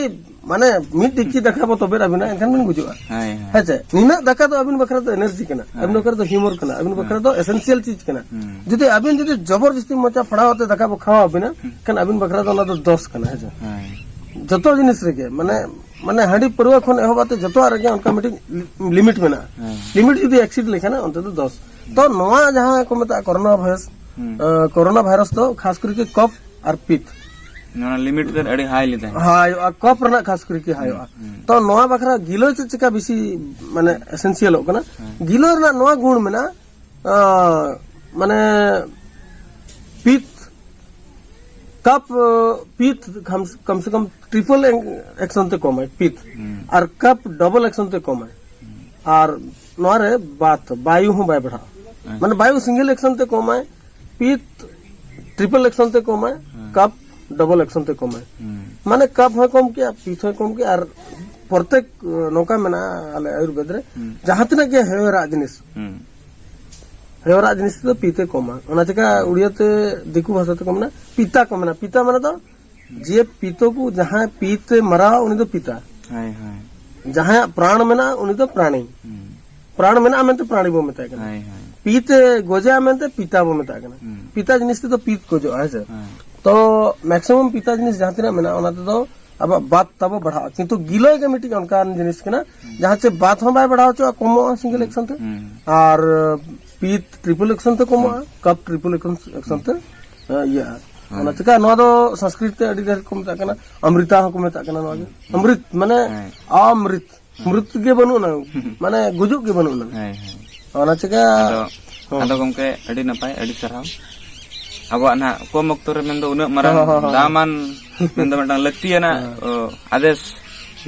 ᱢᱟᱱᱮ ᱢᱤᱫ ᱰᱮᱠᱪᱤ ᱫᱟᱠᱟ ᱵᱚ ᱛᱚᱵᱮ ᱟᱹᱵᱤᱱᱟ, ᱮᱱᱠᱷᱟᱱ ᱵᱤᱱ ᱜᱩᱡᱩᱜᱼᱟ᱾ ᱦᱳᱭ, ᱦᱳᱭ᱾ ᱦᱮᱸ ᱪᱮ? ᱱᱤᱱᱟᱹᱜ ᱫᱟᱠᱟ ᱫᱚ ᱟᱹᱵᱤᱱ ᱵᱟᱠᱷᱨᱟ ᱫᱚ ᱮᱱᱟᱨᱡᱤ ᱠᱟᱱᱟ, ᱟᱹᱵᱤᱱ ᱵᱟᱠᱷᱨᱟ ᱫᱚ ᱦᱤᱭᱩᱢᱚᱨ ᱠᱟᱱᱟ, ᱟᱹᱵᱤᱱ ᱵᱟᱠᱷᱨᱟ ᱫᱚ ᱮᱥᱮᱱᱥᱤᱭᱟᱞ ᱪᱤᱡᱽ ᱠᱟᱱᱟ᱾ ᱦᱩᱸ᱾ ᱡᱩᱫᱤ ᱟᱹᱵᱤᱱ ᱡᱩᱫᱤ ᱡᱚᱵᱚᱨ ᱡᱚᱥᱛᱤ ᱢᱚᱪᱟ ᱯᱷᱟᱲᱟᱣ ᱟᱛᱮ ᱫᱟᱠᱟ ᱵᱚ ᱠᱷᱟᱣᱟᱣ ᱟᱹᱵᱤᱱᱟ, ᱮᱱᱠᱷᱟᱱ ᱟᱹᱵᱤᱱ ᱵᱟᱠᱷᱨᱟ ᱫᱚ ᱚᱱᱟ ᱫᱚ ᱫᱚᱥ ᱠᱟᱱᱟ, ᱦᱮᱸ ᱪᱮ? ᱦᱳᱭ᱾ ᱡᱚᱛᱚ ᱡᱤᱱᱤᱥ ᱨᱮᱜᱮ ᱢᱟᱱᱮ ᱢᱟᱱᱮ ᱦᱟᱺᱰᱤ ᱯᱟᱹᱨᱣᱟᱹ ᱠᱷᱚᱱ ᱮᱦᱚᱵ ᱟᱛᱮ ᱡᱚᱛᱚᱣᱟᱜ ᱨᱮᱜᱮ ᱚᱱᱠᱟ ᱢᱤᱫᱴᱤᱡ ᱞᱤᱢᱤᱴ ᱢᱮᱱᱟᱜᱼᱟ᱾ ᱦᱮᱸ᱾ ᱞᱤᱢᱤᱴ ᱡᱩᱫᱤ ᱮᱠᱥᱤᱰ ᱞᱮᱠᱷᱟᱱ ᱚᱱᱛᱮ ᱫᱚ ᱫᱚᱥ᱾ ᱛᱚ ᱱᱚᱣᱟ ᱡᱟᱦᱟᱸ ᱠᱚ ᱢᱮᱛᱟᱜᱼᱟ ᱠᱚᱨᱳᱱᱟ ᱵᱷᱟᱭᱨᱟᱥ, ᱦᱩᱸ᱾ ᱠᱚᱨᱳᱱᱟ ᱵᱷᱟᱭᱨᱟᱥ ᱫᱚ ᱠᱷᱟᱥ ᱠᱚᱨᱮ ᱠᱚᱯᱷ ᱟᱨ ᱯᱤᱛ, ᱚᱱᱟ ᱞᱤᱢᱤᱴ ᱫᱚ ᱟᱹᱰᱤ ᱦᱟᱭ ᱞᱮᱫᱟᱭ᱾ ᱦᱟᱭᱚᱜᱼᱟ, ᱠᱚᱯᱷ ᱨᱮᱱᱟᱜ ᱠᱷᱟᱥ ᱠᱚᱨᱮ ᱦᱟᱭᱚᱜᱼᱟ᱾ ᱦᱩᱸ᱾ ᱛᱚ ᱱᱚᱣᱟ ᱵᱟᱠᱷᱨᱟ ᱜᱤᱞᱳ ᱪᱮᱫ ᱪᱮᱠᱟ ᱵᱮᱥᱤ ᱢᱟᱱᱮ ᱮᱥᱮᱱᱥᱤᱭᱟᱞᱚᱜ ᱠᱟᱱᱟ? ᱜᱤᱞᱳ ᱨᱮᱱᱟᱜ ᱱᱚᱣᱟ ᱜᱩᱬ ᱢᱮᱱᱟᱜᱼᱟ, ᱟᱸ, ᱢᱟᱱᱮ ᱯᱤᱛ ᱠᱟᱯ, ᱟᱸ, ᱯᱤᱛ ᱠᱟᱢ, ᱠᱟᱢ ᱥᱮ ᱠᱟᱢ ᱴᱨᱤᱯᱚᱞ ᱮᱠᱥᱚᱱ ᱛᱮ ᱠᱚᱢᱟᱭ ᱯᱤᱛ, ᱦᱩᱸ᱾ ᱟᱨ ᱠᱟᱯ ᱰᱚᱵᱚᱞ ᱮᱠᱥᱚᱱ ᱛᱮ ᱠᱚᱢᱟᱭ᱾ ᱟᱨ ᱱᱚᱣᱟ ᱨᱮ ᱵᱟᱛ, ᱵᱟᱭᱩ ᱦᱚᱸ ᱵᱟᱭ ᱵᱟᱲᱦᱟᱜᱼᱟ᱾ ᱟᱪᱪᱷᱟ᱾ ᱢᱟᱱᱮ ᱵᱟᱭᱩ ᱥᱤᱝᱜᱮᱞ ᱮᱠᱥᱚᱱ ᱛᱮ ᱠᱚᱢᱟᱭ, ᱯᱤᱛ ᱴᱨᱤᱯᱚᱞ ᱮᱠᱥᱚᱱ ᱛᱮ ᱠᱚᱢᱟᱭ, ᱦᱮᱸ᱾ ᱠᱟᱯ ᱰᱚᱵᱚᱞ ᱮᱠᱥᱚᱱ ᱛᱮ ᱠᱚᱢᱟᱭ᱾ ᱦᱩᱸ᱾ ᱢᱟᱱᱮ ᱠᱟᱯ ᱦᱚᱸᱭ ᱠᱚᱢ ᱠᱮᱜᱼᱟ, ᱯᱤᱛ ᱦᱚᱸᱭ ᱠᱚᱢ ᱠᱮᱜᱼᱟ, ᱟᱨ ᱯᱨᱚᱛᱮᱠ, ᱱᱚᱝᱠᱟ ᱢᱮᱱᱟᱜᱼᱟ ᱟᱞᱮ ᱟᱭᱩᱨᱵᱮᱫ ᱨᱮ, ᱦᱩᱸ᱾ ᱡᱟᱦᱟᱸ ᱛᱤᱱᱟᱹᱜ ᱜᱮ ᱦᱮᱣᱮᱨᱟᱜ ᱡᱤᱱᱤᱥ, ᱦᱩᱸ᱾ ᱦᱮᱣᱮᱨᱟᱜ ᱡᱤᱱᱤᱥ ᱫᱚ ᱯᱤᱛ ᱮ ᱠᱚᱢᱟ᱾ ᱚᱱᱟ ᱪᱤᱠᱟ ᱩᱲᱤᱭᱟ ᱛᱮ ᱫᱤᱠᱩ ᱵᱷᱟᱥᱟ ᱛᱮᱠᱚ ᱢᱮᱱᱟ, ᱯᱤᱛᱟ ᱠᱚ ᱢᱮᱱᱟ᱾ ᱯᱤᱛᱟ ᱢᱟᱱᱮ ᱫᱚ ᱡᱮ ᱯᱤᱛᱚ ᱠᱚ ᱡᱟᱦᱟᱸᱭ ᱯᱤᱛ ᱮ ᱢᱟᱨᱟᱣᱟ ᱩᱱᱤ ᱫᱚ ᱯᱤᱛᱟ᱾ ᱦᱳᱭ, ᱦᱳᱭ᱾ ᱡᱟᱦᱟᱸᱭᱟᱜ ᱯᱨᱟᱬ ᱢᱮᱱᱟᱜᱼᱟ ᱩᱱᱤ ᱫᱚ ᱯᱨᱟᱬᱤ᱾ ᱦᱩᱸ᱾ ᱯᱨᱟᱬ ᱢᱮᱱᱟᱜᱼᱟ ᱢᱮᱱᱛᱮ ᱯᱨᱟᱬᱤ ᱵᱚ ᱢᱮᱛᱟᱭ ᱠᱟᱱᱟ᱾ ᱦᱳᱭ, ᱦᱳᱭ᱾ ᱯᱤᱛ ᱮ ᱜᱚᱡᱮᱭᱟ ᱢᱮᱱᱛᱮ ᱯᱤᱛᱟ ᱵᱚ ᱢᱮᱛᱟᱭ ᱠᱟᱱᱟ᱾ ᱦᱩᱸ᱾ ᱯᱤᱛᱟ ᱡᱤᱱᱤᱥ ᱛᱮᱫᱚ ᱯᱤᱛ ᱜᱚᱡᱚᱜᱼᱟ, ᱦᱮᱸ ᱥᱮ? ᱦᱳᱭ᱾ ᱛᱚ ᱢᱮᱠᱥᱤᱢᱟᱢ ᱯᱤᱛᱟ ᱡᱤᱱᱤᱥ ᱡᱟᱦᱟᱸ ᱛᱤᱱᱟᱹᱜ ᱢᱮᱱᱟᱜᱼᱟ ᱚᱱᱟ ᱛᱮᱫᱚ ᱟᱵᱚᱣᱟᱜ ᱵᱟᱛ ᱛᱟᱵᱚ ᱵᱟᱲᱦᱟᱜᱼᱟ, ᱠᱤᱱᱛᱩ ᱜᱤᱞᱟᱹᱭ ᱜᱮ ᱢᱤᱫᱴᱤᱡ ᱚᱱᱠᱟᱱ ᱡᱤᱱᱤᱥ ᱠᱟᱱᱟ ᱡᱟᱦᱟᱸ ᱪᱮ ᱵᱟᱛ ᱦᱚᱸ ᱵᱟᱭ ᱵᱟᱲᱦᱟᱣ ᱦᱚᱪᱚᱣᱟᱜᱼᱟ, ᱠᱚᱢᱚᱜᱼᱟ ᱥᱤᱝᱜᱮᱞ ᱮᱠᱥᱚᱱ ᱛᱮ, ᱦᱩᱸ᱾ ᱟᱨ ᱯᱤᱛ ᱴᱨᱤᱯᱚᱞ ᱮᱠᱥᱚᱱ ᱛᱮ ᱠᱚᱢᱚᱜᱼᱟ, ᱠᱟᱯ ᱴᱨᱤᱯᱚᱞ ᱮᱠᱥᱚᱱ ᱛᱮ ᱮ, ᱤᱭᱟᱹᱜᱼᱟ᱾ ᱦᱳᱭ᱾ ᱚᱱᱟ ᱪᱤᱠᱟ ᱱᱚᱣᱟ ᱫᱚ ᱥᱚᱝᱥᱠᱨᱤᱛ ᱛᱮ ᱟᱹᱰᱤ ᱰᱷᱮᱨ ᱠᱚ ᱢᱮᱛᱟᱜ ᱠᱟᱱᱟ, ᱚᱢᱨᱤᱛᱟ ᱦᱚᱸᱠᱚ ᱢᱮᱛᱟᱜ ᱠᱟᱱᱟ ᱱᱚᱣᱟ ᱜᱮ᱾ ᱚᱢᱨᱤᱛ ᱢᱟᱱᱮ ᱦᱮᱸ᱾ ᱚᱢᱨᱤᱛ, ᱢᱨᱤᱛ ᱜᱮ ᱵᱟᱹᱱᱩᱜ ᱟᱱᱟ, ᱢᱟᱱᱮ ᱜᱩᱡᱩᱜ ᱜᱮ ᱵᱟᱹᱱᱩᱜ ᱟᱱᱟ᱾ ᱦᱳᱭ, ᱦᱳᱭ᱾ ᱚᱱᱟ ᱪᱤᱠᱟ ᱟᱫᱚ, ᱦᱚᱸ᱾ ᱟᱫᱚ ᱜᱚᱢᱠᱮ, ᱟᱹᱰᱤ ᱱᱟᱯᱟᱭ, ᱟᱹᱰᱤ ᱥᱟᱨᱦᱟᱣ᱾ ᱟᱵᱚᱣᱟᱜ ᱱᱟᱦᱟᱜ ᱠᱚᱢ ᱚᱠᱛᱚ ᱨᱮ ᱢᱮᱱᱫᱚ ᱩᱱᱟᱹᱜ ᱢᱟᱨᱟᱝ ᱦᱚᱸ, ᱦᱚᱸ, ᱦᱚᱸ᱾ ᱫᱟᱢᱟᱱ ᱢᱮᱱᱫᱚ ᱢᱤᱫᱴᱟᱝ ᱞᱟᱹᱠᱛᱤᱭᱟᱱᱟᱜ, ᱦᱮᱸ᱾ ᱚ, ᱟᱫᱮᱥ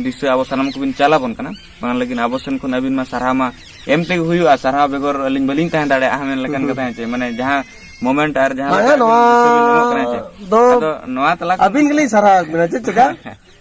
ᱫᱤᱥᱟᱹ ᱟᱵᱚ ᱥᱟᱱᱟᱢ ᱠᱚᱵᱤᱱ ᱪᱟᱞ ᱟᱵᱚᱱ ᱠᱟᱱᱟ᱾ ᱚᱱᱟ ᱞᱟᱹᱜᱤᱫ ᱟᱵᱚ ᱥᱮᱱ ᱠᱷᱚᱱ ᱟᱹᱵᱤᱱ ᱢᱟ ᱥᱟᱨᱦᱟᱣ ᱢᱟ ᱮᱢ ᱛᱮᱜᱮ ᱦᱩᱭᱩᱜᱼᱟ, ᱥᱟᱨᱦᱟᱣ ᱵᱮᱜᱚᱨ ᱟᱹᱞᱤᱧ ᱵᱟᱹᱞᱤᱧ ᱛᱟᱦᱮᱸ ᱫᱟᱲᱮᱭᱟᱜᱼᱟ ᱢᱮᱱ ᱞᱮᱠᱟᱱ ᱠᱟᱛᱷᱟ, ᱦᱮᱸ ᱪᱮ? ᱢᱟᱱᱮ ᱡᱟᱦᱟᱸ ᱢᱚᱢᱮᱱᱴ ᱟᱨ ᱡᱟᱦᱟᱸ ᱦᱮᱸ, ᱞᱮᱠᱟ ᱱᱚᱣᱟ ᱫᱤᱥᱟᱹ ᱵᱤᱱ ᱮᱢᱚᱜ ᱠᱟᱱᱟ, ᱦᱮᱸ ᱪᱮ? ᱫᱚ ᱟᱫᱚ ᱱᱚᱣᱟ ᱛᱟᱞᱟ ᱠᱷᱚᱱ ᱟᱹᱵᱤᱱ ᱜᱮᱞᱤᱧ ᱥᱟᱨᱦᱟᱣ ᱵᱤᱱᱟ, ᱪᱮᱫ ᱪᱮᱠᱟ?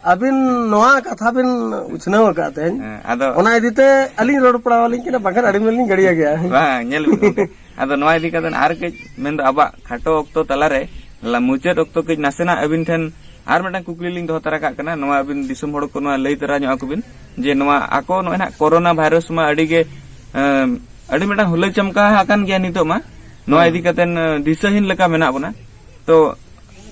ᱟᱹᱵᱤᱱ ᱱᱚᱣᱟ ᱠᱟᱛᱷᱟ ᱵᱤᱱ ᱩᱪᱷᱱᱟᱹᱣ ᱟᱠᱟᱫ ᱛᱮᱦᱮᱧ, ᱦᱮᱸ, ᱟᱫᱚ ᱚᱱᱟ ᱤᱫᱤᱛᱮ ᱟᱹᱞᱤᱧ ᱨᱚᱲ ᱯᱟᱲᱟᱣ ᱟᱹᱞᱤᱧ ᱠᱟᱱᱟ, ᱵᱟᱝᱠᱷᱟᱱ ᱟᱹᱰᱤ ᱢᱚᱡᱽ ᱞᱤᱧ ᱜᱟᱹᱲᱤᱭᱟ ᱜᱮᱭᱟ᱾ ᱵᱟᱝ, ᱧᱮᱞ ᱵᱤᱱ ᱜᱚᱢᱠᱮ, ᱟᱫᱚ ᱱᱚᱣᱟ ᱤᱫᱤ ᱠᱟᱛᱮ ᱟᱨ ᱠᱟᱹᱡ ᱢᱮᱱᱫᱚ ᱟᱵᱚᱣᱟᱜ ᱠᱷᱟᱴᱚ ᱚᱠᱛᱚ ᱛᱟᱞᱟᱨᱮ ᱞᱟ-, ᱢᱩᱪᱟᱹᱫ ᱚᱠᱛᱚ ᱠᱟᱹᱡ ᱱᱟᱥᱮᱱᱟᱜ ᱟᱹᱵᱤᱱ ᱴᱷᱮᱱ ᱟᱨ ᱢᱤᱫᱴᱟᱝ ᱠᱩᱠᱞᱤ ᱞᱤᱧ ᱫᱚᱦᱚ ᱛᱟᱨᱟ ᱠᱟᱜ ᱠᱟᱱᱟ᱾ ᱱᱚᱣᱟ ᱟᱹᱵᱤᱱ ᱫᱤᱥᱚᱢ ᱦᱚᱲ ᱠᱚ ᱱᱚᱣᱟ ᱞᱟᱹᱭ ᱛᱟᱨᱟ ᱧᱚᱜ ᱟᱠᱚ ᱵᱤᱱ ᱡᱮ ᱱᱚᱣᱟ ᱟᱠᱚ ᱱᱚᱜᱼᱚᱭ ᱱᱟᱦᱟᱜ ᱠᱳᱨᱳᱱᱟ ᱵᱷᱟᱭᱨᱟᱥ ᱢᱟ ᱟᱹᱰᱤ ᱜᱮ, ᱮᱸ, ᱟᱹᱰᱤ ᱢᱤᱫᱴᱟᱝ ᱦᱩᱞᱟᱹᱭ ᱪᱟᱢᱠᱟ ᱟᱠᱟᱱ ᱜᱮᱭᱟ ᱱᱤᱛᱚᱜ ᱢᱟ᱾ ᱱᱚᱣᱟ ᱦᱮᱸ᱾ ᱤᱫᱤ ᱠᱟᱛᱮ, ᱮᱸ, ᱫᱤᱥᱟᱹᱦᱤᱱ ᱞᱮᱠᱟ ᱢᱮᱱᱟᱜ ᱵᱚᱱᱟ᱾ ᱛᱚ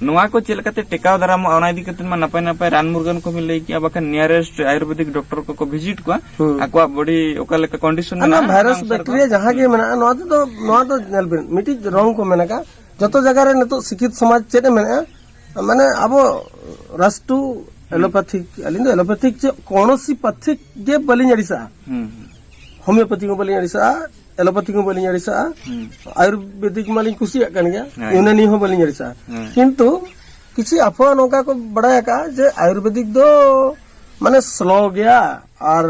ᱱᱚᱣᱟ ᱠᱚ ᱪᱮᱫ ᱞᱮᱠᱟᱛᱮ ᱴᱮᱠᱟᱣ ᱫᱟᱨᱟᱢᱚᱜᱼᱟ, ᱚᱱᱟ ᱤᱫᱤ ᱠᱟᱛᱮ ᱢᱟ ᱱᱟᱯᱟᱭ ᱱᱟᱯᱟᱭ ᱨᱟᱱ ᱢᱩᱨᱜᱟᱹᱱ ᱠᱚᱵᱤᱱ ᱞᱟᱹᱭ ᱠᱮᱜᱼᱟ, ᱵᱟᱠᱷᱟᱱ nearest ᱟᱭᱩᱨᱵᱮᱫᱤᱠ ᱰᱚᱠᱴᱚᱨ ᱠᱚᱠᱚ ᱵᱷᱤᱡᱤᱴ ᱠᱚᱣᱟ, ᱦᱩᱸ᱾ ᱟᱠᱚᱣᱟᱜ ᱵᱚᱰᱤ ᱚᱠᱟ ᱞᱮᱠᱟ ᱠᱚᱱᱰᱤᱥᱚᱱ ᱟᱨ ᱱᱚᱣᱟ ᱢᱮᱱᱟᱜᱼᱟ, ᱵᱷᱟᱭᱨᱟᱥ ᱚᱱᱟ ᱚᱱᱩᱥᱟᱨ ᱠᱚ ᱵᱮᱠᱴᱮᱨᱤᱭᱟ ᱡᱟᱦᱟᱸ ᱜᱮ ᱦᱩᱸ᱾ ᱢᱮᱱᱟᱜᱼᱟ, ᱱᱚᱣᱟ ᱛᱮᱫᱚ, ᱱᱚᱣᱟ ᱫᱚ ᱧᱮᱞ ᱵᱤᱱ, ᱢᱤᱫᱴᱤᱡ ᱨᱚᱝ ᱠᱚ ᱢᱮᱱᱟᱜᱼᱟ᱾ ᱡᱚᱛᱚ ᱡᱟᱭᱜᱟ ᱨᱮ ᱱᱤᱛᱚᱜ ᱥᱤᱠᱷᱤᱛ ᱥᱚᱢᱟᱡᱽ ᱪᱮᱫ ᱮ ᱢᱮᱱᱮᱜᱼᱟ, ᱢᱟᱱᱮ ᱟᱵᱚ ᱨᱟᱥᱴᱩ ᱦᱩᱸ᱾ ᱮᱞᱳᱯᱮᱛᱷᱤᱠ, ᱟᱹᱞᱤᱧ ᱫᱚ ᱮᱞᱳᱯᱮᱛᱷᱤᱠ ᱪᱮᱫ, ᱠᱳᱱᱳᱥᱤ ᱯᱟᱛᱷᱤᱠ ᱜᱮ ᱵᱟᱹᱞᱤᱧ ᱟᱹᱲᱤᱥᱟᱜᱼᱟ᱾ ᱦᱩᱸ, ᱦᱩᱸ᱾ ᱦᱳᱢᱤᱭᱳᱯᱮᱛᱷᱤ ᱦᱚᱸ ᱵᱟᱹᱞᱤᱧ ᱟᱹᱲᱤᱥᱟᱜᱼᱟ, ᱮᱞᱳᱯᱮᱛᱷᱤ ᱦᱚᱸ ᱵᱟᱹᱞᱤᱧ ᱟᱹᱲᱤᱥᱟᱜᱼᱟ, ᱦᱩᱸ᱾ ᱟᱭᱩᱨᱵᱮᱫᱤᱠ ᱢᱟᱞᱤᱧ ᱠᱩᱥᱤᱭᱟᱜ ᱠᱟᱱ ᱜᱮᱭᱟ, ᱦᱮᱸ᱾ ᱤᱭᱩᱱᱟᱱᱤ ᱦᱚᱸ ᱵᱟᱹᱞᱤᱧ ᱟᱹᱲᱤᱥᱟᱜᱼᱟ᱾ ᱦᱮᱸ᱾ ᱠᱤᱱᱛᱩ ᱠᱤᱪᱷᱩ ᱟᱯᱷᱣᱟ ᱱᱚᱝᱠᱟ ᱠᱚ ᱵᱟᱲᱟᱭ ᱟᱠᱟᱫᱼᱟ ᱡᱮ ᱟᱭᱩᱨᱵᱮᱫᱤᱠ ᱫᱚ ᱢᱟᱱᱮ ᱥᱞᱳ ᱜᱮᱭᱟ ᱟᱨ,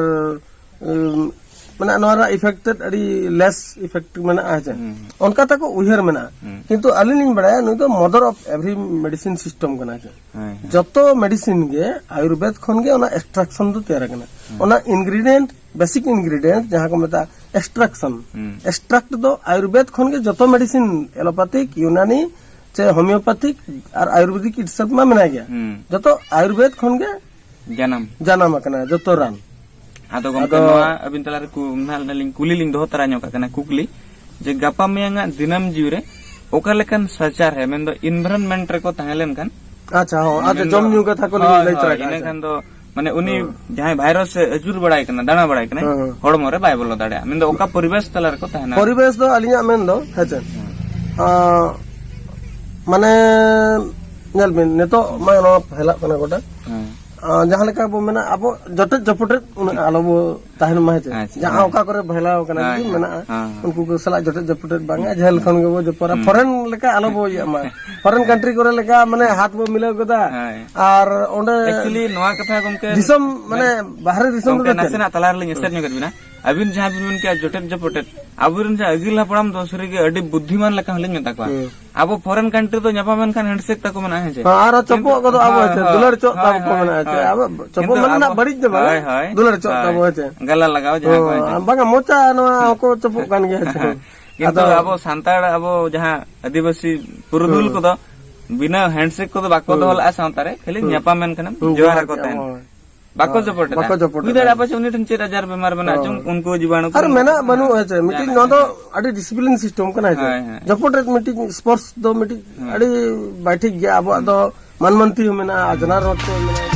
ᱩᱢ, ᱢᱟᱱᱮ ᱱᱚᱣᱟ ᱨᱮᱱᱟᱜ ᱤᱯᱷᱮᱠᱴᱮᱰ ᱟᱹᱰᱤ ᱞᱮᱥ ᱤᱯᱷᱮᱠᱴ ᱢᱮᱱᱟᱜᱼᱟ, ᱦᱮᱸ ᱪᱮ? ᱦᱩᱸ᱾ ᱚᱱᱠᱟ ᱛᱟᱠᱚ ᱩᱭᱦᱟᱹᱨ ᱢᱮᱱᱟᱜᱼᱟ᱾ ᱦᱩᱸ᱾ ᱠᱤᱱᱛᱩ ᱟᱹᱞᱤᱧ ᱞᱤᱧ ᱵᱟᱲᱟᱭᱟ ᱱᱩᱭ ᱫᱚ mother of every medicine system ᱠᱟᱱᱟ, ᱪᱮ? ᱦᱮᱸ, ᱦᱮᱸ᱾ ᱡᱚᱛᱚ ᱢᱮᱰᱤᱥᱤᱱ ᱜᱮ ᱟᱭᱩᱨᱵᱮᱫ ᱠᱷᱚᱱ ᱜᱮ ᱚᱱᱟ ᱮᱠᱥᱴᱨᱟᱠᱥᱚᱱ ᱫᱚ ᱛᱮᱭᱟᱨ ᱟᱠᱟᱱᱟ᱾ ᱦᱩᱸ᱾ ᱚᱱᱟ ᱤᱱᱜᱨᱤᱰᱤᱭᱮᱱᱴ, ᱵᱮᱥᱤᱠ ᱤᱱᱜᱨᱤᱰᱤᱭᱮᱱᱴ ᱡᱟᱦᱟᱸ ᱠᱚ ᱢᱮᱛᱟᱜᱼᱟ ᱮᱠᱥᱴᱨᱟᱠᱥᱚᱱ, ᱦᱩᱸ᱾ ᱮᱠᱥᱴᱨᱟᱠᱴ ᱫᱚ ᱟᱭᱩᱨᱵᱮᱫ ᱠᱷᱚᱱ ᱜᱮ ᱡᱚᱛᱚ ᱢᱮᱰᱤᱥᱤᱱ, ᱮᱞᱳᱯᱟᱛᱷᱤᱠ, ᱤᱭᱩᱱᱟᱱᱤ, ᱪᱮ ᱦᱳᱢᱤᱭᱳᱯᱟᱛᱷᱤᱠ ᱟᱨ ᱟᱭᱩᱨᱵᱮᱫᱤᱠ ᱤᱴᱥᱮᱞᱯ ᱢᱟ ᱢᱮᱱᱟᱭ ᱜᱮᱭᱟ᱾ ᱦᱩᱸ᱾ ᱡᱚᱛᱚ ᱟᱭᱩᱨᱵᱮᱫ ᱠᱷᱚᱱ ᱜᱮ ᱡᱟᱱᱟᱢ᱾ ᱡᱟᱱᱟᱢ ᱟᱠᱟᱱᱟ ᱡᱚᱛᱚ ᱨᱟᱱ᱾ ᱟᱫᱚ ᱜᱚᱢᱠᱮ, ᱟᱫᱚ ᱱᱚᱣᱟ ᱟᱹᱵᱤᱱ ᱛᱟᱞᱟᱨᱮ ᱠᱩ-, ᱱᱟᱦᱟᱜ ᱞᱤᱧ ᱠᱩᱞᱤ ᱞᱤᱧ ᱫᱚᱦᱚ ᱛᱟᱨᱟ ᱧᱚᱜ ᱠᱟᱜ ᱠᱟᱱᱟ ᱠᱩᱠᱞᱤ, ᱡᱮ ᱜᱟᱯᱟ ᱢᱮᱭᱟᱝᱟᱜ ᱫᱤᱱᱟᱹᱢ ᱡᱤᱣᱤ ᱨᱮ ᱚᱠᱟ ᱞᱮᱠᱟᱱ ᱥᱟᱪᱟᱨᱦᱮ, ᱢᱮᱱᱫᱚ ᱤᱱᱵᱷᱟᱭᱨᱚᱱᱢᱮᱱᱴ ᱨᱮᱠᱚ ᱛᱟᱦᱮᱸ ᱞᱮᱱᱠᱷᱟᱱ, ᱟᱪᱪᱷᱟ, ᱦᱚᱸ, ᱟᱪᱪᱷᱟ, ᱢᱮᱱᱫᱚ, ᱡᱚᱢ ᱧᱩ ᱠᱟᱛᱷᱟ ᱠᱚᱞᱤᱧ ᱦᱳᱭ, ᱞᱟᱹᱭ ᱛᱚᱨᱟ ᱦᱳᱭ, ᱠᱟᱜᱼᱟ, ᱤᱱᱟᱹ ᱟᱪᱪᱷᱟ᱾ ᱠᱷᱟᱱ ᱫᱚ, ᱢᱟᱱᱮ, ᱩᱱᱤ ᱦᱮᱸ᱾ ᱡᱟᱦᱟᱸᱭ ᱵᱷᱟᱭᱨᱟᱥ ᱮ ᱟᱹᱪᱩᱨ ᱵᱟᱲᱟᱭ ᱠᱟᱱᱟ, ᱫᱟᱬᱟ ᱵᱟᱲᱟᱭ ᱠᱟᱱᱟᱭ, ᱦᱮᱸ, ᱦᱮᱸ᱾ ᱦᱚᱲᱢᱚ ᱨᱮ ᱵᱟᱭ ᱵᱚᱞᱚ ᱫᱟᱲᱮᱭᱟᱜᱼᱟ᱾ ᱢᱮᱱᱫᱚ, ᱚᱠᱟ ᱯᱚᱨᱤᱵᱮᱥ ᱛᱟᱞᱟ ᱨᱮᱠᱚ ᱛᱟᱦᱮᱱᱟ? ᱯᱚᱨᱤᱵᱮᱥ ᱫᱚ ᱟᱹᱞᱤᱧᱟᱜ ᱢᱮᱱ ᱫᱚ, ᱦᱮᱸ ᱪᱮ? ᱦᱮᱸ᱾ ᱟᱸ, ᱢᱟᱱᱮ, ᱧᱮᱞ ᱵᱤᱱ, ᱱᱤᱛᱚᱜ ᱢᱟ ᱱᱚᱣᱟ ᱯᱷᱮᱞᱟᱜ ᱠᱟᱱᱟ ᱜᱚᱴᱟ᱾ ᱦᱮᱸ᱾ ᱟᱸ, ᱡᱟᱦᱟᱸ ᱞᱮᱠᱟ ᱵᱚ ᱢᱮᱱᱟ, ᱟᱵᱚ ᱡᱚᱴᱮᱫ ᱡᱚᱯᱚᱴᱮᱫ ᱩᱱᱟᱹᱜ ᱟᱞᱚ ᱵᱚ ᱛᱟᱦᱮᱱ ᱢᱟ, ᱦᱮᱸ ᱪᱮ? ᱟᱪᱪᱷᱟ, ᱡᱟᱦᱟᱸ ᱦᱮᱸ᱾ ᱚᱠᱟ ᱠᱚᱨᱮ ᱯᱷᱮᱞᱟᱣ ᱠᱟᱱᱟ, ᱦᱮᱸ, ᱡᱩᱫᱤ ᱦᱮᱸ, ᱢᱮᱱᱟᱜᱼᱟ, ᱦᱮᱸ, ᱦᱮᱸ᱾ ᱩᱱᱠᱩ ᱠᱚ ᱥᱟᱞᱟᱜ ᱡᱚᱴᱮᱫ ᱡᱚᱯᱚᱴᱮᱫ ᱵᱟᱝᱟ, ᱦᱩᱸ᱾ ᱡᱷᱟᱹᱞ ᱠᱷᱚᱱ ᱜᱮᱵᱚ ᱡᱚᱯᱚᱨᱟ᱾ ᱦᱩᱸ᱾ ᱯᱷᱚᱨᱮᱱ ᱞᱮᱠᱟ ᱟᱞᱚ ᱵᱚ ᱤᱭᱟᱹᱜ ᱢᱟ᱾ ᱯᱷᱚᱨᱮᱱ ᱦᱮᱸ᱾ ᱠᱟᱱᱴᱨᱤ ᱠᱚᱨᱮ ᱞᱮᱠᱟ, ᱢᱟᱱᱮ, ᱦᱟᱛ ᱵᱚ ᱢᱤᱞᱟᱹᱣ ᱜᱚᱫᱟ᱾ ᱦᱮᱸ᱾ ᱟᱨ ᱚᱸᱰᱮ ᱮᱠᱪᱩᱭᱮᱞᱤ ᱱᱚᱣᱟ ᱠᱟᱛᱷᱟ ᱜᱚᱢᱠᱮ ᱫᱤᱥᱚᱢ, ᱢᱟᱱᱮ, ᱢᱮᱱ-, ᱵᱟᱦᱨᱮ ᱫᱤᱥᱚᱢ ᱜᱚᱢᱠᱮ, ᱨᱮᱫᱚ ᱪᱮᱫ? ᱱᱟᱥᱮᱱᱟᱜ ᱛᱟᱞᱟ ᱨᱮᱞᱤᱧ ᱮᱥᱮᱫ ᱦᱩᱸ᱾ ᱧᱚᱜᱮᱫ ᱵᱤᱱᱟ᱾ ᱟᱹᱵᱤᱱ ᱡᱟᱦᱟᱸ ᱵᱤᱱ ᱢᱮᱱ ᱠᱮᱜᱼᱟ ᱡᱚᱴᱮᱫ ᱡᱚᱯᱚᱴᱮᱫ, ᱟᱵᱚᱨᱮᱱ ᱡᱟᱦᱟᱸ ᱟᱹᱜᱤᱞ ᱦᱟᱯᱲᱟᱢ ᱫᱚ ᱥᱟᱹᱨᱤᱜᱮ ᱟᱹᱰᱤ ᱵᱩᱫᱽᱫᱷᱤᱢᱟᱱ ᱞᱮᱠᱟ ᱦᱚᱸᱞᱤᱧ ᱢᱮᱛᱟ ᱠᱚᱣᱟ᱾ ᱦᱩᱸ᱾ ᱟᱵᱚ foreign country ᱫᱚ ᱧᱟᱯᱟᱢ ᱮᱱᱠᱷᱟᱱ handshake ᱛᱟᱠᱚ ᱢᱮᱱᱟᱜᱼᱟ, ᱦᱮᱸ ᱪᱮ? ᱦᱮᱸ, ᱟᱨ ᱪᱚᱯᱚᱜ ᱠᱤᱱᱛᱩ ᱜᱚᱫᱚᱜ ᱟᱵᱚ, ᱦᱳᱭ, ᱦᱮᱸ ᱪᱮ? ᱦᱳᱭ, ᱫᱩᱞᱟᱹᱲ ᱪᱚᱜ ᱦᱳᱭ, ᱛᱟᱵᱚ ᱠᱚ ᱦᱳᱭ, ᱢᱮᱱᱟᱜᱼᱟ, ᱦᱮᱸ ᱪᱮ? ᱦᱳᱭ᱾ ᱟᱵᱚ ᱪᱚᱯᱚᱜ ᱠᱤᱱᱛᱩ ᱢᱟᱱᱮ ᱱᱟᱜ ᱟᱵᱚ, ᱵᱟᱹᱲᱤᱡ ᱫᱚ ᱵᱟᱝᱟ, ᱦᱳᱭ, ᱦᱳᱭ, ᱫᱩᱞᱟᱹᱲ ᱪᱚᱜ ᱦᱳᱭ᱾ ᱛᱟᱵᱚ, ᱦᱮᱸ ᱪᱮ? ᱜᱟᱞᱟ ᱞᱟᱜᱟᱣ ᱡᱟᱦᱟᱸ ᱠᱚ, ᱦᱮᱸ ᱪᱮ? ᱦᱳᱭ, ᱵᱟᱝᱟ, ᱢᱚᱪᱟ ᱱᱚᱣᱟ ᱦᱚᱸᱠᱚ ᱪᱚᱯᱚᱜ ᱠᱟᱱ ᱜᱮᱭᱟ, ᱦᱮᱸ ᱪᱮ? ᱠᱤᱱᱛᱩ ᱟᱫᱚ ᱟᱵᱚ ᱥᱟᱱᱛᱟᱲ ᱟᱵᱚ ᱡᱟᱦᱟᱸ ᱟᱹᱫᱤᱵᱟᱹᱥᱤ ᱯᱩᱨᱩᱫᱷᱩᱞ ᱦᱩᱸ᱾ ᱠᱚᱫᱚ ᱵᱤᱱᱟᱹ handshake ᱠᱚᱫᱚ ᱵᱟᱠᱚ ᱦᱩᱸ᱾ ᱫᱚᱦᱚ ᱞᱮᱫᱼᱟ ᱥᱟᱶᱛᱟ ᱨᱮ, ᱠᱷᱟᱹᱞᱤ ᱦᱩᱸ᱾ ᱧᱟᱯᱟᱢ ᱮᱱ ᱠᱷᱟᱱᱮᱢ ᱦᱩᱸ, ᱡᱚᱦᱟᱨ ᱡᱚᱦᱟᱨ ᱟᱠᱚ ᱠᱮᱜᱼᱟ ᱛᱟᱦᱮᱱ᱾ ᱵᱚᱱ᱾ ᱵᱟᱠᱚ ᱦᱳᱭ, ᱡᱚᱯᱚᱴ ᱮᱫᱟ᱾ ᱵᱟᱠᱚ ᱡᱚᱯᱚᱴ ᱦᱩᱭ ᱮᱫᱟ᱾ ᱫᱟᱲᱮᱭᱟᱜᱼᱟ ᱯᱟᱪᱷᱮ ᱩᱱᱤ ᱴᱷᱮᱱ ᱪᱮᱫ ᱟᱡᱟᱨ ᱵᱮᱢᱟᱨ ᱢᱮᱱᱟᱜᱼᱟ ᱦᱳᱭ᱾ ᱪᱚᱝ, ᱩᱱᱠᱩ ᱡᱤᱵᱟᱹᱱᱩ ᱠᱚ ᱟᱨ ᱢᱮᱱᱟᱜ ᱵᱟᱹᱱᱩᱜᱼᱟ, ᱦᱮᱸ ᱪᱮ? ᱢᱤᱫᱴᱤᱡ ᱡᱟᱦᱟᱱᱟᱜ ᱱᱚᱣᱟ ᱫᱚ ᱜᱮ᱾ ᱟᱹᱰᱤ discipline system ᱠᱟᱱᱟ, ᱦᱮᱸ ᱪᱮ? ᱦᱳᱭ, ᱦᱳᱭ᱾ ᱡᱚᱯᱚᱴ ᱨᱮ ᱢᱤᱫᱴᱤᱡ ᱥᱯᱚᱨᱥ ᱫᱚ ᱢᱤᱫᱴᱤᱡ ᱦᱳᱭ᱾ ᱟᱹᱰᱤ ᱵᱟᱭ ᱴᱷᱤᱠ ᱜᱮᱭᱟ᱾ ᱟᱵᱚᱣᱟᱜ ᱫᱚ ᱢᱟᱱ ᱢᱟᱱᱛᱤ ᱦᱚᱸ ᱢᱮᱱᱟᱜᱼᱟ, ᱟᱡᱽᱱᱟᱨ ᱨᱚᱲ ᱠᱚ ᱢᱮᱱᱟᱜᱼᱟ᱾